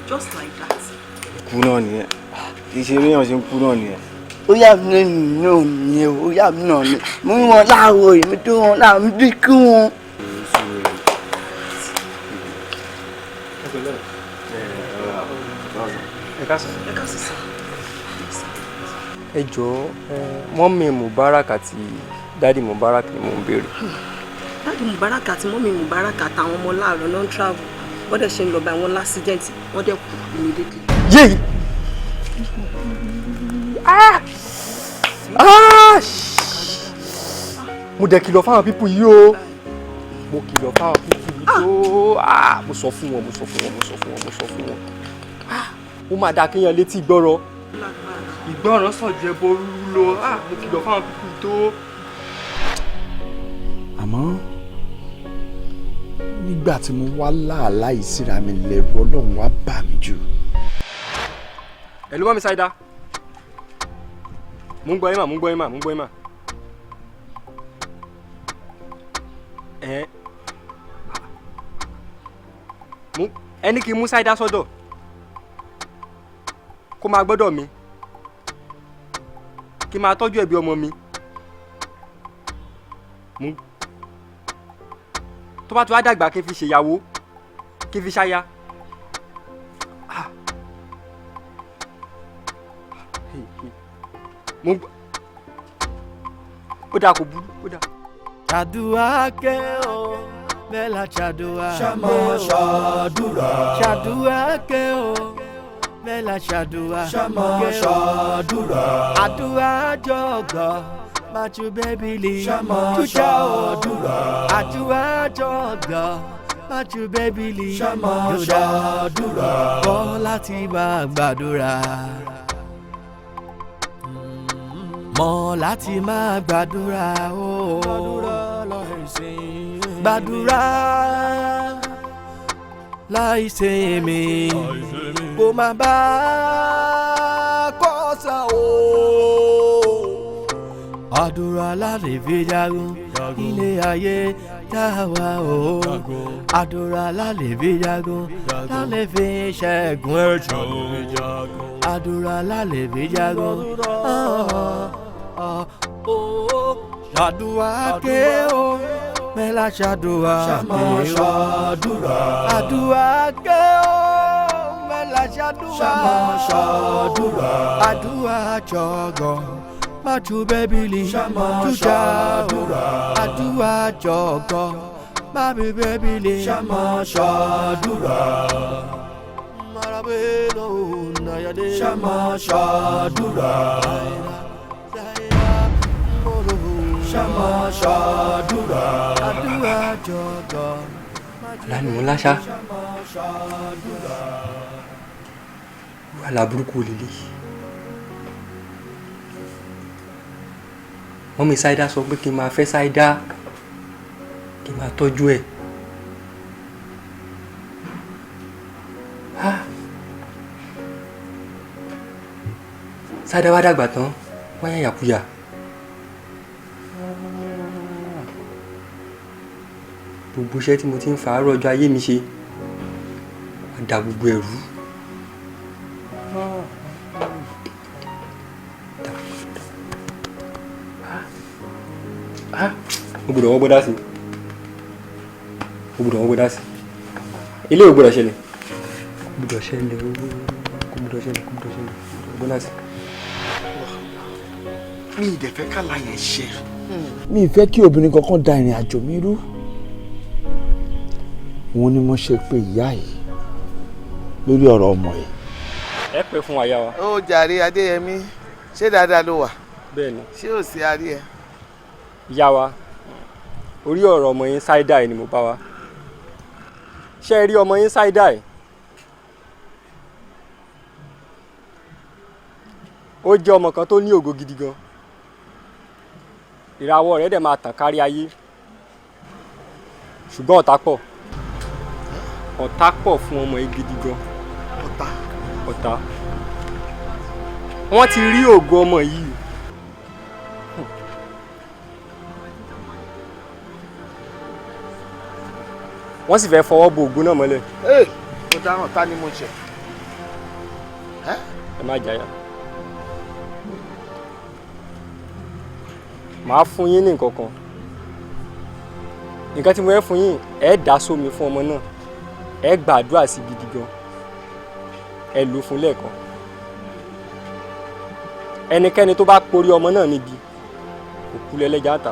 Speaker 16: Just like that.
Speaker 18: Kú náà nìyẹn, kì í ṣe ríyàn ṣe ń kú náà nìyẹn.
Speaker 19: Ó yà mí lẹ́nu náà nìyẹn o, ó yà mí náà ni mo ń wọn láàárọ̀ èmi tó wọn láàárọ̀ mi bí kí wọn.
Speaker 12: Ẹ jọ̀ọ́, mọ́mí Mubarak àti Daddy Mubarak ni mò ń béèrè.
Speaker 16: Daddy Mubarak àti mọ́mí Mubarak àtàwọn ọmọ láàárọ̀ náà ń travel, wọ́n dẹ̀ ṣe ń lọ bá wọn l'accident, wọ́n dẹ̀ kú immediately.
Speaker 12: Yéè! Ah! Ah! Mo dẹ̀ kìlọ̀ fáwọn people yìí o. Mo kìlọ̀ fáwọn people yìí o. Ah! Mo sọ fún wọn, mo sọ fún wọn, mo sọ fún wọn, mo sọ fún wọn. Ah! Ó máa dáa kéèyàn létí ìgbọ́rọ̀. Ìgbọ́ràn sàn ju ẹbọ rúrú lọ. Ah! Mo kìlọ̀ fáwọn people yìí tó.
Speaker 7: Àmọ́ nígbà tí mo wá láàlá yìí síra mi, lẹ́rù Ọlọ́run wá bà mí jù.
Speaker 12: Hello, Mọ́mí Ṣáídà. Mo ń gbọ́ yín mà, mo ń gbọ́ yín mà, mo ń gbọ́ yín mà. Ẹ ní kí n mú Ṣáídà sọ́dọ̀ kó máa gbọ́dọ̀ mi, kí n máa tọ́jú ẹ̀bí ọmọ mi. Tó bá ti wá dàgbà, kí n fi ṣèyàwó, kí n fi ṣáya. Ó dáa, kò burú, ó dáa.
Speaker 1: Ṣàdúrà kẹ́ o, bẹ́là ṣàdúrà
Speaker 7: Ṣá máa ṣàdúrà.
Speaker 1: Ṣàdúrà kẹ́ o, bẹ́là ṣàdúrà
Speaker 7: Ṣá máa
Speaker 1: kẹ́ o.
Speaker 7: ṣàdúrà.
Speaker 1: Àdúrà jọ̀gọ̀ májú bẹ́bílì
Speaker 7: Ṣá máa
Speaker 1: túṣà o.
Speaker 7: ṣàdúrà.
Speaker 1: Àdúrà jọ̀gọ̀ májú bẹ́bílì
Speaker 7: Ṣá máa ṣàdúrà.
Speaker 1: Kọ́ láti máa gbàdúrà, mọ̀ láti máa gbàdúrà o. Gbàdúrà láì ṣe mi kó má bá kọ́sà o. Àdúrà láti fi jagun ilé ayé tá a wà o. Àdúrà láti fi jagun, láti fi ṣẹ́gun ẹ̀ṣọ́. Àdúrà láti fi jagun. Ṣàdúrà ké o, mẹ́la ṣàdúrà ké o. Àdúrà ké o, mẹ́la ṣàdúrà. Àdúrà jọ̀gọ̀ májú bẹ́bílì tújà o. Àdúrà jọ̀gọ̀ Má bí bẹ́bí lè ṣá máa ṣàdúrà. Ṣá máa ṣàdúrà. Ṣá máa ṣàdúrà. Àdúrà jọ̀gọ̀.
Speaker 12: Àlá ni mo láṣá. Wàhálà burúkú lélẹ̀. Mọ́mí Ṣáídá sọ pé kí n máa fẹ́ Ṣáídá, kí n máa tọ́jú ẹ̀. Ṣáídá wá dàgbà tán, wá yàyàkuyà. Gbogbo iṣẹ́ tí mo ti ń fa àárọ̀ ọjọ́ ayé mi ṣe, wá da gbogbo ẹ̀rú. Mo gbọ́dọ̀ wọ́n gbọ́dá sí. Mo gbọ́dọ̀ wọ́n gbọ́dá sí. Ilé ò gbọ́dọ̀ ṣẹlẹ̀. Kò gbọ́dọ̀ ṣẹlẹ̀ o. Kò gbọ́dọ̀ ṣẹlẹ̀, kò gbọ́dọ̀ ṣẹlẹ̀. Kò gbọ́dọ̀ sí.
Speaker 13: Mi ì dẹ̀ fẹ́ kálá yẹn ṣe.
Speaker 7: Mi ì fẹ́ kí obìnrin kankan da ìrìn àjò mi rú. Òun ni mo ṣe pé ìyá yìí lórí ọ̀rọ̀ ọmọ yìí.
Speaker 12: Ẹ pẹ́ fún wa yá wa.
Speaker 2: Ó jàre Adéyẹmí, ṣé dáadáa ló wà?
Speaker 12: Bẹ́ẹ̀ni.
Speaker 2: Ṣé ò sí arí ẹ?
Speaker 12: Ìyá wa, orí ọ̀rọ̀ ọmọ yín Ṣáídà yìí ni mo bá wa. Ṣé ẹ rí ọmọ yín Ṣáídà yìí? Ó jẹ́ ọmọ kan tó ní ògo gidi gan. Ìràwọ̀ rẹ̀ dẹ̀ máa tàn kárí ayé. Ṣùgbọ́n ọ̀tá pọ̀. Ọ̀tá pọ̀ fún ọmọ yìí gidi gan.
Speaker 2: Ọ̀tá.
Speaker 12: Ọ̀tá. Wọ́n ti rí ògo ọmọ yìí. Wọ́n sì fẹ́ fọwọ́ bo ògo náà mọ́lẹ̀.
Speaker 2: Ee, mo dáràn, ta ni mo ṣẹ̀?
Speaker 12: Ẹ má jáyà. Màá fún yín ní nǹkan kan. Nǹkan tí mo fẹ́ fún yín, ẹ dà sómi fún ọmọ náà. Ẹ gbàdúrà sí gidi gan. Ẹ lò fún lẹ́ẹ̀kan. Ẹnikẹ́ni tó bá porí ọmọ náà níbi, òkú lẹ́lẹ́jà ta.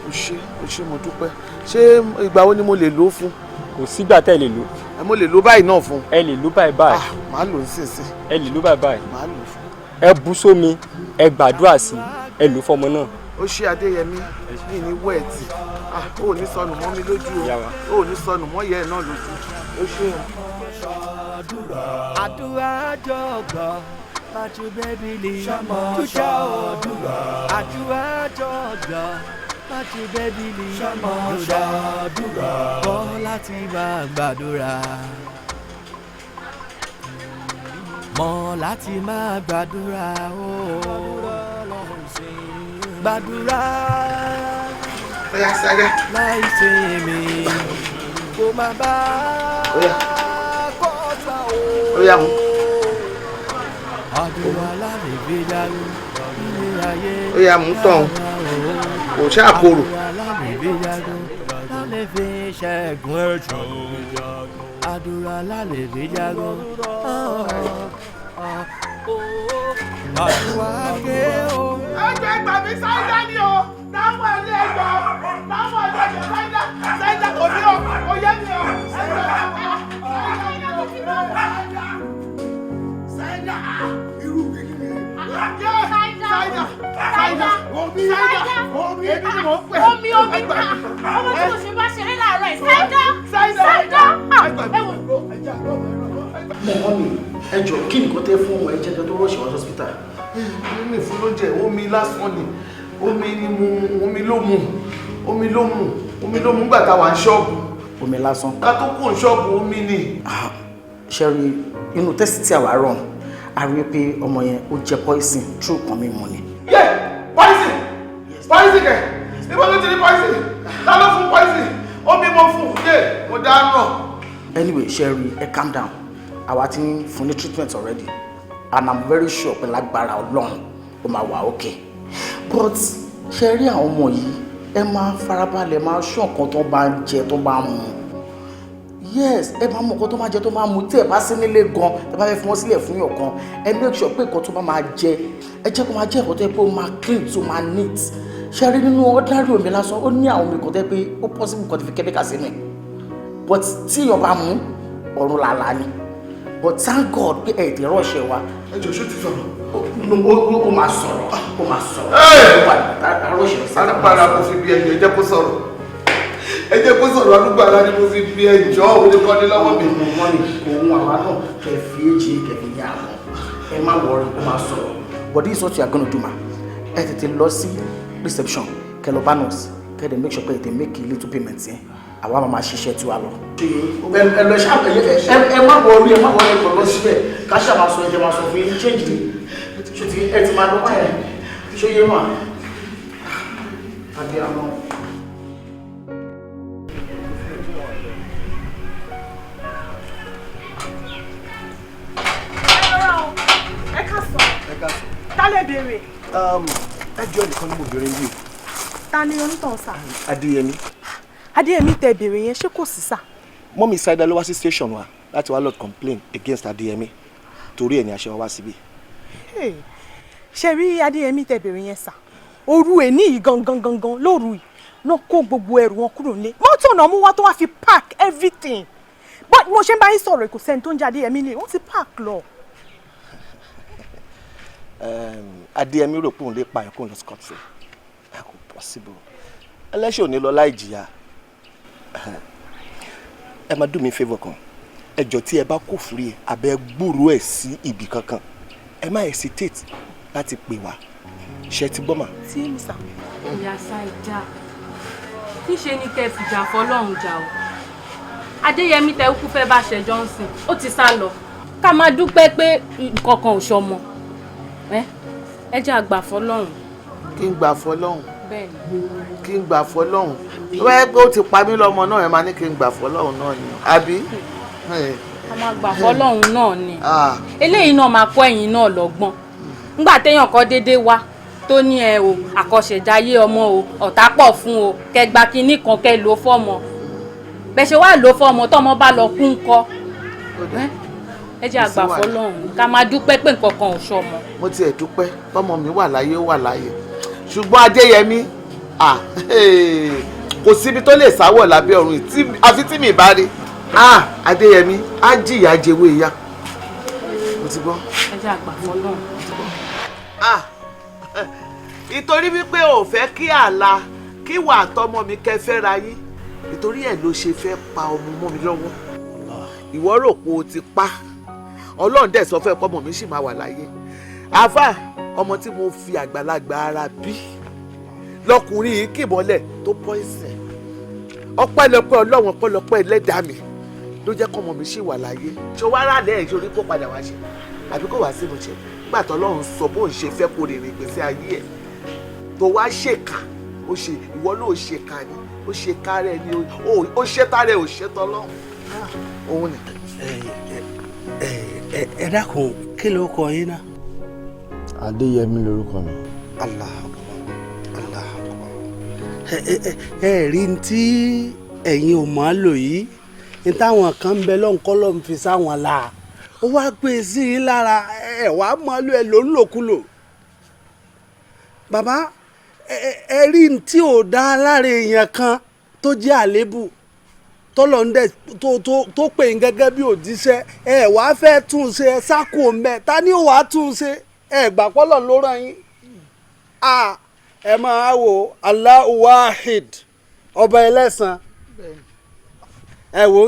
Speaker 2: O ṣé, o ṣé, mo dúpẹ́. Ṣé ìgbà wo ni mo lè lò ó fún?
Speaker 12: Kò sígbà tẹ́ lè lò.
Speaker 2: Ẹ mo lè lò báyìí náà fún.
Speaker 12: Ẹ lè lò báyìí báyìí.
Speaker 2: Màá lò ó nísinsìnyí.
Speaker 12: Ẹ lè lò báyìí báyìí.
Speaker 2: Màá lò ó fún.
Speaker 12: Ẹ bù sómi, ẹ gbàdúrà sí, ẹ lò fọmọ náà.
Speaker 2: Ó ṣé Adéyẹmí, mi ní wẹ́ẹ̀tì. Ó ò ní sọnù mọ́ mi lójú o. Ó ò ní sọnù mọ́ ìyá ẹ̀ náà lójú. Ó ṣé o.
Speaker 1: Àdúrà jọ̀gọ̀. Màtú bẹ́bí lè túṣà o. Àdúrà jọ̀gọ̀. Màtú bẹ́bí lè túṣà. Kọ́ láti máa gbàdúrà. Mọ̀ láti máa gbàdúrà o. Gbàdúrà. Láì ṣe mi kó má bá kọ́ta o.
Speaker 2: Ó yá mu.
Speaker 1: Àdúrà láti fi dárú ilé ayé.
Speaker 2: Ó yá mú tán o. Kò ṣáà korò.
Speaker 1: Àdúrà láti fi dárú láti fi ṣẹ́gun ẹ̀jọ̀. Àdúrà láti fi dárú. Àdúrà ké o.
Speaker 3: Ẹgbẹ́ gbà mí Ṣáídà ni o. Táwọn ilé ẹgbẹ́ táwọn ilé ẹgbẹ́ Ṣáídà Ṣáídà kò ní o, kò yé mi o. Ẹgbẹ́ Ṣáídà irú mi kí ni?
Speaker 6: Ṣáídà
Speaker 3: Ṣáídà omi
Speaker 6: Ṣáídà
Speaker 3: omi èmi ni mò ń pè.
Speaker 6: Omi omi ọmọ tí mo ṣe bá ṣeré láàárọ̀ yìí Ṣáídà
Speaker 3: Ṣáídà
Speaker 6: ẹ wò.
Speaker 5: Mọ̀ mi, ẹ jọ kí nìkan tẹ́ fún ọmọ ẹ jẹ́ kí tó rọ̀ṣẹ̀ wá hospital.
Speaker 2: Mi fún lóúnjẹ, omi lásán ni. Omi ni mu, omi ló mu, omi ló mu, omi ló mu nígbà tá a wà ní ṣọ́ọ̀bù.
Speaker 5: Omi lásán.
Speaker 2: Ká tó kù ní ṣọ́ọ̀bù omi ni.
Speaker 5: Ṣé rí inú tẹ́sì tí àwa rọ̀ a rí pé ọmọ yẹn ó jẹ poison true kan mímu ni.
Speaker 2: Yé! Poison! Poison kẹ̀! Ibo ló ti ní poison? Ta ló fún poison? Omi mo fún yé! Mo dáná.
Speaker 5: Anyway, ṣé rí ẹ calm down. Àwa ti ń fún ní treatment already and I'm very sure pé lágbára Ọlọ́run ó máa wà okay. But ṣe rí àwọn ọmọ yìí ẹ máa farabalẹ̀ máa ṣọ́ nǹkan tó bá ń jẹ tó bá ń mu.
Speaker 20: Yes, ẹ máa mọ nǹkan tó máa jẹ, tó máa mu. Tí ẹ bá sí nílé gan, tẹ bá fẹ́ fi wọ́n sílẹ̀ fún yàn kan, ẹ make sure pé nǹkan tó bá máa jẹ, ẹ jẹ́ kó máa jẹ́ nǹkan tó yẹ pé ó máa clean, tó máa neat. Ṣe rí, nínú ordinary omi lásán, ó ní àwọn omi kan tó yẹ pé ó possible kan ti fi chemical sínú ẹ̀, but tí èèyàn bá mú, ọ̀run làlá ni. But thank God pé ẹ̀ tẹ̀ rọ́ọ̀ṣẹ̀ wa.
Speaker 17: Ẹ jọ, ṣó ti sọ̀rọ̀?
Speaker 20: Ó máa sọ̀rọ̀, ó máa sọ̀rọ̀. Ó wà rọ́ọ̀ṣẹ̀ sí.
Speaker 17: Agbára mo fi bí ẹjọ́, ẹ jẹ́ kó sọ̀rọ̀, ẹ jẹ́ kó sọ̀rọ̀. Agbára ni mo fi bí ẹjọ́, òun ni kọ́ ní lọ́wọ́ mi.
Speaker 20: Wọ́n ní òun àwa náà kẹ́ fi èjì kẹ́ fi yá àwọn. Ẹ má worry, ó máa sọ̀rọ̀. But this is what you are gonna do, ma. Ẹ tètè lọ sí reception, kẹ́ lọ bá nurse, kẹ́ dẹ̀ make sure pé ẹ tètè make a little payment yẹn. Àwa máa máa ṣiṣẹ́ tiwa lọ. Ẹ lọ ṣá, ẹ má worry, ẹ má worry. Ẹ kàn lọ síbẹ̀, ká ṣáà máa sọ, ẹ jẹ́ máa sọ fún yín change ni. Ṣé ti ẹ ti máa lọ báyẹn? Ṣé yé mà? Àbí àwọn.
Speaker 10: Ẹ káàsán.
Speaker 5: Ẹ káàsán.
Speaker 10: Ta lè béèrè?
Speaker 5: Ẹ jọ, nìkan ní mo béèrè yìí.
Speaker 10: Ta ni onítàn sà?
Speaker 5: Adéyẹmí.
Speaker 10: Adéyẹmí tẹ béèrè yẹn, ṣé kò sí sà?
Speaker 5: Mummy Saida ló wá sí station wa láti wá lodge complain against Adéyẹmí, torí ẹ̀ ní àṣẹ wa wá síbí.
Speaker 10: Hey, ṣe rí Adéyẹmí tẹ béèrè yẹn sà, òru èní yìí gangan gangan, lóru yìí náà kó gbogbo ẹrù wọn kúrò nílé. Mọ́tò náà mú wá tó wá fi park everything. But mo ṣe ń bá yín sọ̀rọ̀, kò sẹ́ni tó ń jẹ́ Adéyẹmí lé, wọ́n ti park lọ.
Speaker 5: Adéyẹmí rò pé òun lè pààyàn kóun lọ scot free. Kò possible, ẹlẹ́ṣẹ̀ ò ní lọ láì jìyà. Ẹ máa do me favour kan. Ẹ jọ̀ọ́, tí ẹ bá kó fúri ẹ abẹ gbúrú ẹ sí ibì kankan, ẹ má hesitate láti pè wá. Ṣe ti gbọ́ mà?
Speaker 10: Tí mi sà.
Speaker 6: Ìyá Saida, níṣe ni kẹ́ fìjà fọlọ́run jà o. Adéyẹmí tẹ kú fẹ́ bá ṣe Johnson, ó ti sá lọ. Ká máa dúpẹ́ pé nǹkan kan ò ṣọmọ. Ẹ jẹ́ àgbà fọlọ́run.
Speaker 2: Kí n gbà fọlọ́hún?
Speaker 6: Bẹ́ẹ̀ni.
Speaker 2: Kí n gbà fọlọ́hún? Tó bá yẹ pé ó ti pa mí lọ́mọ náà, ẹ máa ní kí n gbà fọlọ́hún náà ni, àbí?
Speaker 6: A máa gbà fọlọ́run náà ni. Eléyìí náà máa kọ́ ẹ̀yin náà lọ́gbọ́n. Nígbà téèyàn kọ́ déédéé wá tó ní ẹ o, àkọsẹ̀jáyé ọmọ o, ọ̀tá pọ̀ fún o, kẹ gba kinní kan, kẹ lò fọ́mọ. Bẹ́ẹ̀ ṣe wá lò fọ́mọ, tọ́mọ bá lọ kú ńkọ́? Ẹ jẹ́ àgbà fọlọ́run, ká máa dúpẹ́ pé nǹkan kan ò ṣọmọ.
Speaker 2: Mo tiẹ̀ dúpẹ́ tọ́mọ mi wà láyé, ó wà láyé. Ṣùgbọ́n Adéyẹmí, ah, kò síbi tó lè sáwọ̀ lábẹ́ ọ̀run yìí, àfi tí mi bá rí. Ah, Adéyẹmí á jìyà jẹwé ìyá, mo ti gbọ́.
Speaker 6: Ẹ jẹ́ àgbà fọlọ́run.
Speaker 2: Ah, ìtorí wípé ò fẹ́ kí àlà kí wà àtọmọ mi kẹ́ fẹ́ ra yín, ìtorí ẹ̀ ló ṣe fẹ́ pa ọmọ mọ́ mi lọ́wọ́. Ìwọ rò pé o ti pa, Ọlọ́run dẹ̀ sọ fún ẹ pé ọmọ mi sì máa wà láyé. Àfà, ọmọ tí mo fi àgbàlagbà ara bí lọkùnrin yìí kìbọlẹ̀ tó pọ́ìsẹ̀. Ọpẹ́lọpẹ́ Ọlọ́run, ọpẹ́lọpẹ́ ẹlẹ́dàá mi ló jẹ́ kọ́mọ mi sì wà láyé. Ṣé wàá rà lẹ́yìn ṣe orí kó padà wá ṣe àbí kó wá sí mo ṣe nígbà tó Ọlọ́run sọ bó ń ṣe fẹ́ kó rìnrìn ìgbésí ayé ẹ̀ tó wá ṣèkà? Ó ṣe, ìwọ ló ṣèkà ni, ó ṣe kárẹ̀ ni, ó ṣe tárẹ̀, ò ṣe tọ́lọ́run òun ni.
Speaker 21: Ẹ dákun, kí ló kọ yín náà?
Speaker 7: Adéyẹmí lorúkọ mi.
Speaker 21: Allah Akbar, Allah Akbar. Ẹ ẹ ẹ rí n tí ẹ̀yin ò mọ̀ á lò yìí, n táwọn kan ń bẹ lọ́nkọ́ ló ń fi sáwọn la, ó wá gbé e sí yín lára, ẹ wàá mọ̀ á lò, ẹ lò ń lòkulò. Bàbá, ẹ rí n tí ò dá lára èèyàn kan tó jẹ́ àléébù tọ́lọ̀ ń dẹ̀ tó pè ń gẹ́gẹ́ bí òjíṣẹ́, ẹ wàá fẹ́ tún un ṣe, ẹ sákò ń bẹ. Ta ni ó wàá tún un ṣe? Ẹ gbà pọ́lọ̀ ló ràn yín. A ẹ máa wò, Allahu Wahid, ọba ẹlẹ́san. Ẹ wò,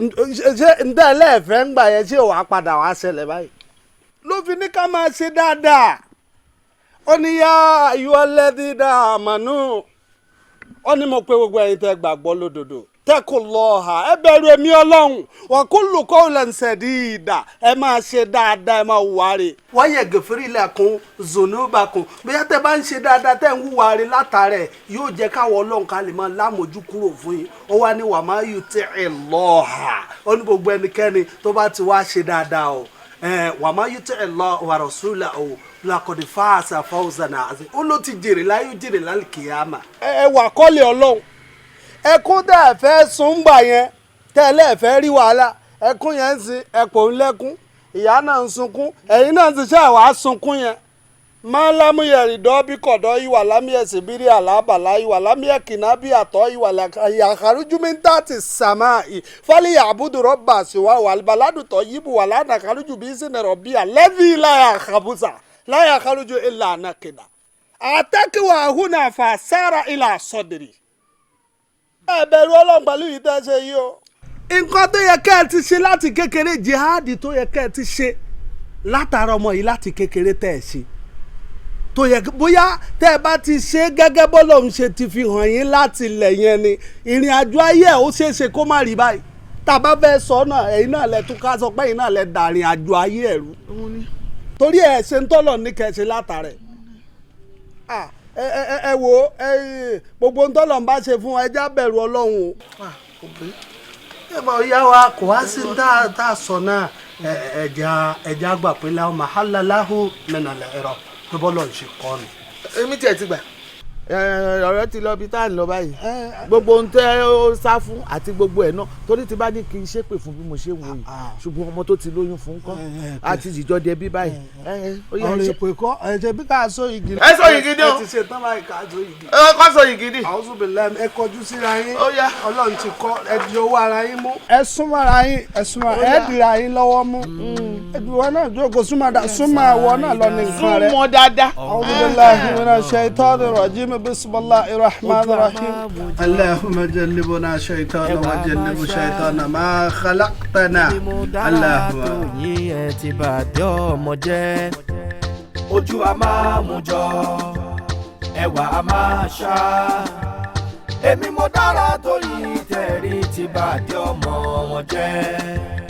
Speaker 21: ṣé ǹdẹ́ ẹlẹ́ẹ̀fẹ́ ń gbà yẹn, ṣé wàá padà wàá ṣẹlẹ̀ báyìí ló fi ní ká máa ṣe dáadáa? Ó ní yá ayyuhalladhina amanu, ó ní mo pé gbogbo ẹ̀yin tẹ́ gbàgbọ́ lódodo, taqullaha, ẹ bẹ̀rù èmi Ọlọ́run, wa qulu qawlan sadida, ẹ máa ṣe dáadáa, ẹ máa hùwà rẹ̀. Wa yaghfir lakum dhunubakum. Bóyá tẹ́ bá ń ṣe dáadáa, tẹ́ ń hùwà rẹ̀ látàrẹ̀, yóò jẹ́ káwọ́ Ọlọ́run ká lè máa lámójú kúrò fún yín. Ó wá ní wa man yuti'illaha, ó ní gbogbo ẹnikẹ́ni tó bá ti wá ṣe dáadáa o, wa man yuti'illaha wa rasulahu laqad faza fawzan azima, ó ló ti jèrè láyé, ó jèrè lálùkìyàmà. Ẹ wà kọ́lé Ọlọ́run, ẹkún dẹ̀ fẹ́ sùn gbà yẹn. Tẹ́lẹ̀ fẹ́ rí wàhálà, ẹkún yẹn ń sin ẹ̀pọ̀ ń lẹ́kún, ìyá náà ń sunkún, ẹ̀yin náà ti ṣe àwa sunkún yẹn. Máa lámúyẹ̀rì dọ́ bí kọ̀dọ̀ ìwà lámúyẹ̀sì bírí àlábàlá ìwà lámúyẹ̀kìnà bí àtọ́ ìwà yàkàrújú mi ń tà ti sàmà ì fálíyà àbúdù rọ́bà síwá wà baládùtọ̀ yíbu wà lánàkàrújú bí sínú bí àlẹ́bí láyà àkàbùsà láyà àkàrújú ìlà ànàkìnà àtẹ́kíwà àhúnà fàṣàrà ìlà sọ̀dìrì. Ẹ bẹ̀rù Ọlọ́run pẹ̀lú yìí tẹ́ ṣe yìí o. Nǹkan tó yẹ kẹ́ ẹ ti ṣe láti kékeré, jihadi tó yẹ kẹ́ ẹ ti ṣe látara ọmọ yìí láti kékeré tẹ́ ẹ ṣe, tó yẹ bóyá tẹ́ ẹ bá ti ṣe gẹ́gẹ́ bọ́lọ́run ṣe ti fi hàn yín láti ilẹ̀ yẹn ni, ìrìn àjò ayé ẹ̀ ó ṣeé ṣe kó má rí báyìí. Tá a bá fẹ́ sọ náà, ẹ̀yin náà lẹ tún ká sọ pé ẹ̀yin náà lẹ dàrin àjò ayé ẹ̀ rú, torí ẹ̀ ṣe ń tọ́lọ̀ ní kẹ́ ẹ ṣe látara ẹ̀. Ẹ wo, gbogbo ń tọ́lọ̀ ń bá ṣe fún ẹ, já bẹ̀rù Ọlọ́run o. Ẹ bá yá wa kò wá sí tá a sọ náà, ẹja gbà pé láwọn màhálàláhù mẹ́nàlẹ́ ẹ̀rọ tó bọ́ lọ́n ṣe kọ́ ni.
Speaker 2: Èmi tiẹ̀ ti gbà, ọ̀rọ̀ ti lọ bí tá à ń lọ báyìí. Gbogbo ohun tẹ́ ó sá fún àti gbogbo ẹ̀ náà, torí ti bá ní kí n ṣépè fún bí mo ṣe wò yìí, ṣùgbọ́n ọmọ tó ti lóyún fún kọ́ àti jìjọ dẹbí báyìí.
Speaker 21: Ọ̀rọ̀ èpè kọ́, ẹ ṣe bí ká sọ igi.
Speaker 2: Ẹ sọ igi ni o.
Speaker 21: Ẹ ti ṣe tán báyìí, ká sọ igi.
Speaker 2: Ẹ kọ́ sọ igi ni.
Speaker 21: Àwọn sùn bìlẹ̀, ẹ kọjú síra yín. Ọlọ́run ti kọ́ ẹ di owó ara yín mú. Ẹ súnmọ́ ara yín, ẹ súnmọ́, ẹ dìra yín lọ́wọ́ mú. Ìwọ náà jókòó, súnmọ́ dáadáa, súnmọ́ ìwọ náà lọ ní nǹkan rẹ.
Speaker 2: Súnmọ́ dáadáa.
Speaker 21: A'udhu billahi minash shaitani rajim, bismillahir rahmanir rahim. Allahumma jannibna shaytana wa jannibu shaytana ma khalaqtana.
Speaker 1: Allahumma. Yín ẹ ti bàdé ọmọ jẹ́, ojú a máa mú jọ, ẹwà a máa ṣá. Èmi mo dára tó yìí tẹ̀rí ti bàdé ọmọ wọn jẹ́.